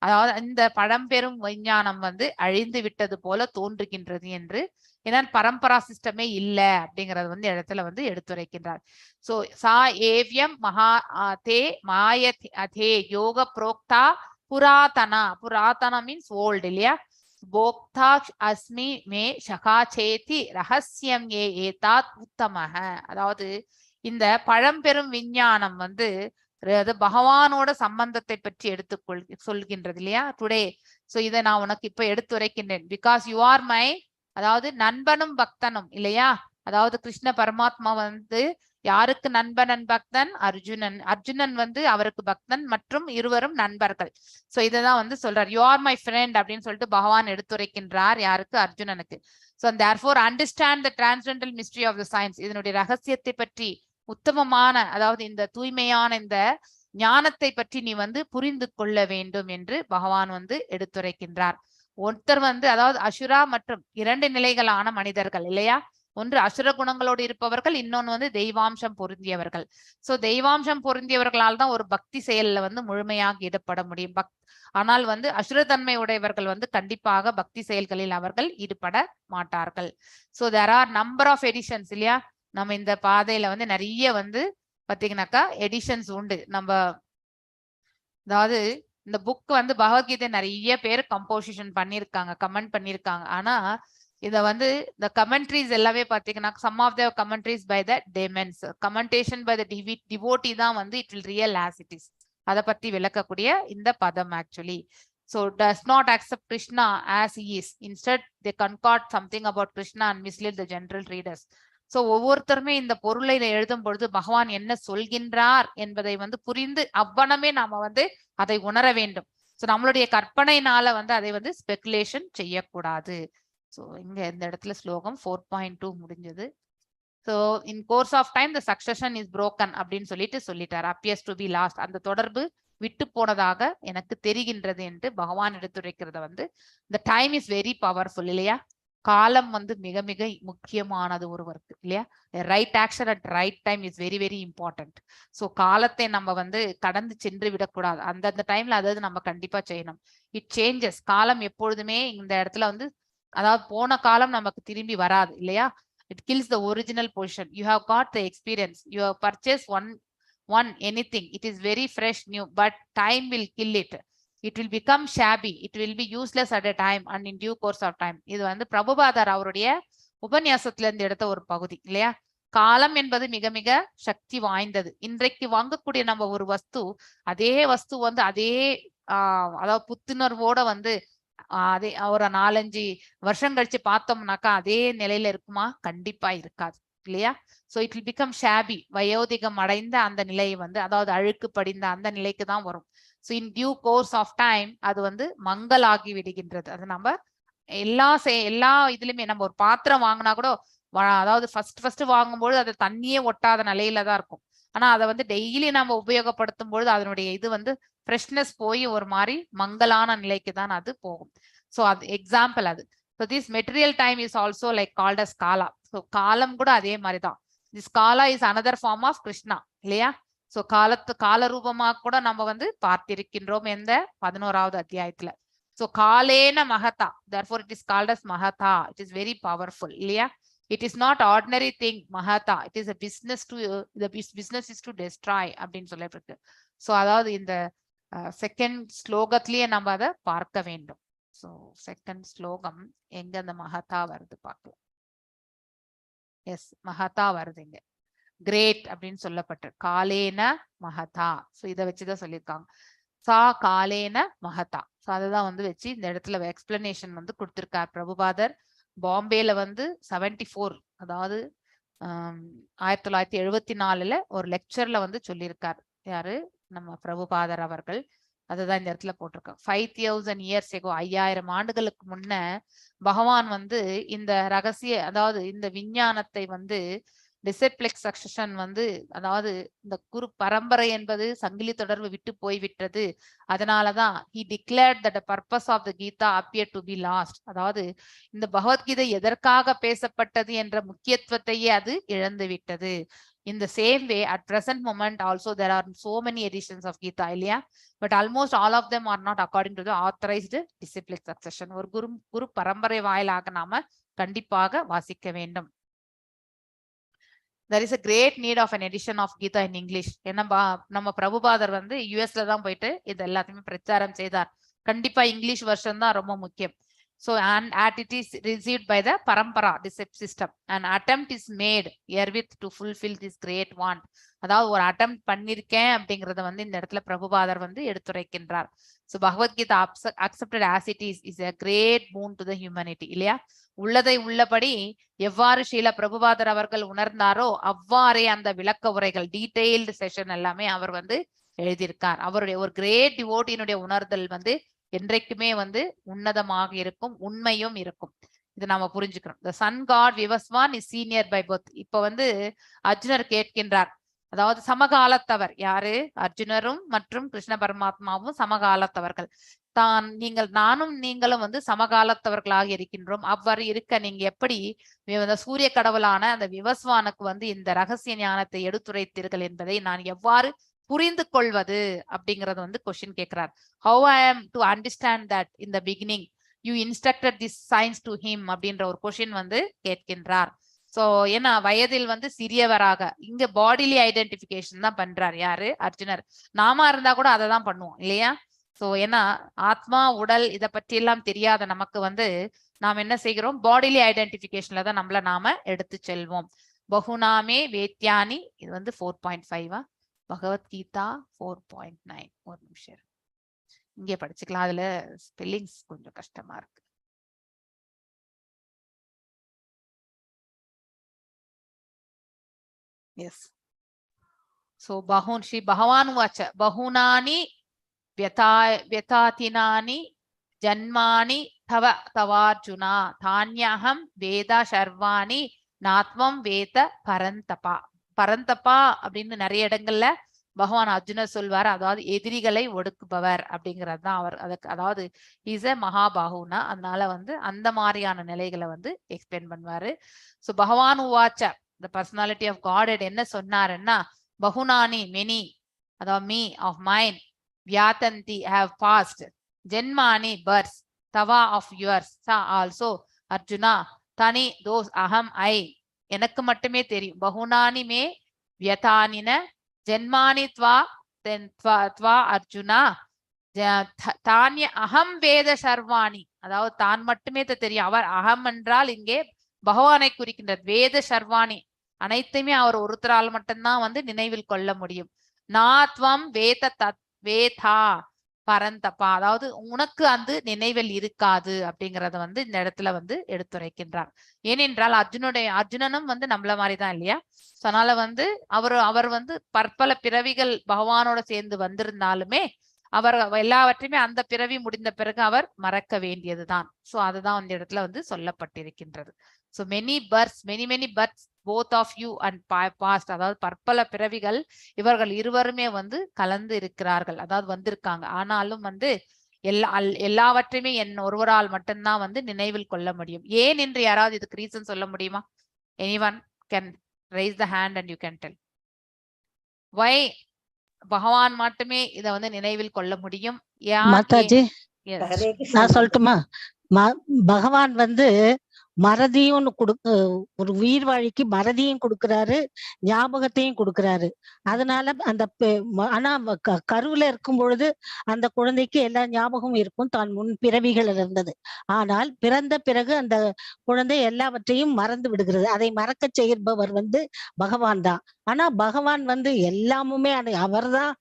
அதாவது இந்த பழம்பெரும் விஞ்ஞானம் வந்து அழிந்து விட்டது போல தோன்றுகின்றது என்று, ஏன்னா பரம்பரா சிஸ்டமே இல்லை அப்படிங்கறது வந்து இடத்துல வந்து எடுத்துரைக்கின்றார். சோ சா ஏவ்யம் மகா தே மாய அதே யோக புரோக்தா புராதனா, புராதனா மீன்ஸ் ஓல்டு இல்லையா? போக்தா அஸ்மி மே சகாச்சேதி ரகசியம் ஏ ஏதாத் உத்தமஹ. அதாவது இந்த பழம்பெரும் விஞ்ஞானம் வந்து அது பகவானோட சம்பந்தத்தை பற்றி எடுத்துக்கொள் சொல்கின்றது, இல்லையா? டுடே சோ இதை நான் உனக்கு இப்ப எடுத்துரைக்கின்றேன். Because you are my, அதாவது நண்பனும் பக்தனும், இல்லையா? அதாவது கிருஷ்ண பரமாத்மா வந்து யாருக்கு நண்பன் பக்தன்? அர்ஜுனன். அர்ஜுனன் வந்து அவருக்கு பக்தன் மற்றும் இருவரும் நண்பர்கள். சோ இததான் வந்து சொல்றார், you are my friend அப்படின்னு சொல்லிட்டு பகவான் எடுத்துரைக்கின்றார். யாருக்கு? அர்ஜுனனுக்கு. So therefore understand the transcendental mystery of the science. இதனுடைய ரகசியத்தை பற்றி, உத்தமமான, அதாவது இந்த தூய்மையான இந்த ஞானத்தை பற்றி நீ வந்து புரிந்து கொள்ள வேண்டும் என்று பகவான் வந்து எடுத்துரைக்கின்றார். ஒருத்தர் வந்து, அதாவது அசுரா மற்றும் இரண்டு நிலைகளான மனிதர்கள், இல்லையா? ஒன்று அசுர குணங்களோடு இருப்பவர்கள், இன்னொன்னு வந்து தெய்வாம்சம் பொருந்தியவர்கள். சோ தெய்வாம்சம் பொருந்தியவர்களால் தான் ஒரு பக்தி செயல்ல வந்து முழுமையாக ஈடுபட முடியும். ஆனால் வந்து அசுரத்தன்மை உடையவர்கள் வந்து கண்டிப்பாக பக்தி செயல்களில் அவர்கள் ஈடுபட மாட்டார்கள். So there are number of editions, இல்லையா? நம்ம இந்த பாதையில வந்து நிறைய வந்து பாத்தீங்கன்னாக்கா எடிஷன்ஸ் உண்டு. நம்ம அதாவது இந்த புக் வந்து பகவத்கீதை நிறைய பேர் கம்போசிஷன் பண்ணிருக்காங்க, கமெண்ட் பண்ணிருக்காங்க. ஆனா இத வந்து இந்த கமெண்ட்ரிஸ் எல்லாமே பாத்தீங்கன்னா some of the commentaries by the demons, commentation by the devotee தான் வந்து it will real as it is. அதை பத்தி விளக்கக்கூடிய இந்த பதம் actually. So does not accept Krishna as he is. Instead they concord something about Krishna and mislead the general readers. So ஒவ்வொருத்தருமே இந்த பொருளை எழுதும் பொழுது பகவான் என்ன சொல்கின்றார் என்பதை வந்து புரிந்து அவ்வனமே நாம வந்து அதை உணர வேண்டும். ஸோ நம்மளுடைய கற்பனைனால வந்து அதை வந்து ஸ்பெகுலேஷன் செய்யக்கூடாது. ஸோ இங்க இந்த இடத்துல ஸ்லோகம் 4.2 முடிஞ்சது. So in course of time the succession is broken அப்படின்னு சொல்லிட்டு சொல்லிட்டார். அப்பியர்ஸ் டு பி லாஸ்ட், அந்த தொடர்பு விட்டு போனதாக எனக்கு தெரிகின்றது என்று பகவான் எடுத்துரைக்கிறத வந்து இந்த time is very powerful, இல்லையா? காலம் வந்து மிக மிக முக்கியமானது ஒருவருக்கு, இல்லையா? Right action at right time is very very important. So காலத்தை நம்ம வந்து கடந்து சென்று விடக்கூடாது. அந்தந்த டைம்ல அதாவது நம்ம கண்டிப்பா செய்யணும். It changes. காலம் எப்பொழுதுமே இந்த இடத்துல வந்து, அதாவது போன காலம் நமக்கு திரும்பி வராது, இல்லையா? It kills the original position. You have got the experience, you have purchase one anything, it is very fresh new, but time will kill it. It will become shabby, it will be useless at a time and in due course of time. இது வந்து பிரபுபாதர் அவருடைய உபன்யாசத்துல இருந்து எடுத்த ஒரு பகுதி, இல்லையா? காலம் என்பது மிக மிக சக்தி வாய்ந்தது. இன்றைக்கு வாங்கக்கூடிய நம்ம ஒரு வஸ்து, அதே வஸ்து வந்து அதே அதாவது புத்துணர்வோட வந்து அதே ஒரு 4-5 வருஷம் கழிச்சு பார்த்தோம்னாக்கா அதே நிலையில இருக்குமா? கண்டிப்பா இருக்காது, இல்லையா? So it will become shabby. வயோதிகம் அடைந்த அந்த நிலையை வந்து, அதாவது அழுக்கு படிந்த அந்த நிலைக்கு தான் வரும். So in due course of time அது வந்து மங்கலாகி விடுகின்றது. அது நம்ம எல்லா எல்லா இதுலயுமே நம்ம ஒரு பாத்திரம் வாங்கினா கூட அதாவது ஃபர்ஸ்ட் வாங்கும்போது அது தண்ணியே ஒட்டாத நிலையில தான் இருக்கும். ஆனா அதை வந்து டெய்லி நம்ம உபயோகப்படுத்தும் பொழுது அதனுடைய இது வந்து ஃப்ரெஷ்னஸ் போய் ஒரு மாதிரி மங்கலான நிலைக்கு தான் அது போகும். ஸோ அது எக்ஸாம்பிள் அது. So this material time is also like called as kala. So காலம் கூட அதே மாதிரி தான். This kala is another form of Krishna, இல்லையா? ஸோ காலத்து கால ரூபமாக கூட நம்ம வந்து பார்த்திருக்கின்றோம் எந்த 11வது அத்தியாயத்துல. ஸோ காலேன மகதா, therefore it is called as mahata. It is very powerful, இல்லையா? It is not ordinary thing mahata. It is a business to the business is to destroy அப்படின்னு சொல்லப்பட்டிருக்கு. ஸோ அதாவது இந்த செகண்ட் ஸ்லோகத்திலேயே நம்ம அதை பார்க்க வேண்டும். ஸோ செகண்ட் ஸ்லோகம் எங்க அந்த மகதா வருது பார்க்கலாம். எஸ், மகதா வருது இங்க. கிரேட் அப்படின்னு சொல்லப்பட்டு காலேன மகதா. ஸோ இதை வச்சுதான் சொல்லியிருக்காங்க. சா காலேன மகதா. ஸோ அதை வந்து வச்சு இந்த இடத்துல எக்ஸ்பிளனேஷன் வந்து கொடுத்திருக்கார் பிரபுபாதர். பாம்பேல வந்து 74, அதாவது 1974 ஒரு லெக்சர்ல வந்து சொல்லியிருக்கார். யாரு? நம்ம பிரபுபாதர் அவர்கள். அதுதான் இந்த இடத்துல போட்டிருக்காங்க. 5000 years ago, 5000 ஆண்டுகளுக்கு முன்ன பகவான் வந்து இந்த ரகசிய, அதாவது இந்த விஞ்ஞானத்தை வந்து டிசிப்ளிக் சக்சஷன் வந்து, அதாவது இந்த குரு பரம்பரை என்பது சங்கிலி தொடர்பு விட்டு போய்விட்டது. அதனாலதான் he declared that the purpose of the Gita appear to be lost. அதாவது இந்த பகவத்கீதை எதற்காக பேசப்பட்டது என்ற முக்கியத்துவத்தையே அது இழந்து விட்டது. In the same way, at present moment also there are so many editions of Gita, இல்லையா? But almost all of them are not according to the authorized disciplic succession. ஒரு குரு பரம்பரை வாயிலாக நாம கண்டிப்பாக வாசிக்க வேண்டும். There is a great need of an edition of Gita in English. ஏன்னா நம்ம பிரபுபாதர் வந்து யூஎஸ்ல தான் போயிட்டு இது எல்லாத்தையுமே பிரச்சாரம் செய்தார். கண்டிப்பா இங்கிலீஷ் வெர்ஷன் தான் ரொம்ப முக்கியம். So and at it is received by the parampara system. An attempt is made herewith to fulfill this great want. அதாவது ஒரு அட்டெம்ப்ட் பண்ணிருக்கேன் அப்படிங்கறத வந்து இந்த இடத்துல பிரபுபாதர் வந்து எடுத்துரைக்கின்றார். So Bhagavad Gita accepted as it is is a great boon to the humanity, இல்லையா? உள்ளதை உள்ளபடி எவ்வாறு ஸ்ரீல பிரபுபாதர் அவர்கள் உணர்ந்தாரோ அவ்வாறே அந்த விளக்க உரைகள், டீடைல்டு செஷன் எல்லாமே அவர் வந்து எழுதியிருக்கார். அவருடைய ஒரு கிரேட் டிவோட்டினுடைய உணர்தல் வந்து என்றைக்குமே வந்து உன்னதமாக இருக்கும், உண்மையும் இருக்கும். இது நாம புரிஞ்சுக்கணும். The sun god Vivasvan is senior by birth. இப்ப வந்து அர்ஜுனர் கேட்கின்றார். அதாவது சமகாலத்தவர் யாரு? அர்ஜுனரும் மற்றும் கிருஷ்ண பரமாத்மாவும் சமகாலத்தவர்கள் தான். நீங்கள் நானும் நீங்களும் வந்து சமகாலத்தவர்களாக இருக்கின்றோம். அவ்வாறு இருக்க நீங்க எப்படி சூரிய கடவுளான அந்த விவஸ்வானுக்கு வந்து இந்த ரகசிய ஞானத்தை எடுத்துரைத்தீர்கள் என்பதை நான் எவ்வாறு புரிந்து கொள்வது அப்படிங்கறத வந்து கொஸ்டின் கேட்கிறார். How I am to understand that in the beginning you instructed this science to him அப்படின்ற ஒரு கொஸ்டின் வந்து கேட்கின்றார். சோ ஏன்னா வயதில் வந்து சிறியவராக இங்க பாடிலி ஐடென்டிபிகேஷன் தான் பண்றார் யாரு? அர்ஜுனர். நாம இருந்தா கூட அதை தான் பண்ணுவோம் இல்லையா? சோ ஏன்னா ஆத்மா உடல் இதை பற்றி எல்லாம் தெரியாத நமக்கு வந்து நாம் என்ன செய்கிறோம்? பாடிலி ஐடென்டிபிகேஷன்ல தான் நம்மள நாம எடுத்து செல்வோம். பகுநாமே வேத்யானி, இது வந்து 4.5. பகவத்கீதா 4.9. ஒரு நிமிஷம் இரு. இங்கே படிச்சுக்கலாம், அதுல ஸ்பெல்லிங்ஸ் கொஞ்சம் கஷ்டமா இருக்கு. எஸ். சோ பகுன் ஸ்ரீ பகவான் வாச்ச பகுனானி வியதாதினானி ஜன்மானி தவ தவார்ஜுனா தான்யஹம் வேத சர்வாணி நாத்வம் வேத பரந்தபா. பரந்தபா அப்படின்னு நிறைய இடங்கள்ல பகவான் அர்ஜுனர் சொல்வார். அதாவது எதிரிகளை ஒடுக்குபவர் அப்படிங்கிறது தான் அவர். அதுக்கு அதாவது is a மகாபாகுனா, அதனால வந்து அந்த மாதிரியான நிலைகளை வந்து எக்ஸ்பிளைன் பண்ணுவாரு. ஸோ பகவான் உவாச்ச, the personality of God என்ன சொன்னாருன்னா, பகுனானி மெனி, அதாவது மீ ஆஃப் மைன், வியாதந்தி have past, ஜென்மானி பர்ஸ், தவா ஆஃப் யுவர்ஸ், சா ஆல்சோ அர்ஜுனா, தனி those அகம் ஐ, எனக்கு மட்டுமே தெரியும். பகுனானி மே வியதானின ஜென்மானி த்வா தென் த்வா த்வா அர்ஜுனா தானிய அகம் வேத சர்வாணி, அதாவது தான் மட்டுமே தெரியும். அவர் அகம் என்றால் இங்கே பகவானை குறிக்கின்றார். வேத சர்வாணி அனைத்துமே அவர் ஒருத்தரால் மட்டும்தான் வந்து நினைவில் கொள்ள முடியும். நாத்வம் வேத தத் வேதா பரந்தப்பா, அதாவது உனக்கு அந்த நினைவில் இருக்காது அப்படிங்கறத வந்து இந்த இடத்துல வந்து எடுத்துரைக்கின்றார். ஏனென்றால் அர்ஜுனனும் வந்து நம்மள மாதிரிதான் இல்லையா? அதனால வந்து அவர் வந்து பற்பல பிறவிகள் பகவானோட சேர்ந்து வந்திருந்தாலுமே அவர் எல்லாவற்றையுமே அந்த பிறவி முடிந்த பிறகு அவர் மறக்க வேண்டியதுதான். சோ அதுதான் அந்த இடத்துல வந்து சொல்லப்பட்டிருக்கின்றது. So many births, many many births both of you and past, அதாவது பற்பல பிறவிகள் இவர்கள் இருவருமே வந்து கலந்து இருக்கிறார்கள், அதாவது வந்திருக்காங்க. ஆனாலும் வந்து எல்லாவற்றையுமே என் ஒருவரால் மட்டும்தான் வந்து நினைவில் கொள்ள முடியும். ஏன் என்று யாராவது இதுக்கு ரீசன் சொல்ல முடியுமா? Anyone can raise the hand and you can tell why பகவான் மட்டுமே இதை வந்து நினைவில் கொள்ள முடியும்? மாதாஜி நான் சொல்லட்டுமா? பகவான் வந்து மறதியும் கொடுக்க, ஒரு உயிர் வாழிக்கு மறதியும் கொடுக்கிறாரு, ஞாபகத்தையும் கொடுக்கிறாரு. அதனால அந்த ஆனா கருவுல இருக்கும் பொழுது அந்த குழந்தைக்கு எல்லா ஞாபகமும் இருக்கும், தான் முன் பிறவிகள் இருந்தது. ஆனால் பிறந்த பிறகு அந்த குழந்தை எல்லாவற்றையும் மறந்து விடுகிறது. அதை மறக்க செய்பவர் வந்து பகவான் தான். ஆனா பகவான் வந்து எல்லாமுமே அவர் தான்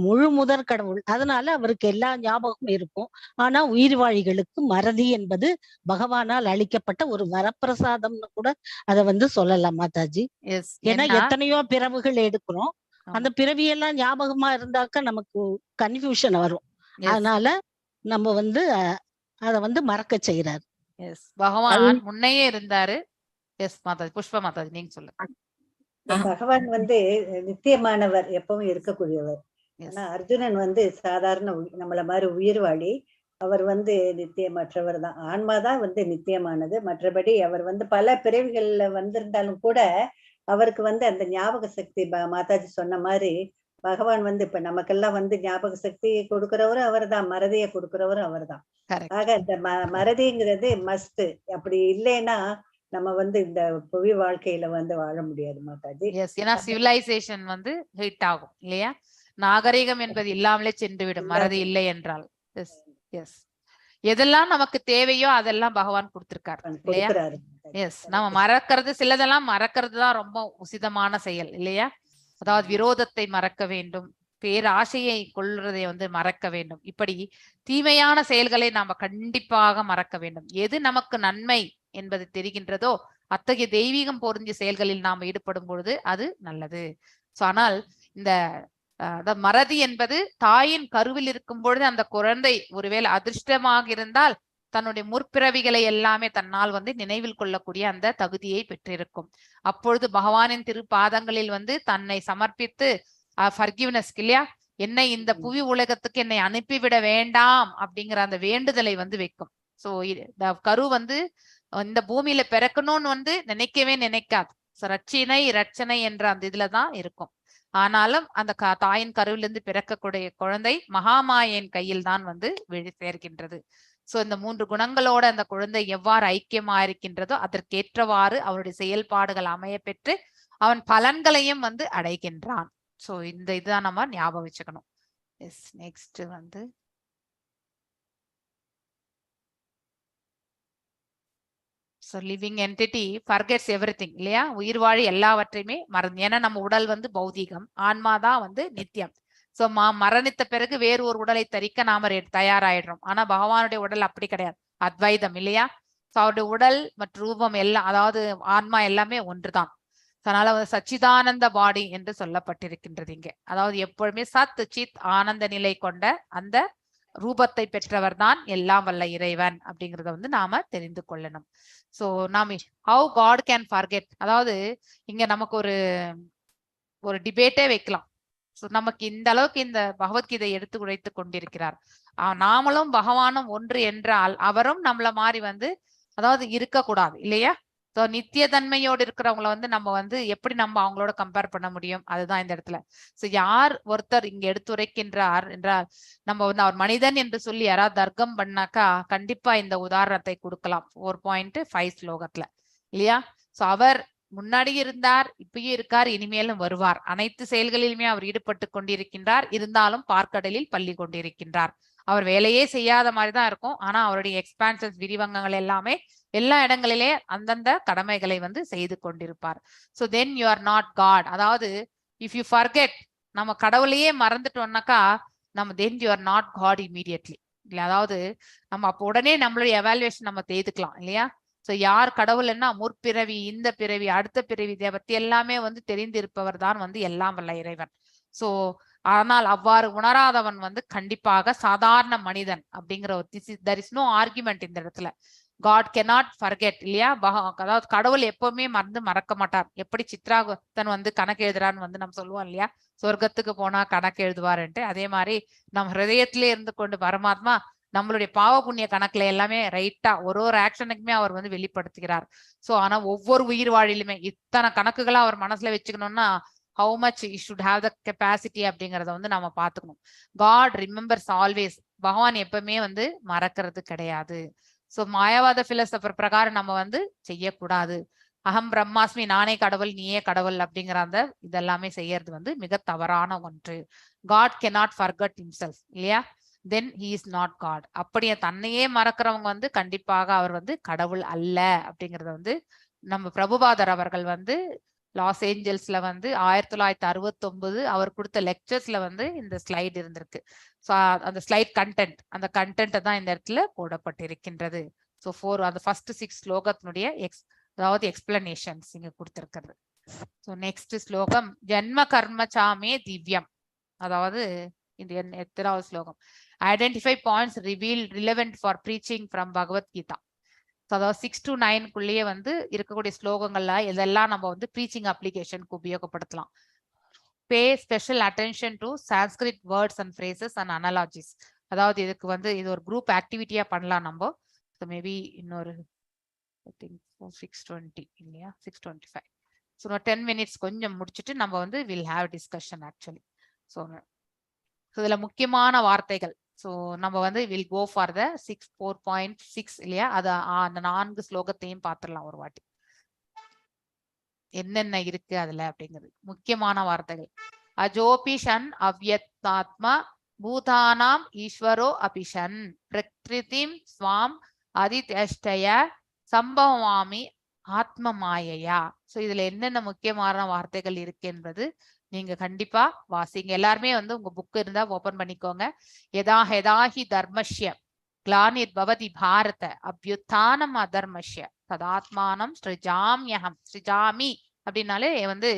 முழு முதற் கடவுள். அதனால அவருக்கு எல்லா ஞாபகமும் இருக்கும். ஆனா உயிர்வாழிகளுக்கு மறதி என்பது பகவானால் அளிக்கப்பட்ட ஒரு வரப்பிரசாதம்னு கூட அத வந்து சொல்லலாம் மாதாஜி. ஏன்னா எத்தனையோ பிறவுகள் எடுக்கிறோம், அந்த பிறவியெல்லாம் ஞாபகமா இருந்தாக்க நமக்கு கன்ஃபியூஷன் வரும். அதனால நம்ம வந்து அத வந்து மறக்க செய்யறாரு. பகவான் முன்னையே இருந்தாரு. எஸ் மாதாஜி, புஷ்ப மாதாஜி நீங்க சொல்லுங்க. பகவான் வந்து நித்தியமானவர், எப்பவும் இருக்கக்கூடியவர். ஆனா அர்ஜுனன் வந்து சாதாரண நம்மள மாதிரி உயிர்வாளி. அவர் வந்து நித்தியமற்றவர் தான். ஆன்மாதான் வந்து நித்தியமானது. மற்றபடி அவர் வந்து பல பிறவிகள்ல வந்திருந்தாலும் கூட அவருக்கு வந்து அந்த ஞாபக சக்தி, மாதாஜி சொன்ன மாதிரி பகவான் வந்து இப்ப நமக்கெல்லாம் வந்து ஞாபக சக்தி கொடுக்கிறவரும் அவர் தான், மறதியை கொடுக்கிறவரும் அவர் தான். ஆக இந்த மறதிங்கிறது மஸ்ட். அப்படி இல்லைன்னா நம்ம வந்து இந்த புவி வாழ்க்கையில வந்து வாழ முடியாது மாதாஜி. ஏன்னா சிவிலைசேஷன் வந்து ஹிட் ஆகும் இல்லையா? நாகரிகம் என்பது இல்லாமலே சென்றுவிடும் மறதி இல்லை என்றால். எஸ். எதெல்லாம் நமக்கு தேவையோ அதெல்லாம் பகவான் கொடுத்திருக்காரு இல்லையா? கொடுக்குறாரு. எஸ், நம்ம மறக்கிறது சிலதெல்லாம் மறக்கிறது தான் ரொம்ப உசிதமான செயல் இல்லையா? அதாவது விரோதத்தை மறக்க வேண்டும், பேராசையை கொள்றதை வந்து மறக்க வேண்டும். இப்படி தீமையான செயல்களை நாம கண்டிப்பாக மறக்க வேண்டும். எது நமக்கு நன்மை என்பது தெரிகின்றதோ அத்தகைய தெய்வீகம் பொருந்திய செயல்களில் நாம் ஈடுபடும் பொழுது அது நல்லது. சோ ஆனால் இந்த மறதி என்பது தாயின் கருவில் இருக்கும் பொழுது அந்த குழந்தை ஒருவேளை அதிர்ஷ்டமாக இருந்தால் தன்னுடைய முற்பிறவிகளை எல்லாமே தன்னால் வந்து நினைவில் கொள்ளக்கூடிய அந்த தகுதியை பெற்றிருக்கும். அப்பொழுது பகவானின் திருப்பாதங்களில் வந்து தன்னை சமர்ப்பித்து ஃபர்கிவ்னஸ் இல்லையா, என்னை இந்த புவி உலகத்துக்கு என்னை அனுப்பிவிட வேண்டாம் அப்படிங்கிற அந்த வேண்டுதலை வந்து வைக்கும். சோ கரு வந்து இந்த பூமியில பிறக்கணும்னு வந்து நினைக்கவே நினைக்காது. சோ ரட்சினை ரட்சனை என்ற அந்த இதுலதான் இருக்கும். ஆனாலும் அந்த தாயின் கருவிலிருந்து பிறக்கக்கூடிய குழந்தை மகாமாயின் கையில் தான் வந்து விழி சேர்க்கின்றது. சோ இந்த மூன்று குணங்களோட அந்த குழந்தை எவ்வாறு ஐக்கியமா இருக்கின்றதோ அதற்கேற்றவாறு அவருடைய செயல்பாடுகள் அமைய பெற்று அவன் பலன்களையும் வந்து அடைகின்றான். சோ இந்த இதுதான் நம்ம ஞாபகம் வச்சுக்கணும். எஸ், நெக்ஸ்ட் வந்து so living entity forgets everything இல்லையா? உயிர் வாழி எல்லாவற்றையுமே மறந்து, ஏன்னா நம்ம உடல் வந்து பௌதீகம், ஆன்மா தான் வந்து நித்தியம். ஸோ மரணித்த பிறகு வேறு ஒரு உடலை தரிக்க நாம தயாராயிடுறோம். ஆனா பகவானுடைய உடல் அப்படி கிடையாது, அத்வைதம் இல்லையா? ஸோ அவருடைய உடல் மற்றும் ரூபம் எல்லாம், அதாவது ஆன்மா எல்லாமே ஒன்றுதான். அதனால வந்து சச்சிதானந்த பாடி என்று சொல்லப்பட்டிருக்கின்றது இங்கே. அதாவது எப்பொழுதுமே சத் சித் ஆனந்த நிலை கொண்ட அந்த ரூபத்தை பெற்றவர் தான் எல்லாம் வல்ல இறைவன் அப்படிங்கிறத வந்து நாம தெரிந்து கொள்ளணும். சோ நாம how God can forget, அதாவது இங்க நமக்கு ஒரு ஒரு டிபேட்டே வைக்கலாம். சோ நமக்கு இந்த அளவுக்கு இந்த பகவத்கீதை எடுத்து உழைத்து கொண்டிருக்கிறார். நாமளும் பகவானும் ஒன்று என்றால் அவரும் நம்மள மாதிரி வந்து அதாவது இருக்கக்கூடாது இல்லையா? ஸோ நித்திய தன்மையோடு இருக்கிறவங்கள வந்து நம்ம வந்து எப்படி நம்ம அவங்களோட கம்பேர் பண்ண முடியும்? அதுதான் இந்த இடத்துல. ஸோ யார் ஒருத்தர் இங்க எடுத்துரைக்கின்றார் என்றால் நம்ம வந்து அவர் மனிதன் என்று சொல்லி யாராவது தர்க்கம் பண்ணாக்கா கண்டிப்பா இந்த உதாரணத்தை கொடுக்கலாம் 4.5 ஸ்லோகத்துல இல்லையா? ஸோ அவர் முன்னாடி இருந்தார், இப்பயும் இருக்கார், இனிமேலும் வருவார். அனைத்து செயல்களிலுமே அவர் ஈடுபட்டு கொண்டிருக்கின்றார். இருந்தாலும் பார்க்கடலில் பள்ளி கொண்டிருக்கின்றார். அவர் வேலையே செய்யாத மாதிரிதான் இருக்கும். ஆனா அவருடைய எக்ஸ்பான்ஷன்ஸ் விரிவங்கங்கள் எல்லாமே எல்லா இடங்களிலே அந்தந்த கடமைகளை வந்து செய்து கொண்டிருப்பார். So then you are not God. அதாவது if you forget, நம்ம கடவுளையே மறந்துட்டோம்னாக்கா நம்ம then you are not God immediately இல்லை. அதாவது நம்ம அப்போ உடனே நம்மளுடைய எவாலுவேஷன் நம்ம செய்துக்கலாம் இல்லையா? ஸோ யார் கடவுள்னா முற்பிறவி, இந்த பிறவி, அடுத்த பிறவி இதை பத்தி எல்லாமே வந்து தெரிந்திருப்பவர் தான் வந்து எல்லாம் வல்ல இறைவன். ஸோ ஆனால் அவ்வாறு உணராதவன் வந்து கண்டிப்பாக சாதாரண மனிதன் அப்படிங்கிற ஒரு there is no argument இந்த இடத்துல. காட் கெனாட் ஃபர்கெட் இல்லையா? அதாவது கடவுள் எப்பவுமே மறக்க மாட்டார். எப்படி சித்ராகுப்தன் வந்து கணக்கு எழுதுறான்னு வந்து நம்ம சொல்லுவோம் இல்லையா, சொர்க்கத்துக்கு போனா கணக்கு எழுதுவாருன்ட்டு. அதே மாதிரி நம் ஹிருதயத்திலே இருந்து கொண்டு பரமாத்மா நம்மளுடைய பாவ புண்ணிய கணக்குல எல்லாமே ரைட்டா ஒரு ஒரு ஆக்ஷனுக்குமே அவர் வந்து வெளிப்படுத்துகிறார். சோ ஆனா ஒவ்வொரு உயிர் வாழிலுமே இத்தனை கணக்குகளா அவர் மனசுல வச்சுக்கணும்னா how much you should have the capacity அப்படிங்கறத வந்து நம்ம பாத்துக்கணும். காட் ரிமெம்பர்ஸ் ஆல்வேஸ், பகவான் எப்பவுமே வந்து மறக்கிறது கிடையாது. சோ மாயாவாத பிலோசபர் பிரகாரம் நம்ம வந்து செய்யக்கூடாது. அகம் பிரம்மாஸ்மி, நானே கடவுள் நீயே கடவுள் அப்படிங்கிற அந்த இதெல்லாமே செய்யறது வந்து மிக தவறான ஒன்று. காட் கெனாட் ஃபர்கட் ஹிம்செல்ஃப் இல்லையா? Then he is not God. அப்படியே தன்னையே மறக்கிறவங்க வந்து கண்டிப்பாக அவர் வந்து கடவுள் அல்ல அப்படிங்கறத வந்து நம்ம பிரபுபாதர் அவர்கள் வந்து லாஸ் ஏஞ்சல்ஸ்ல வந்து 1969 அவர் கொடுத்த லெக்சர்ஸ்ல வந்து இந்த ஸ்லைடு இருந்திருக்கு. ஸோ அந்த ஸ்லைட் கண்டென்ட், அந்த கண்டென்ட்டை தான் இந்த இடத்துல போடப்பட்டிருக்கின்றது. ஸோ 4 அந்த ஃபர்ஸ்ட் 6 ஸ்லோகத்தினுடைய அதாவது எக்ஸ்பிளனேஷன்ஸ் இங்க கொடுத்திருக்கிறது. ஸோ நெக்ஸ்ட் ஸ்லோகம் ஜன்ம கர்ம சாமே திவ்யம். அதாவது இந்த எத்தனாவது ஸ்லோகம்? Identify points reveal relevant for preaching from Bhagavad Gita. So அதாவது 6 to 9 வந்து இருக்கக்கூடிய ஸ்லோகங்கள்ல இதெல்லாம் நம்ம வந்து ப்ரீச்சிங் அப்ளிகேஷனுக்கு உபயோகப்படுத்தலாம். Pay special attention to Sanskrit words and phrases and analogies. அதாவது இதுக்கு வந்து இது ஒரு குரூப் ஆக்டிவிட்டியா பண்ணலாம் நம்ம. ஸோ மேபி இன்னொரு I think 6:20 இல்லையா, 6:25. ஸோ 10 minutes கொஞ்சம் முடிச்சுட்டு நம்ம வந்து will have discussion actually. So இதுல முக்கியமான வார்த்தைகள். ஸோ நம்ம வந்து will go for the 4.6 இல்லையா, அது அந்த 4 ஸ்லோகத்தையும் பார்த்துடலாம் ஒரு வாட்டி, என்னென்ன இருக்கு அதுல அப்படிங்கிறது. முக்கியமான வார்த்தைகள் அஜோபி ஷன் அவ்யத்தாத்மா பூதானாம் ஈஸ்வரோ அபிஷன் பிரகிருதிம் ஸ்வாம் அதித்யஷ்டய சம்பவாமி ஆத்ம மாயையா. சோ இதுல என்னென்ன முக்கியமான வார்த்தைகள் இருக்கு என்பது நீங்க கண்டிப்பா வாசிங்க. எல்லாருமே வந்து உங்க புக் இருந்தா ஓபன் பண்ணிக்கோங்க. யதா ஹெதாஹி தர்மஸ்ய கிளானிர் பவதி பாரத அபியுத்தானம் அதர்மஸ்ய ததாத்மானம் ஸ்ருஜாம்யஹம். ஸ்ருஜாமி அப்படின்னாலே வந்து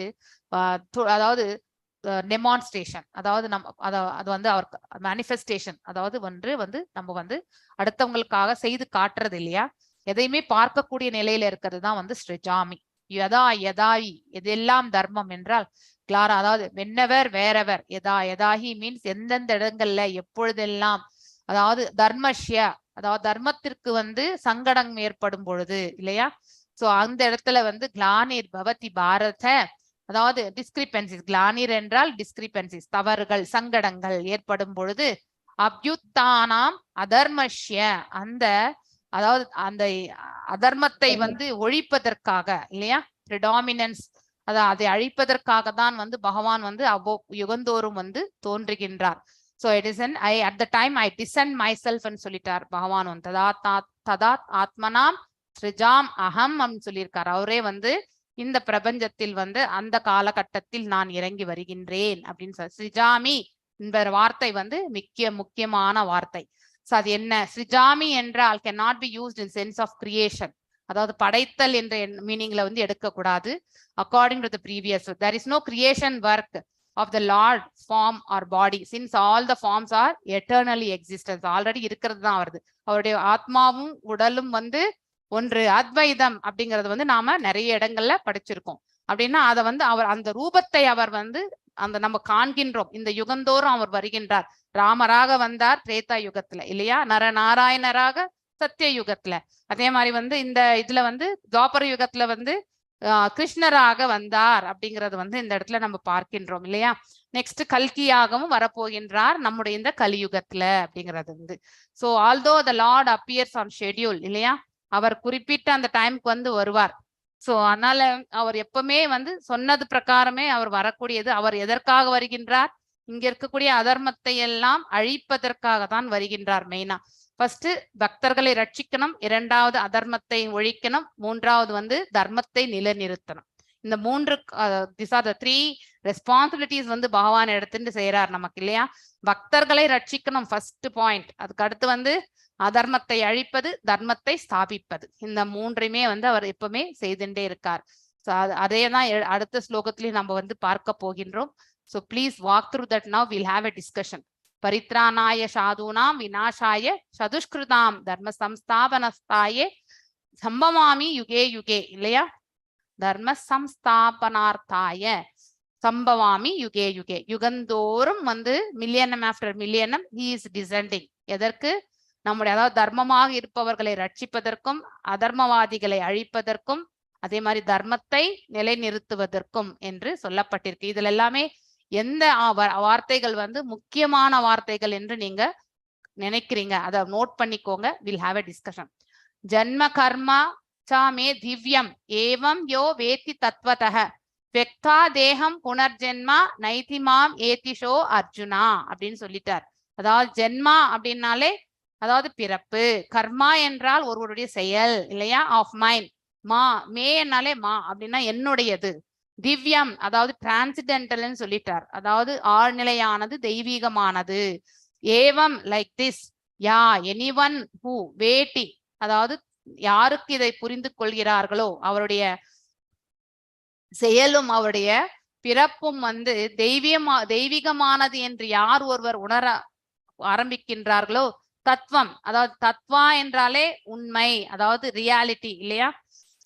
அதாவது டெமான்ஸ்ட்ரேஷன், அதாவது நம்ம அது வந்து அவர் மேனிஃபெஸ்டேஷன், அதாவது ஒன்று வந்து நம்ம வந்து அடுத்தவங்களுக்காக செய்து காட்டுறது இல்லையா, எதையுமே பார்க்கக்கூடிய நிலையில இருக்கிறது தான் வந்து ஸ்ருஜாமி. யதா யதாயி எதெல்லாம் தர்மம் என்றால் கிளாரா, அதாவது வென்னவர் வேறவர், யதா யதாஹி மீன்ஸ் எந்தெந்த இடங்கள்ல எப்பொழுதெல்லாம், அதாவது தர்மஷ்ய அதாவது தர்மத்திற்கு வந்து சங்கடம் ஏற்படும் பொழுது இல்லையா. சோ அந்த இடத்துல வந்து கிளானிர் பவதி பாரத, அதாவது டிஸ்கிரிபன்சிஸ், கிளானிர் என்றால் டிஸ்கிரிபன்சிஸ், தவறுகள் சங்கடங்கள் ஏற்படும் பொழுது அபியுத்தானாம் அதர்மஷ்ய, அந்த அதாவது அந்த அதர்மத்தை வந்து ஒழிப்பதற்காக இல்லையா, ப்ரிடாமினன்ஸ், அதான் அதை அழிப்பதற்காக தான் வந்து பகவான் வந்து அவ்வோ யுகந்தோறும் வந்து தோன்றுகின்றார். So it is an I at the time I descend myself சொல்லிட்டார் பகவான் வந்து. ததா ததா ஆத்மனாம் ஸ்ரிஜாம் அகம் அப்படின்னு சொல்லியிருக்கார். அவரே வந்து இந்த பிரபஞ்சத்தில் வந்து அந்த காலகட்டத்தில் நான் இறங்கி வருகின்றேன் அப்படின்னு சொல்லி ஸ்ரிஜாமி என்ற வார்த்தை வந்து முக்கியமான வார்த்தை. ஸோ அது என்ன ஸ்ரிஜாமி என்றால் can not be used in sense of creation, அதாவது படைத்தல் என்ற மீனிங்ல வந்து எடுக்கக்கூடாது. According to the previous there is no creation work of the Lord form or body since all the forms are eternally existence. Already இருக்கிறது தான் வருது. அவருடைய ஆத்மாவும் உடலும் வந்து ஒன்று, அத்வைதம் அப்படிங்கறது வந்து நாம நிறைய இடங்கள்ல படிச்சிருக்கோம். அப்படின்னா அதை வந்து அவர் அந்த ரூபத்தை அவர் வந்து அந்த நம்ம காண்கின்றோம். இந்த யுகந்தோறும் அவர் வருகின்றார். ராமராக வந்தார் திரேதா யுகத்துல இல்லையா, நரநாராயணராக சத்திய யுகத்துல, அதே மாதிரி வந்து இந்த இதுல வந்து துவாபர யுகத்துல வந்து கிருஷ்ணராக வந்தார் அப்படிங்கறது வந்து இந்த இடத்துல நம்ம பார்க்கின்றோம் இல்லையா. நெக்ஸ்ட் கல்கியாகவும் வரப்போகின்றார் நம்முடைய இந்த கலியுகத்துல அப்படிங்கிறது வந்து. So although the Lord appears on schedule இல்லையா, அவர் குறிப்பிட்ட அந்த டைமுக்கு வந்து வருவார். சோ அதனால அவர் எப்பவுமே வந்து சொன்னது பிரகாரமே அவர் வரக்கூடியது. அவர் எதற்காக வருகின்றார்? இங்க இருக்கக்கூடிய அதர்மத்தை எல்லாம் அழிப்பதற்காக தான் வருகின்றார். மெயினா ஃபர்ஸ்ட் பக்தர்களை ரட்சிக்கணும், இரண்டாவது அதர்மத்தை ஒழிக்கணும், மூன்றாவது வந்து தர்மத்தை நிலைநிறுத்தணும். இந்த மூன்று this are the three responsibilities வந்து பகவான் எடுத்துட்டு செய்யறார் நமக்கு இல்லையா. பக்தர்களை ரட்சிக்கணும் ஃபர்ஸ்ட் பாயிண்ட், அதுக்கு அடுத்து வந்து அதர்மத்தை அழிப்பது, தர்மத்தை ஸ்தாபிப்பது. இந்த மூன்றையுமே வந்து அவர் எப்பவுமே செய்துட்டே இருக்கார். ஸோ அது அதே தான் அடுத்த ஸ்லோகத்திலையும் நம்ம வந்து பார்க்க போகின்றோம். So please walk through that. Now will have a discussion. பரித்ராணாய சாதுனாம் விநாசாய சதுஷ்கிருதாம் தர்ம சம்ஸ்தாபனஸ்தாயே சம்பவாமி யுகே யுகே இல்லையா. தர்ம சம்ஸ்தாபனார்த்தாய சம்பவாமி யுகே யுகே, யுகந்தோறும் வந்து millennium after millennium he is descending. எதற்கு? நம்முடைய அதாவது தர்மமாக இருப்பவர்களை ரட்சிப்பதற்கும் அதர்மவாதிகளை அழிப்பதற்கும் அதே மாதிரி தர்மத்தை நிலைநிறுத்துவதற்கும் என்று சொல்லப்பட்டிருக்கு. இதுல எல்லாமே எந்த வார்த்தைகள் வந்து முக்கியமான வார்த்தைகள் என்று நீங்க நினைக்கிறீங்க அதை நோட் பண்ணிக்கோங்க. Will have a discussion. ஜன்ம கர்மா சா மே திவ்யம் ஏவம் யோ வேத்தி தத்வதः வெக்தா தேகம் புனர்ஜென்மா நைதி மாம் ஏதிஷோ அர்ஜுனா அப்படின்னு சொல்லிட்டார். அதாவது ஜென்மா அப்படின்னாலே அதாவது பிறப்பு, கர்மா என்றால் ஒருவருடைய செயல் இல்லையா, ஆஃப் மைண்ட், மா மேனாலே மா அப்படின்னா என்னுடையது, திவ்யம் அதாவது டிரான்சிடென்டல்னு சொல்லிட்டார், அதாவது ஆழ்நிலையானது தெய்வீகமானது, ஏவம் like this yeah any one who வேட்டி அதாவது யாருக்கு இதை புரிந்து கொள்கிறார்களோ அவருடைய செயலும் அவருடைய பிறப்பும் வந்து தெய்வீகமானது என்று யார் ஒருவர் உணர ஆரம்பிக்கின்றார்களோ, தத்துவம் அதாவது தத்வா என்றாலே உண்மை அதாவது ரியாலிட்டி இல்லையா,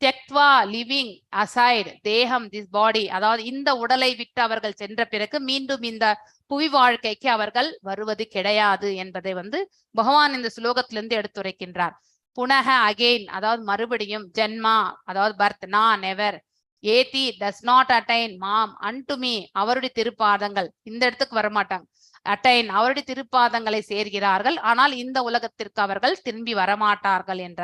தெக்வா லிவிங் அசைடு தேகம் this பாடி அதாவது இந்த உடலை விட்டு அவர்கள் சென்ற பிறகு மீண்டும் இந்த புவி வாழ்க்கைக்கு அவர்கள் வருவது கிடையாது என்பதை வந்து பகவான் இந்த ஸ்லோகத்திலிருந்து எடுத்துரைக்கின்றார். புனக அகெயின் அதாவது மறுபடியும், ஜென்மா அதாவது பர்த், நா நெவர், ஏதி does not attain mom an to me அவருடைய திருப்பாதங்கள், இந்த இடத்துக்கு வரமாட்டாங்க, அட்டைன் அவருடைய திருப்பாதங்களை சேர்கிறார்கள், ஆனால் இந்த உலகத்திற்கு அவர்கள் திரும்பி வரமாட்டார்கள் என்ற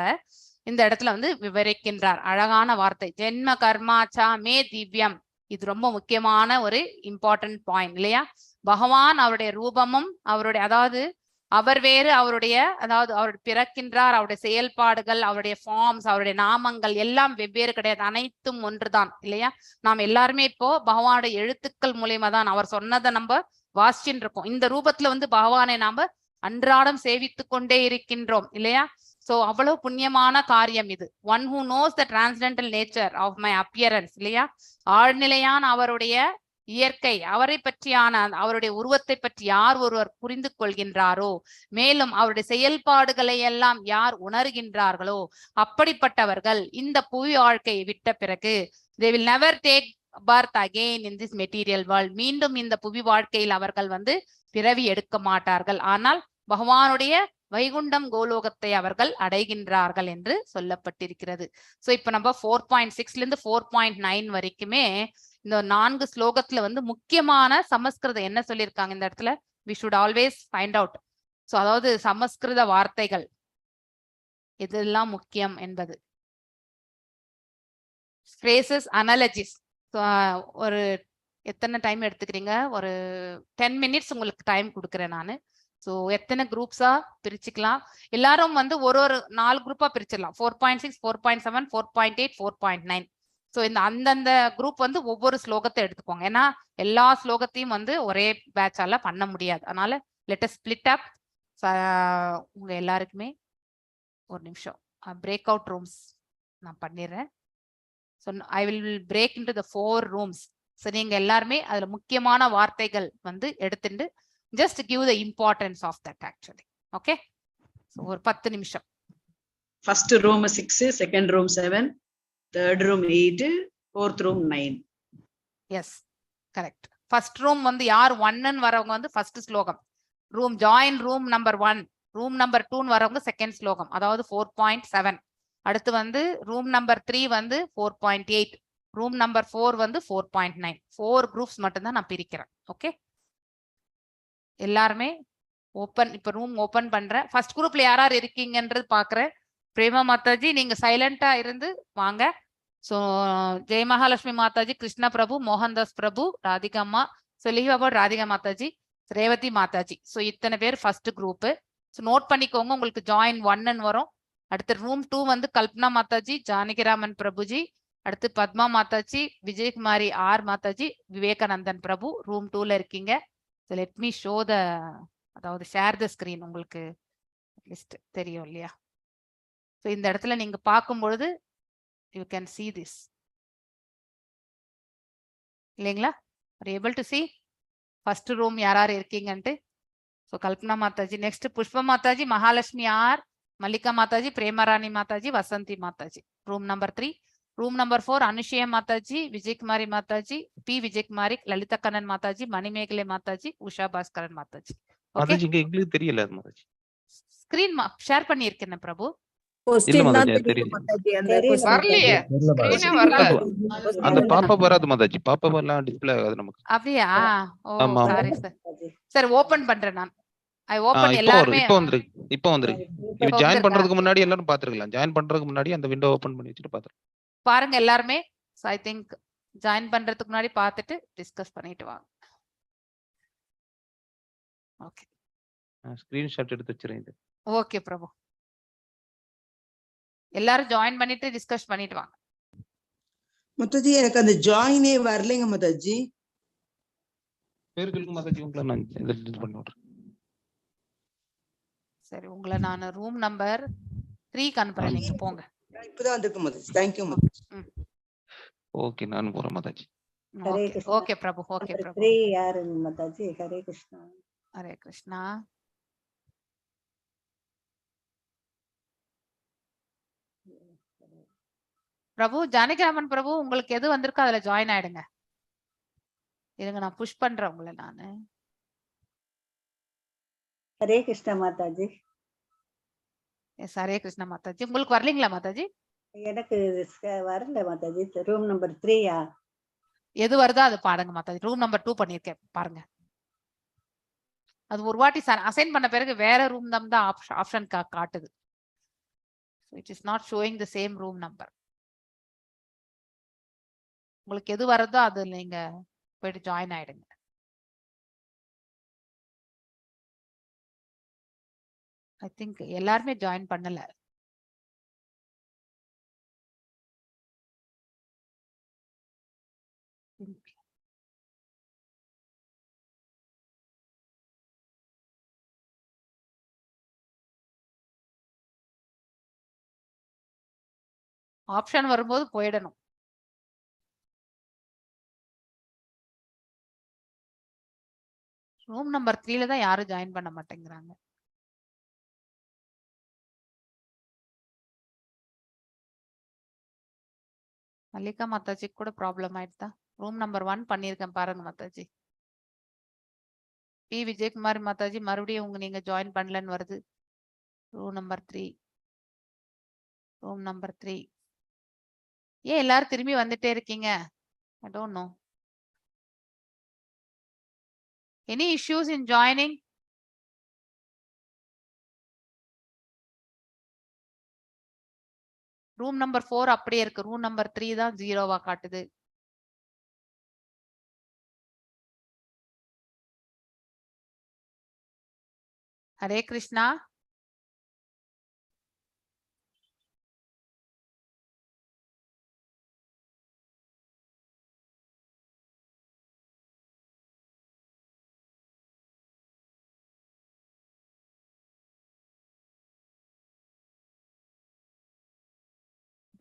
இந்த இடத்துல வந்து விவரிக்கின்றார். அழகான வார்த்தை. ஜென்ம கர்மாச்சா மே திவ்யம் இது ரொம்ப முக்கியமான ஒரு இம்பார்ட்டன்ட் பாயிண்ட் இல்லையா? பகவான் அவருடைய ரூபமும் அவருடைய, அதாவது அவர் வேறு, அவருடைய, அதாவது அவர் பிறக்கின்றார், அவருடைய செயல்பாடுகள், அவருடைய ஃபார்ம்ஸ், அவருடைய நாமங்கள் எல்லாம் வெவ்வேறு கிடையாது, அனைத்தும் ஒன்றுதான் இல்லையா? நாம் எல்லாருமே இப்போ பகவானுடைய எழுத்துக்கள் மூலியமா தான் அவர் சொன்னதை நம்ம வாசிச்சுட்டு இருக்கோம். இந்த ரூபத்துல வந்து பகவானை நாம அன்றாடம் சேவித்து கொண்டே இருக்கின்றோம் இல்லையா? சோ அவ்வளவு புண்ணியமான காரியம் இது. One who knows the transcendental nature of my appearance இல்லையா? ஆழ்நிலையான அவருடைய இயற்கை, அவரை பற்றியான அவருடைய உருவத்தை பற்றி யார் ஒருவர் புரிந்து கொள்கின்றாரோ, மேலும் அவருடைய செயல்பாடுகளை எல்லாம் யார் உணர்கின்றார்களோ, அப்படிப்பட்டவர்கள் இந்த புவி வாழ்க்கையை விட்ட பிறகு they will never take birth again in this material world. மீண்டும் இந்த புவி வாழ்க்கையில் அவர்கள் வந்து பிறவி எடுக்க மாட்டார்கள். ஆனால் பகவானுடைய வைகுண்டம் கோலோகத்தை அவர்கள் அடைகின்றார்கள் என்று சொல்லப்பட்டிருக்கிறது. சோ இப்ப நம்ம 4.6ல இருந்து 4.9 வரைக்குமே இந்த 4 ஸ்லோகத்துல வந்து முக்கியமான சமஸ்கிருதம் என்ன சொல்லியிருக்காங்க இந்த இடத்துல, we should always find out. So அதாவது சமஸ்கிருத வார்த்தைகள் இதெல்லாம் முக்கியம் என்பது, ஃப்ரேசஸ், அனாலஜிஸ். ஒரு எத்தனை டைம் எடுத்துக்கிறீங்க? ஒரு 10 மினிட்ஸ் உங்களுக்கு டைம் கொடுக்குறேன் நான். ஸோ எத்தனை குரூப்ஸா பிரிச்சுக்கலாம்? எல்லாரும் வந்து ஒரு ஒரு 4 குரூப்பா பிரிச்சிடலாம். 4.6, 4.7, 4.8, 4.9. ஸோ இந்த அந்தந்த குரூப் வந்து ஒவ்வொரு ஸ்லோகத்தை எடுத்துக்கோங்க. ஏன்னா எல்லா ஸ்லோகத்தையும் வந்து ஒரே பேட்சால பண்ண முடியாது. அதனால let us split அப். உங்க எல்லாருக்குமே ஒரு நிமிஷம் பிரேக் அவுட் ரூம்ஸ் நான் பண்ணிடுறேன். So I will break into the 4 rooms. So நீங்க எல்லாருமே அதுல முக்கியமான வார்த்தைகள் வந்து எடுத்துட்டு just give the importance of that actually. Okay, so ஒரு 10 நிமிஷம். First room 6, second room 7, third room 8, fourth room 9. Yes, correct. First room வந்து யார் 1ன்னு வரவங்க வந்து ஃபர்ஸ்ட் ஸ்லோகம். Room join room number 1, room number 2ன்னு வரவங்க செகண்ட் ஸ்லோகம், அதாவது 4.7. அடுத்து வந்து ரூம் நம்பர் 3 வந்து 4.8, ரூம் நம்பர் 4 வந்து 4.9. 4 குரூப்ஸ் மட்டும்தான் நான் பிரிக்கிறேன். ஓகே, எல்லாருமே ஓப்பன், இப்ப ரூம் ஓப்பன் பண்றேன். ஃபர்ஸ்ட் குரூப்ல யார் யார் இருக்கீங்கன்றது பாக்குறேன். பிரேமா மாதாஜி நீங்க சைலண்டா இருந்து வாங்க. ஸோ ஜெய மகாலட்சுமி மாதாஜி, கிருஷ்ண பிரபு, மோகன்தாஸ் பிரபு, ராதிகா அம்மா, so leave about Radhika Mataji, Revathi Mataji. So இத்தனை பேர் ஃபர்ஸ்ட் குரூப்பு. ஸோ நோட் பண்ணிக்கோங்க, உங்களுக்கு ஜாயின் 1ன்னு வரும். அடுத்து ரூம் 2 வந்து கல்பனா மாதாஜி, ஜானகிராமன் பிரபுஜி, அடுத்து பத்மா மாதாஜி, விஜயகுமாரி ஆர் மாதாஜி, விவேகானந்தன் பிரபு ரூம் 2ல இருக்கீங்க. So let me show the, அதாவது ஷேர் the screen, உங்களுக்கு லிஸ்ட் தெரியும் இல்லையா? ஸோ இந்த இடத்துல நீங்க பார்க்கும் பொழுது you can see this இல்லைங்களா? Able to see first room யார் யார் இருக்கீங்கன்ட்டு. So Kalpana Mataji, next Pushpa Mataji, Mahalakshmi R, Mallika Mataji, Premarani Mataji, Vasanthi Mataji, room number 3. Room number 4 Anushiya Mataji, Vijayakumari Mataji, P Vijayakumari, Lalitha Kannan Mataji, Manimekalai Mataji, Usha Bhaskaran Mataji. Okay, Mataji இங்க எங்களுக்கு தெரியல அது Mataji. Screen share பண்ணியிருக்கேன் பிரபு. இல்ல மாதாஜி, அது தெரியல. வரலையே, ஸ்கிரீனே வரல. அந்த பாப்பா வராது மாதாஜி, பாப்பா எல்லாம் டிஸ்ப்ளே ஆகாது நமக்கு. அப்படியா? ஓ ஆமா. Sorry sir. சார் ஓபன் பண்றேன் நான். ஐ ஓபன் இப்போ வரும், எல்லாருமே. இப்போ வந்துருக்கு, இப்போ வந்துருக்கு. இப்போ இப்போ ஜாயின் வந்திருக்கா? பண்றதுக்கு முன்னாடி எல்லாரும் பாத்துருக்கலாம். ஜாயின் பண்றதுக்கு முன்னாடி அந்த விண்டோ ஓபன் பண்ணி வச்சுட்டு பாத்துருக்கலாம். பாருங்க எல்லாருமே. சோ I think join பண்றதுக்கு முன்னாடி பார்த்துட்டு டிஸ்கஸ் பண்ணிட்டு வாங்க. ஓகே, ஸ்கிரீன்ஷாட் எடுத்து வச்சிருக்கேன் இது. ஓகே பிரபு, எல்லாரும் ஜாயின் பண்ணிட்டு டிஸ்கஸ் பண்ணிட்டு வாங்க. மாதாஜி எனக்கு அந்த ஜாயினே வரலைங்க மாதாஜி. பேர் சொல்லுங்க மாதாஜி, உங்களை நான் இது பண்ணி விடுறேன். சரி, உங்களை நான் ரூம் நம்பர் 3க்கு அனுப்புறேன், நீங்க போங்க. இப்பதான் வந்திருக்கு Mataji. Thank you Mataji. Okay, நானும் போறேன் Mataji. Hare okay Krishna. Okay Prabhu, okay number Prabhu. 3 யாருங்க மாதாஜி? ஹரே கிருஷ்ணா. ஹரே கிருஷ்ணா. பிரபு, ஜானகிராமன் பிரபு, உங்களுக்கு எது வந்திருக்கோ அதுல ஜாயின் ஆயிடுங்க. இருங்க நான் புஷ் பண்றேன் உங்களை நானு. ஹரே கிருஷ்ணா மாதாஜி. எஸ், ஹரே கிருஷ்ணா மாதாஜி. உங்களுக்கு வரலீங்களா மாதாஜி? எனக்கு வரல மாதாஜி. Room number 3யா? எது வருதோ அது பாருங்க மாதாஜி. ரூம் நம்பர் 2 பண்ணிருக்கேன் பாருங்க. அது ஒரு வாட்டி அசைன் பண்ண பிறகு வேற ரூம் தான் ஆப்ஷன் காட்டுது. It is not showing the same room number. உங்களுக்கு எது வருதோ அது நீங்க போயிட்டு ஜாயின் ஆயிடுங்க. I think எல்லாருமே ஜாயின் பண்ணல. ஆப்ஷன் வரும்போது போயிடணும். ரூம் நம்பர் 3ல தான் யாரும் ஜாயின் பண்ண மாட்டேங்கிறாங்க. மல்லிகா மாதாஜி கூட ப்ராப்ளம் ஆயிடுதா? ரூம் நம்பர் 1 பண்ணியிருக்கேன் பாருங்க மாதாஜி. பி விஜயகுமாரி மாதாஜி மறுபடியும் உங்க நீங்க ஜாயின் பண்ணலன்னு வருது. Room number 3, room number 3. ஏன் எல்லாரும் திரும்பி வந்துட்டே இருக்கீங்க? I don't know. Any issues in joining? Room number 4 அப்படியே இருக்கு. ரூம் நம்பர் 3 தான் ஜீரோவா காட்டுது. ஹரே கிருஷ்ணா.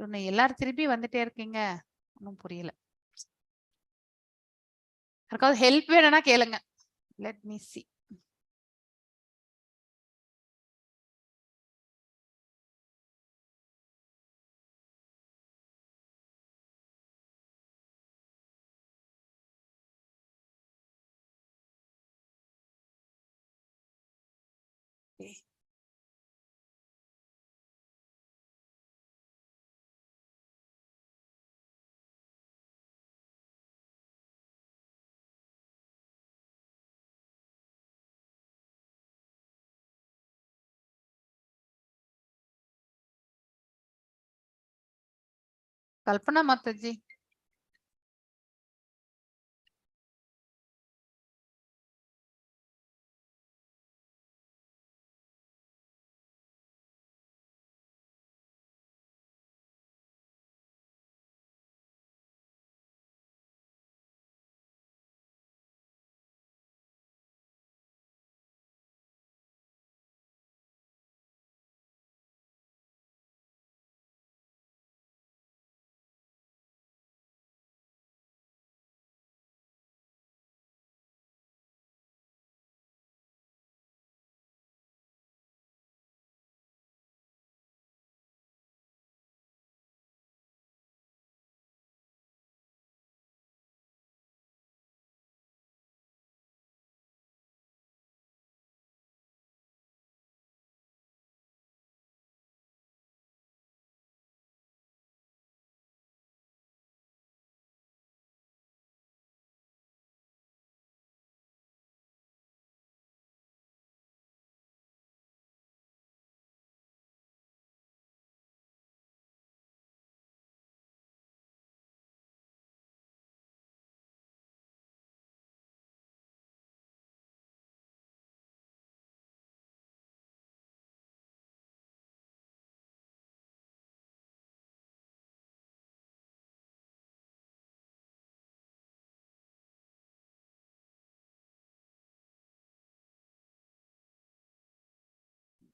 ஒண்ணு எல்லாரும் திருப்பி வந்துட்டே இருக்கீங்க, ஒன்றும் புரியல. யாருக்காவது ஹெல்ப் வேணும்னா கேளுங்க. Let me see. Kalpana Mataji.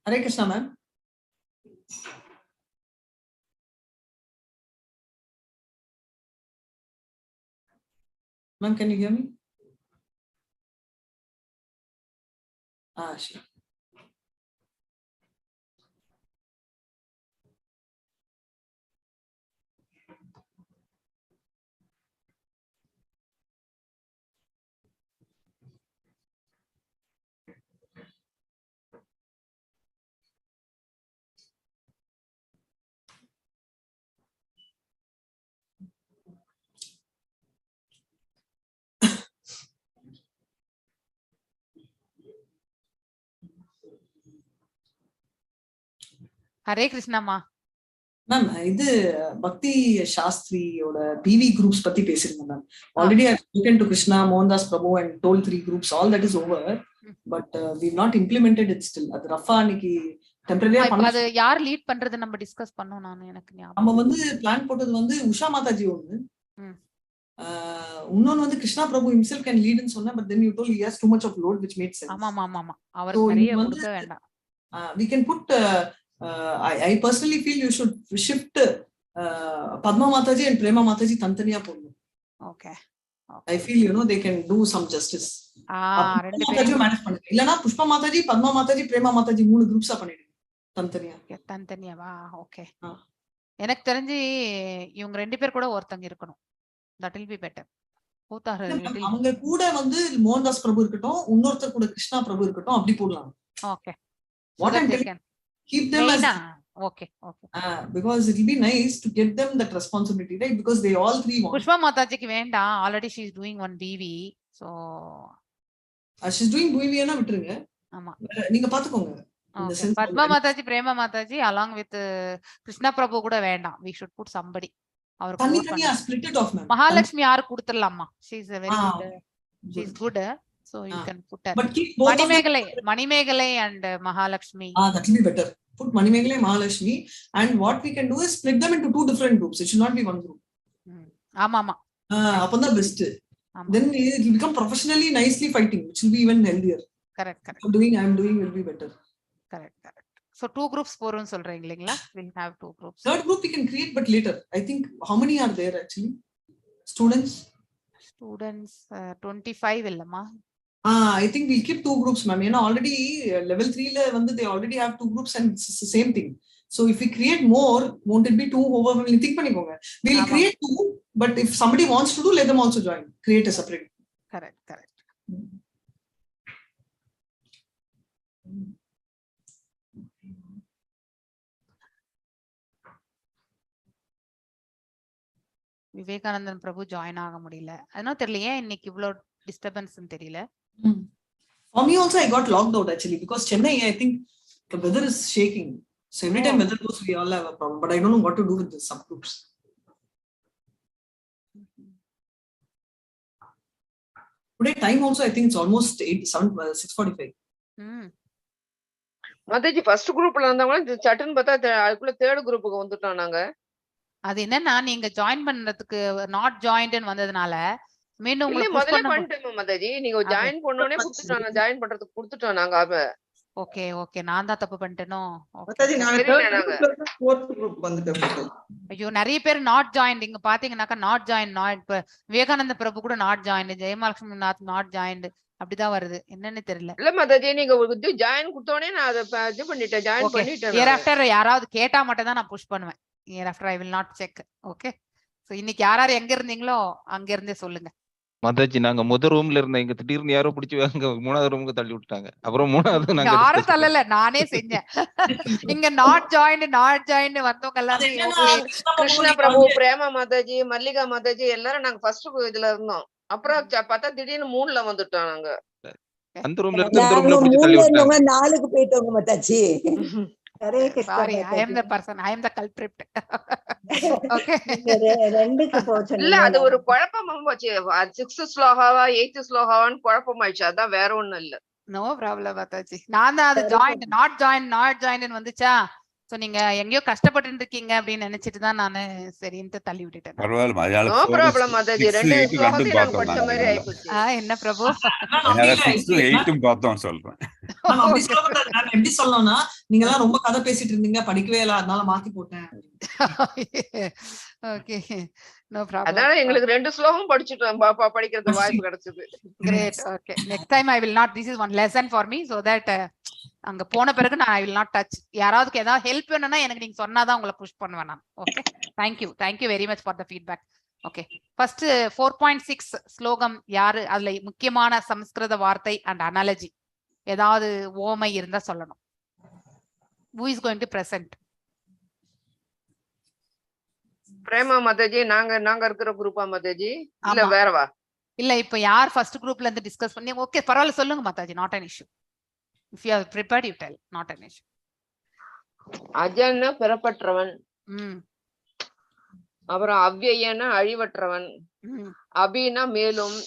Hare Krishna, ma'am. Ma'am, can you hear me? Ah, sure. Hare கிருஷ்ணாமா. மேம், இது பக்தி சாஸ்திரியோட பிவி குரூப்ஸ் பத்தி பேசிருந்தேன் ma'am. Already I spoken to Krishna Mohandas Prabhu and told three groups, all that is over, but we not implemented it still. அது Rafah அன்னைக்கு டெம்பரரியா இப்ப பண்ண அது யார் லீட் பண்றது நம்ம டிஸ்கஸ் பண்ணோம். நான் எனக்கு நம்ம ஞாபகம் வந்து பிளான் போட்டது வந்து உஷா மாதாஜி ஒண்ணு, ம். இன்னொன்னு வந்து கிருஷ்ணா பிரபு himself can lead ன்னு சொன்னேன், but then you told he has too much of load, which made sense. ஆமா ஆமா ஆமா ஆமா So அவருக்கு நிறைய இது வந்து கொடுக்க வேண்டாம். We can put I personally feel you should shift Padma Mataji and Prema Mataji தனித்தனியா போடணும். Okay. I feel they can do some justice. ரெண்டு மாதாஜியும் பேரும் மேனேஜ் பண்ணுங்க. இல்லனா புஷ்பா மாதாஜி, பத்மா மாதாஜி, பிரேமா மாதாஜி மூணு குரூப்ஸா பண்ணிடுங்க தனித்தனியா. Okay, தனித்தனியாவா? ஓகே. எனக்கு தெரிஞ்சு இவங்க ரெண்டு பேர் கூட ஒருத்தங்க இருக்கணும். That will be better. Both are இல்ல ma'am, little அவங்க கூட வந்து மோகன்தாஸ் பிரபு இருக்கட்டும், இன்னொருத்தர் கூட கிருஷ்ணா பிரபு இருக்கட்டும், அப்படி போடலாம். Okay. So what that I'm they telling, can keep them as மெயினா okay okay. Because it will be nice to get them that responsibility, right? Because they all three want. Pushpa மாதாஜிக்கு வேண்டாம், already she is doing one PV, so She's doing BV னா விட்டுருங்க. ஆமா. வேற நீங்க பாத்துக்கோங்க இந்த okay. Sense. Padma Mataji, Prema Mataji along with Krishna Prabhu கூட வேண்டாம். We should put somebody அவருக்கு தனி more தனியா பண்ண. Split it off ma'am. Mahalakshmi யாரு கொடுத்துடலாமா? She is a very good, she is good. Good, so you can put her. But keep both of them. Manimekalai, Manimekalai and Mahalakshmi. That will be better. Put Manimegalai, Mahalakshmi, and what we can do is split them into two different groups. It should not be one group. ஆமா ஆமா. அப்பதான் best. ஆமா. Then it will become professionally nicely fighting, which will be even healthier. Correct correct. I'm doing will be better. Correct correct. So two groups போறோம்னு சொல்றீங்க இல்லைங்களா? Will have two groups. Third group we can create, but later. I think how many are there actually? Students? Students 25 இல்லம்மா. I think we'll keep two groups, ma'am. Already level 3 la vandu they already have two groups and it's the same thing. So if we create more, won't it be too overwhelming? Think pannikonga. We'll ஆமா. Create two, but if somebody wants to do, let them also join. Create a separate. Correct correct. Vivekanandan Prabhu join ஆக முடியல. அதனால தெரியல ஏன் இன்னைக்கு இவ்வளவு disturbance தெரியல. For me also, I got locked out actually because Chennai, I think the weather is shaking. So every time weather goes, we all have a problem. But I don't know what to do with the subgroups. Today time also, I think it's almost 8, 7, 6:45. ம். Mataji, first குரூப்ல இருந்தவங்க சட்டுன்னு பார்த்தா அதுக்குள்ள third குரூப்புக்கு வந்துட்டோம் நாங்க. அது என்னன்னா நீங்க ஜாயின் பண்றதுக்கு not ஜாயின்ட்னு வந்ததுனால மீண்டும் இல்ல உங்களை புஷ் முதல்ல பண்ண பண்ணிட்டோம் மாதாஜி. நீங்க ஜாயின் பண்ணோடனே கொடுத்துட்டோம், ஜாயின் பண்றதுக்கு கொடுத்துட்டோம் நாங்க. அப்ப ஓகே ஓகே, நான் தான் தப்பு பண்ணிட்டேனோ? ஓகே. மாதாஜி, நான் தெரியல தேர்ட் நாங்க. குரூப்ல இருந்து ஃபோர்த் குரூப் வந்துட்டேன் மாதாஜி. ஐயோ, நிறைய பேர் not joint. இங்க பாத்தீங்கன்னாக்கா not join, not இப்ப விவேகானந்த பிரபு கூட not joint, Jeyamalakshmi Nath not joint, அப்படிதான் வருது. என்னன்னு தெரியல. இல்ல மாதாஜி, நீங்க இது ஜாயின் கொடுத்தோடனே நான் அதை இது பண்ணிட்டேன், ஜாயின் ஓகே. பண்ணிட்டேன் இயர் நானு. ஆஃப்டர் யாராவது கேட்டா மட்டும் தான் நான் புஷ் பண்ணுவேன். Year after I will not check. Okay, so இன்னைக்கு யார் யார் எங்க இருந்தீங்களோ அங்க இருந்தே சொல்லுங்க. மாதாஜி, நாங்க முத ரூம்ல இருந்தோம். எங்க திடீர்னு யாரோ பிடிச்சி அங்க மூணாவது ரூமுக்கு தள்ளி விட்டாங்க. அப்புறம் மூணாவது நாங்க யாரும் டிஸ்கஸ் தள்ளல, நானே செஞ்சேன். இங்க not join not join வந்தவங்க அது எல்லாரும் என்னன்னா ஓகே. கிருஷ்ணா பிரபு கிருஷ்ணா நீங்க பிரபு, வந்து பிரேமா மாதாஜி, மல்லிகா மாதாஜி எல்லாரும் நாங்க ஃபர்ஸ்ட் இதுல இருந்தோம். அப்புறம் பார்த்தா திடீர்னு 3ல வந்துட்டோம் நாங்க. அந்த ரூம்ல இருந்து இந்த நாங்க ரூம்ல பிடிச்சி தள்ளி 3ல விட்டாங்க. இருந்தவங்க 4க்கு போயிட்டோங்க Mataji. Hare Krishna sorry, I am Mataji. The person, I am the culprit. Okay. நீங்க 2க்கு போக இல்ல சொன்னீங்க. அது ஒரு குழப்பமா போச்சு. சிக்ஸ்த் ஸ்லோகாவா எயித்து ஸ்லோகாவான்னு குழப்பமாயிடுச்சு. அதான் வேற ஒண்ணும் இல்ல. நோ ப்ராப்ளம் மாதாஜி. நான் தான் அது சரி. Join not join not join வந்துச்சா, சோ நீங்க எங்கேயோ கஷ்டப்பட்டு இருக்கீங்க அப்படின்னு நினைச்சிட்டு தான் நானு சரின்ட்டு தள்ளி விட்டுட்டேன். பரவாயில்ல, அதனால நோ 4 ப்ராப்ளம் மாதாஜி, 6 ரெண்டு 8 ரெண்டும் ஸ்லோகத்தையும் நாங்க பார்த்தோம் படிச்ச நாங்க. மாதிரி அதனால ஆயிப்போச்சு. என்ன பிரபு? மேம் அப்படி அதனால இல்ல 6 8 பார்த்தோம் சொல்றேன். மேம் அப்படி ஓகே. சொல்லக்கூடாது மேம். எப்படி சொல்லணும்னா நீங்க எல்லாம் ரொம்ப கதை பேசிட்டு இருந்தீங்க, படிக்கவே இல்ல, அதனால மாத்தி போட்டேன். Okay, no problem. அதனால எங்களுக்கு 2 ஸ்லோகம் படிச்சுட்டோம், படிக்கிறதுக்கு வாய்ப்பு கிடைச்சது. Great. Okay, next time I will not. This is one lesson for me, so that அங்க போன பிறகு நான் I will not touch. யாராவது ஏதாவது ஹெல்ப் வேணும்னா எனக்கு நீங்க சொன்னாதான் உங்களை புஷ் பண்ணுவேன் நான். Okay, thank you thank you very much for the feedback. Okay, first 4.6 ஸ்லோகம் யாரு? அதுல முக்கியமான சமஸ்கிருத வார்த்தை அண்ட் அனாலஜி ஏதாவது ஓமை இருந்தா சொல்லணும். Who is going to present? Prema Mataji, நாங்க நாங்க இருக்கிற குரூப்பா மாதாஜி, இல்ல ஆமா. வேறவா? இல்ல இப்ப யார் ஃபர்ஸ்ட் குரூப்ல இருந்து டிஸ்கஸ் பண்ணி? ஓகே பரவாயில்ல, சொல்லுங்க Mataji, not an issue. If you are prepared you tell, not an issue. அஜன்னா பெறப்பட்டவன், அப்புறம் அவ்யயனா அழிவற்றவன், அபினா மேலும்,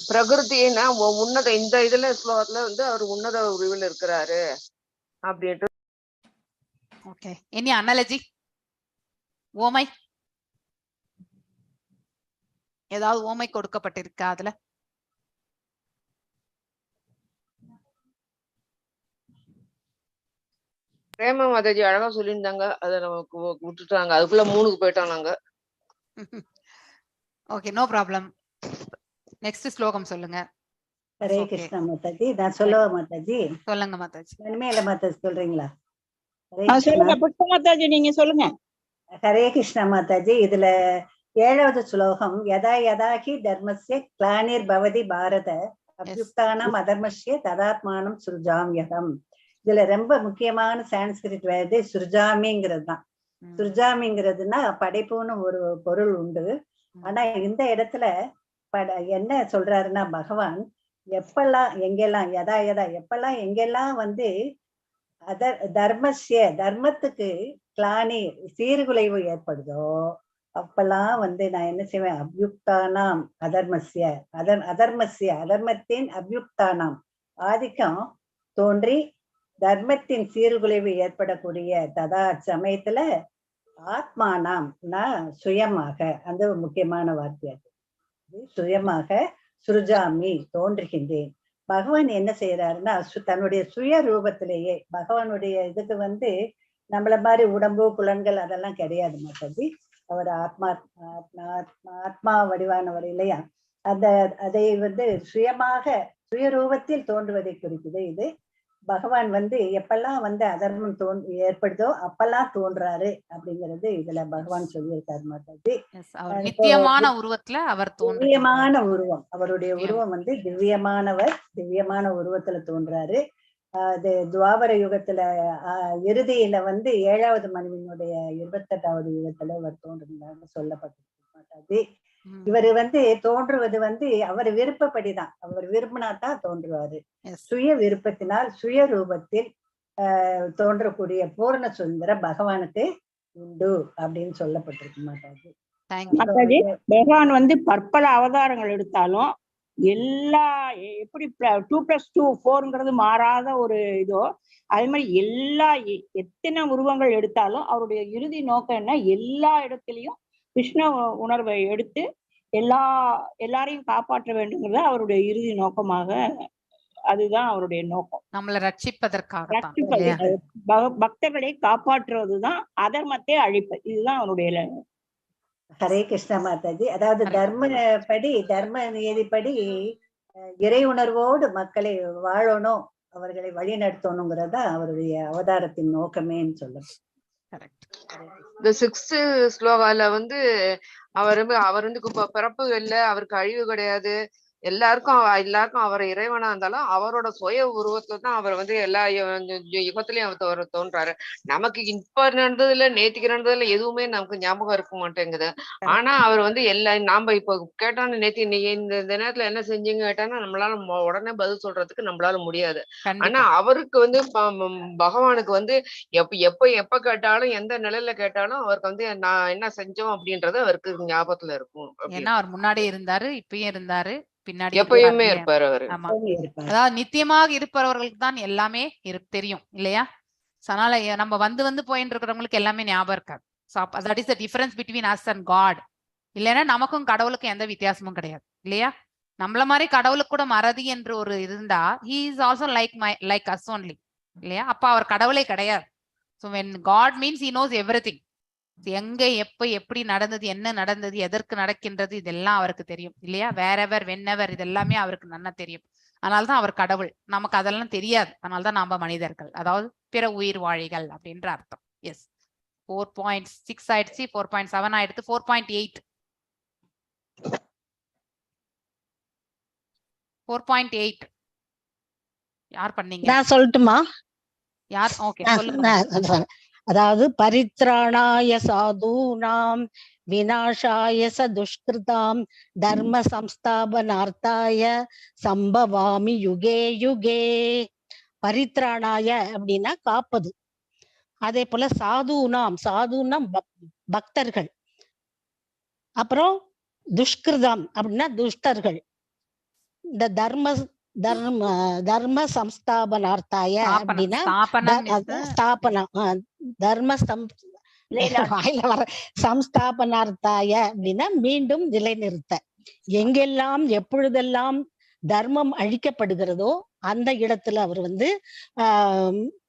பிரகிருதினா உன்னத. இந்த இதுல ஸ்லோகத்துல வந்து அவர் உன்னத உருவில் இருக்கிறாரு அப்படின்ட்டு. ஓகே, எனி அனாலஜி, ஓமை ஏதாவது ஓமை கொடுக்கப்பட்டிருக்கா அதுல? பிரேம மாதாஜி அழகா சொல்லியிருந்தாங்க, அதை நமக்கு விட்டுட்டாங்க. அதுக்குள்ள 3க்கு போயிட்டோம் நாங்க. Okay, no problem. நெக்ஸ்ட் ஸ்லோகம் சொல்லுங்க. ஹரே கிருஷ்ணா மாதாஜி. நான் சொல்லவா மாதாஜி? சொல்லுங்க மாதாஜி. இனிமேல மாதாஜி சொல்றீங்களா? சொல்லுங்க புஷ்ப மாதாஜி, நீங்க சொல்லுங்க. ஹரே கிருஷ்ணா மாதாஜி. இதுல 7வது ஸ்லோகம், யதா யதாஹி தர்மஸ்ய கிளானிர் பவதி பாரத அபியுக்தானாம் அதர்மஸ்ய ததாத்மானம் சுருஜாம்யகம். இதுல ரொம்ப முக்கியமான சான்ஸ்கிரிட் வேர்டு சுருஜாமிங்கிறது தான். சுருஜாமிங்கிறதுனா படைப்புன்னு ஒரு பொருள் உண்டு. ஆனா இந்த இடத்துல என்ன சொல்றாருன்னா பகவான், எப்பெல்லாம் எங்கெல்லாம் யதா யதா எப்பெல்லாம் எங்கெல்லாம் வந்து தர்மஸ்ய தர்மத்துக்கு கிளானி சீர்குலைவு ஏற்படுதோ அப்பெல்லாம் வந்து நான் என்ன செய்வேன், அபியுக்தானாம் அதர்மஸ்ய அதர்மஸ்ய அதர்மத்தின் அபியுக்தானாம் ஆதிக்கம் தோன்றி தர்மத்தின் சீர்குலைவு ஏற்படக்கூடிய ததா சமயத்துல ஆத்மானாம் சுயமாக, அந்த முக்கியமான வார்த்தை அது, சுயமாக சுருஜாமி தோன்றுகின்றேன். பகவான் என்ன செய்யறாருன்னா தன்னுடைய சுய ரூபத்திலேயே, பகவானுடைய இதுக்கு வந்து நம்மள மாதிரி உடம்பு புலன்கள் அதெல்லாம் கிடையாது மாதாஜி. அவர் ஆத்மா ஆத்மா வடிவானவர் இல்லையா? அந்த அதை வந்து சுயமாக சுயரூபத்தில் தோன்றுவதை குறிக்குது இது. பகவான் வந்து எப்பெல்லாம் வந்து அதர்மம் ஏற்படுதோ அப்பெல்லாம் தோன்றாரு அப்படிங்கிறது இதுல பகவான் சொல்லியிருக்காரு மாதாஜி. நித்தியமான உருவத்துல அவர் திவ்யமான உருவம், அவருடைய உருவம் வந்து திவ்யமானவர், திவ்யமான உருவத்துல தோன்றாரு. அது துவாபர யுகத்துல இறுதியில வந்து 7வது மனுவினுடைய 28வது யுகத்துல அவர் தோன்றினார்னு சொல்லப்பட்டிருக்கு மாதாஜி. இவர் வந்து தோன்றுவது வந்து அவர் விருப்பப்படிதான், அவர் விரும்பினாதான் தோன்றுவாரு. சுய விருப்பத்தினால் சுய ரூபத்தில் தோன்றக்கூடிய பூர்ண சுதந்திர பகவானுக்கு உண்டு அப்படின்னு சொல்லப்பட்டிருக்கு மாதாஜி. மாதாஜி, பகவான் வந்து பற்பல அவதாரங்கள் எடுத்தாலும் எல்லா எப்படி 2 + 2 4ங்கிறது மாறாத ஒரு இதோ, அதே மாதிரி எல்லா எத்தனை உருவங்கள் எடுத்தாலும் அவருடைய இறுதி நோக்கம் என்ன, எல்லா இடத்துலையும் கிருஷ்ண உணர்வை எடுத்து எல்லாரையும் காப்பாற்ற வேண்டுங்கிறது அவருடைய இறுதி நோக்கமாக, அதுதான் அவருடைய நோக்கம். நம்மளை ரட்சிப்பதற்காக, பக்தர்களை காப்பாற்றுவதுதான் அதர்மத்தை அழிப்பது, இதுதான் அவருடைய. ஹரே கிருஷ்ணா மாதாஜி. அதாவது தர்மப்படி, தர்ம நியதிப்படி இறை உணர்வோடு மக்களை வாழணும், அவர்களை வழி நடத்தணுங்கிறதா அவருடைய அவதாரத்தின் நோக்கமேன்னு சொல்லுங்க. இந்த 6th ஸ்லோகால வந்து அவர் வந்து பிறப்பு இல்லை, அவருக்கு அழிவு கிடையாது, எல்லாருக்கும் அவர் இறைவனா இருந்தாலும் அவரோட சுய உருவத்துலதான் அவர் வந்து எல்லா யுகத்திலயும் அவர் தோன்றாரு. நமக்கு இப்ப நடந்ததுல நேத்திக்கு நடந்ததுல எதுவுமே நமக்கு ஞாபகம் இருக்க மாட்டேங்குது. ஆனா அவர் வந்து எல்லா நாம இப்ப கேட்டோன்னு நேத்தி நீ இந்த நேரத்துல என்ன செஞ்சீங்க கேட்டான்னா நம்மளால உடனே பதில் சொல்றதுக்கு நம்மளால முடியாது. ஆனா அவருக்கு வந்து பகவானுக்கு வந்து எப்ப எப்ப எப்ப கேட்டாலும் எந்த நிலையில கேட்டாலும் அவருக்கு வந்து நான் என்ன செஞ்சோம் அப்படின்றது அவருக்கு ஞாபகத்துல இருக்கும். ஏன்னா அவர் முன்னாடியே இருந்தாரு, இப்பயும் இருந்தாரு, பின்னாடி எப்பயுமே இருப்பாரு அவரு. ஆமா, அதாவது நித்தியமாக இருப்பவர்களுக்கு தான் எல்லாமே தெரியும் இல்லையா? அதனால நம்ம வந்து வந்து போயிட்டு இருக்கிறவங்களுக்கு எல்லாமே ஞாபகம் இருக்காது. That is the difference between us and God. இல்லைன்னா நமக்கும் கடவுளுக்கும் எந்த வித்தியாசமும் கிடையாது இல்லையா? நம்மள மாதிரி கடவுளுக்கு கூட மறதி என்று ஒரு இருந்தா he is also like my like us only இல்லையா? அப்ப அவர் கடவுளே கிடையாது. So when God means he knows everything. எங்க எப்ப எப்படி நடந்தது, என்ன நடந்தது, எதற்கு நடக்கின்றது, இதெல்லாம் அவருக்கு தெரியும் இல்லையா? வேறெவர் வென்னவர் இதெல்லாமே அவருக்கு நல்லா தெரியும். அதனால்தான் அவர் கடவுள். நமக்கு அதெல்லாம் தெரியாது. அதனால்தான் நாம மனிதர்கள், அதாவது பிற உயிர் வாழிகள் அப்படின்ற அர்த்தம். எஸ், 4.6 ஆயிடுச்சு, 4.7 ஆயிடுச்சு, 4.8 4.8 யார் பண்ணீங்க? நான் சொல்லட்டுமா? யார்? ஓகே, சொல்லுங்க. அதாவது பரித்ராணாய சாதூனாம் விநாசாய ச துஷ்கிருதாம் தர்ம சம்ஸ்தாபனார்த்தாய சம்பவாமி யுகே யுகே. பரித்ராணாய அப்படின்னா காப்பது, அதே போல சாதுனாம், சாதுனா பக்தர்கள். அப்புறம் துஷ்கிருதம் அப்படின்னா துஷ்டர்கள். இந்த தர்ம தர்ம தர்ம சம்ஸ்தாபனார்த்தாய அப்படின்னா ஸ்தாபனம், தர்ம வாயில வர சம்ஸ்தாபனார்த்தாய அப்படின்னா மீண்டும் நிலைநிறுத்த. எங்கெல்லாம் எப்பொழுதெல்லாம் தர்மம் அழிக்கப்படுகிறதோ அந்த இடத்துல அவர் வந்து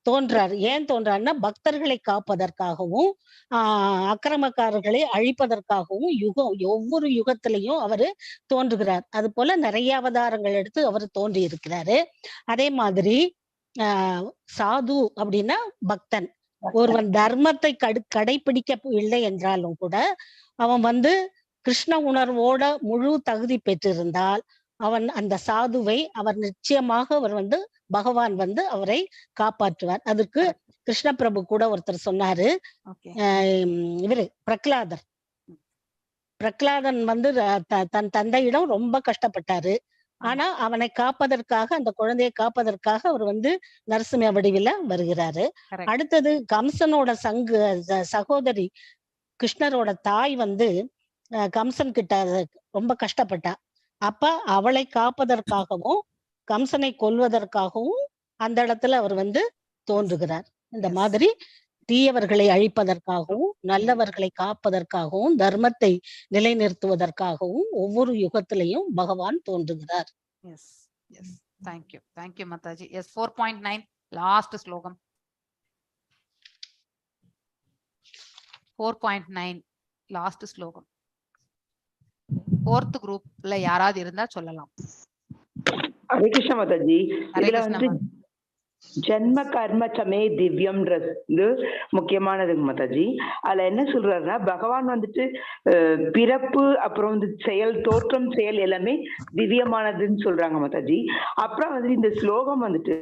தோன்றார். ஏன் தோன்றார்னா பக்தர்களை காப்பதற்காகவும் அக்கிரமக்காரர்களை அழிப்பதற்காகவும் யுகம் ஒவ்வொரு யுகத்திலையும் அவரு தோன்றுகிறார். அது போல நிறைய அவதாரங்கள் எடுத்து அவர் தோன்றி இருக்கிறாரு. அதே மாதிரி சாது அப்படின்னா பக்தன். ஒருவன் தர்மத்தை கடைபிடிக்க இல்லை என்றாலும் கூட அவன் வந்து கிருஷ்ண உணர்வோட முழு தகுதி பெற்றிருந்தால் அவன் அந்த சாதுவை அவர் நிச்சயமாக அவர் வந்து பகவான் வந்து அவரை காப்பாற்றுவார். அதற்கு கிருஷ்ண பிரபு கூட ஒருத்தர் சொன்னாரு, இவரு பிரகலாதர். பிரகலாதன் வந்து தன் தந்தையிடம் ரொம்ப கஷ்டப்பட்டாரு. ஆனா அவனை காப்பதற்காக, அந்த குழந்தையை காப்பதற்காக அவர் வந்து நரசிம்ம வடிவில வருகிறாரு. அடுத்தது கம்சனோட சகோதரி கிருஷ்ணரோட தாய் வந்து கம்சன் கிட்ட ரொம்ப கஷ்டப்பட்டா. அப்ப அவளை காப்பதற்காகவும் கம்சனை கொல்வதற்காகவும் அந்த இடத்துல அவர் வந்து தோன்றுகிறார். இந்த மாதிரி தீயவர்களை அழிப்பதற்காகவும் நல்லவர்களை காப்பதற்காகவும் தர்மத்தை நிலைநிறுத்துவதற்காகவும் ஒவ்வொரு யுகத்திலையும் பகவான் தோன்றுகிறார். Yes, yes. Thank you. Thank you, Mataji. Yes, 4.9 last ஸ்லோகம். 4.9 லாஸ்ட் ஸ்லோகம். ஃபோர்த் குரூப்ல யாராவது இருந்தா சொல்லலாம். ஹரே கிருஷ்ண மாதாஜி. இதுல வந்து ஜென்ம கர்ம சமே திவ்யம்ன்றது முக்கியமானதுங்க மாதாஜி. அதுல என்ன சொல்றாருன்னா பகவான் வந்துட்டு பிறப்பு அப்புறம் வந்து செயல், தோற்றம், செயல் எல்லாமே திவ்யமானதுன்னு சொல்றாங்க மாதாஜி. அப்புறம் வந்து இந்த ஸ்லோகம் வந்துட்டு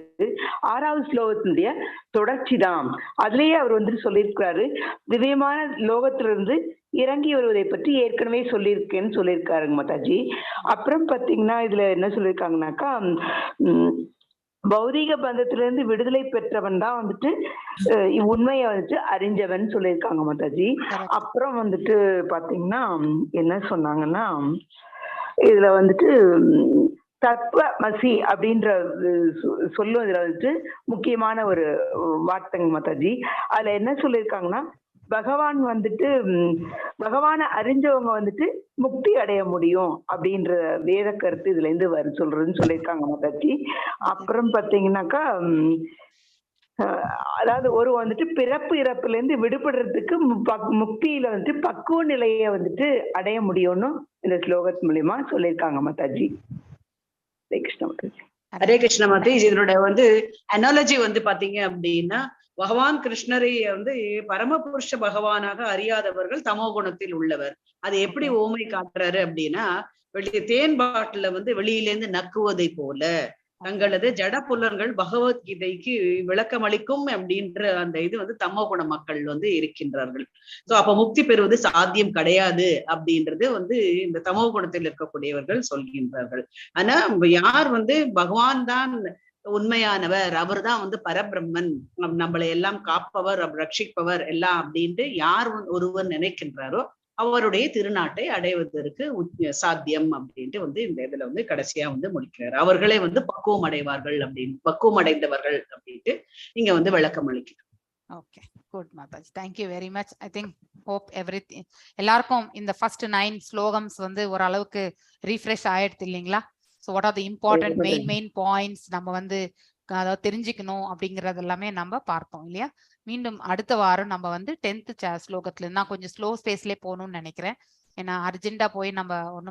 6வது ஸ்லோகத்தினுடைய தொடர்ச்சி தான். அதுலயே அவர் வந்துட்டு சொல்லியிருக்கிறாரு, திவ்யமான லோகத்திலிருந்து இறங்கி வருவதை பற்றி ஏற்கனவே சொல்லியிருக்கேன்னு சொல்லியிருக்காருங்க மாதாஜி. அப்புறம் பாத்தீங்கன்னா இதுல என்ன சொல்லியிருக்காங்கனாக்கா, பௌதீக பந்தத்திலிருந்து விடுதலை பெற்றவன் தான் வந்துட்டு உண்மையை வந்துட்டு அறிஞ்சவன் சொல்லியிருக்காங்க மாதாஜி. அப்புறம் வந்துட்டு பாத்தீங்கன்னா என்ன சொன்னாங்கன்னா, இதுல வந்துட்டு தத்வ மசி அப்படின்ற சொல்லும் இதுல வந்துட்டு முக்கியமான ஒரு வார்த்தைங்க மாதாஜி. அதுல என்ன சொல்லியிருக்காங்கன்னா, பகவான் வந்துட்டு பகவானை அறிஞ்சவங்க வந்துட்டு முக்தி அடைய முடியும் அப்படின்ற வேத கருத்து இதுல இருந்து வர சொல்றதுன்னு சொல்லியிருக்காங்க மாதாஜி. அப்புறம் பாத்தீங்கன்னாக்கா, அதாவது ஒரு வந்துட்டு பிறப்பு இறப்புல இருந்து விடுபடுறதுக்கு முக்தியில வந்துட்டு பக்குவ நிலையை வந்துட்டு அடைய முடியும்னு இந்த ஸ்லோகத்து மூலியமா சொல்லியிருக்காங்க மாதாஜி. ஹரே கிருஷ்ண மாதாஜி. ஹரே கிருஷ்ண மாதாஜி. இதனுடைய வந்து அனாலஜி வந்து பாத்தீங்க அப்படின்னா, பகவான் கிருஷ்ணரை வந்து பரமபுருஷ பகவானாக அறியாதவர்கள் தமோ குணத்தில் உள்ளவர். அது எப்படி ஓமை காட்டுறாரு அப்படின்னா, வெளியே தேன் பாட்டில வந்து வெளியிலேருந்து நக்குவதை போல தங்களது ஜட புலன்கள் பகவத்கீதைக்கு விளக்கம் அளிக்கும் அப்படின்ற அந்த இது வந்து தமோ குண மக்கள் வந்து இருக்கின்றார்கள். சோ அப்ப முக்தி பெறுவது சாத்தியம் கிடையாது அப்படின்றது வந்து இந்த தமோ குணத்தில் இருக்கக்கூடியவர்கள் சொல்கின்றார்கள். ஆனா யார் வந்து பகவான் தான் உண்மையானவர், அவர் தான் வந்து பரபிரம்மன், நம்மளை எல்லாம் காப்பவர், ரட்சிப்பவர் எல்லாம் அப்படின்ட்டு யார் ஒருவர் நினைக்கின்றாரோ அவருடைய திருநாட்டை அடைவதற்கு சாத்தியம் அப்படின்ட்டு வந்து இந்த இதுல வந்து கடைசியா வந்து முடிக்கிறார். அவர்களே வந்து பக்குவம் அடைவார்கள் அப்படின்னு, பக்குவம் அடைந்தவர்கள் அப்படின்ட்டு இங்க வந்து விளக்கம் அளிக்கிறார். Okay, good Mataji, thank you very much. I think hope every எல்லாருக்கும் இந்த ஃபர்ஸ்ட் 9 ஸ்லோகம்ஸ் வந்து ஓரளவுக்கு ரீஃப்ரெஷ் ஆயிடுது இல்லைங்களா? So what are the important main points நம்ம வந்து அதாவது தெரிஞ்சுக்கணும் அப்படிங்கிறது எல்லாமே நம்ம பார்த்தோம் இல்லையா? மீண்டும் அடுத்த வாரம் நம்ம வந்து 10th ஸ்லோகத்துல நான் கொஞ்சம் ஸ்லோ ஸ்பேஸ்லேயே போகணும்னு நினைக்கிறேன். ஏன்னா அர்ஜென்டா போய் நம்ம ஒன்றும்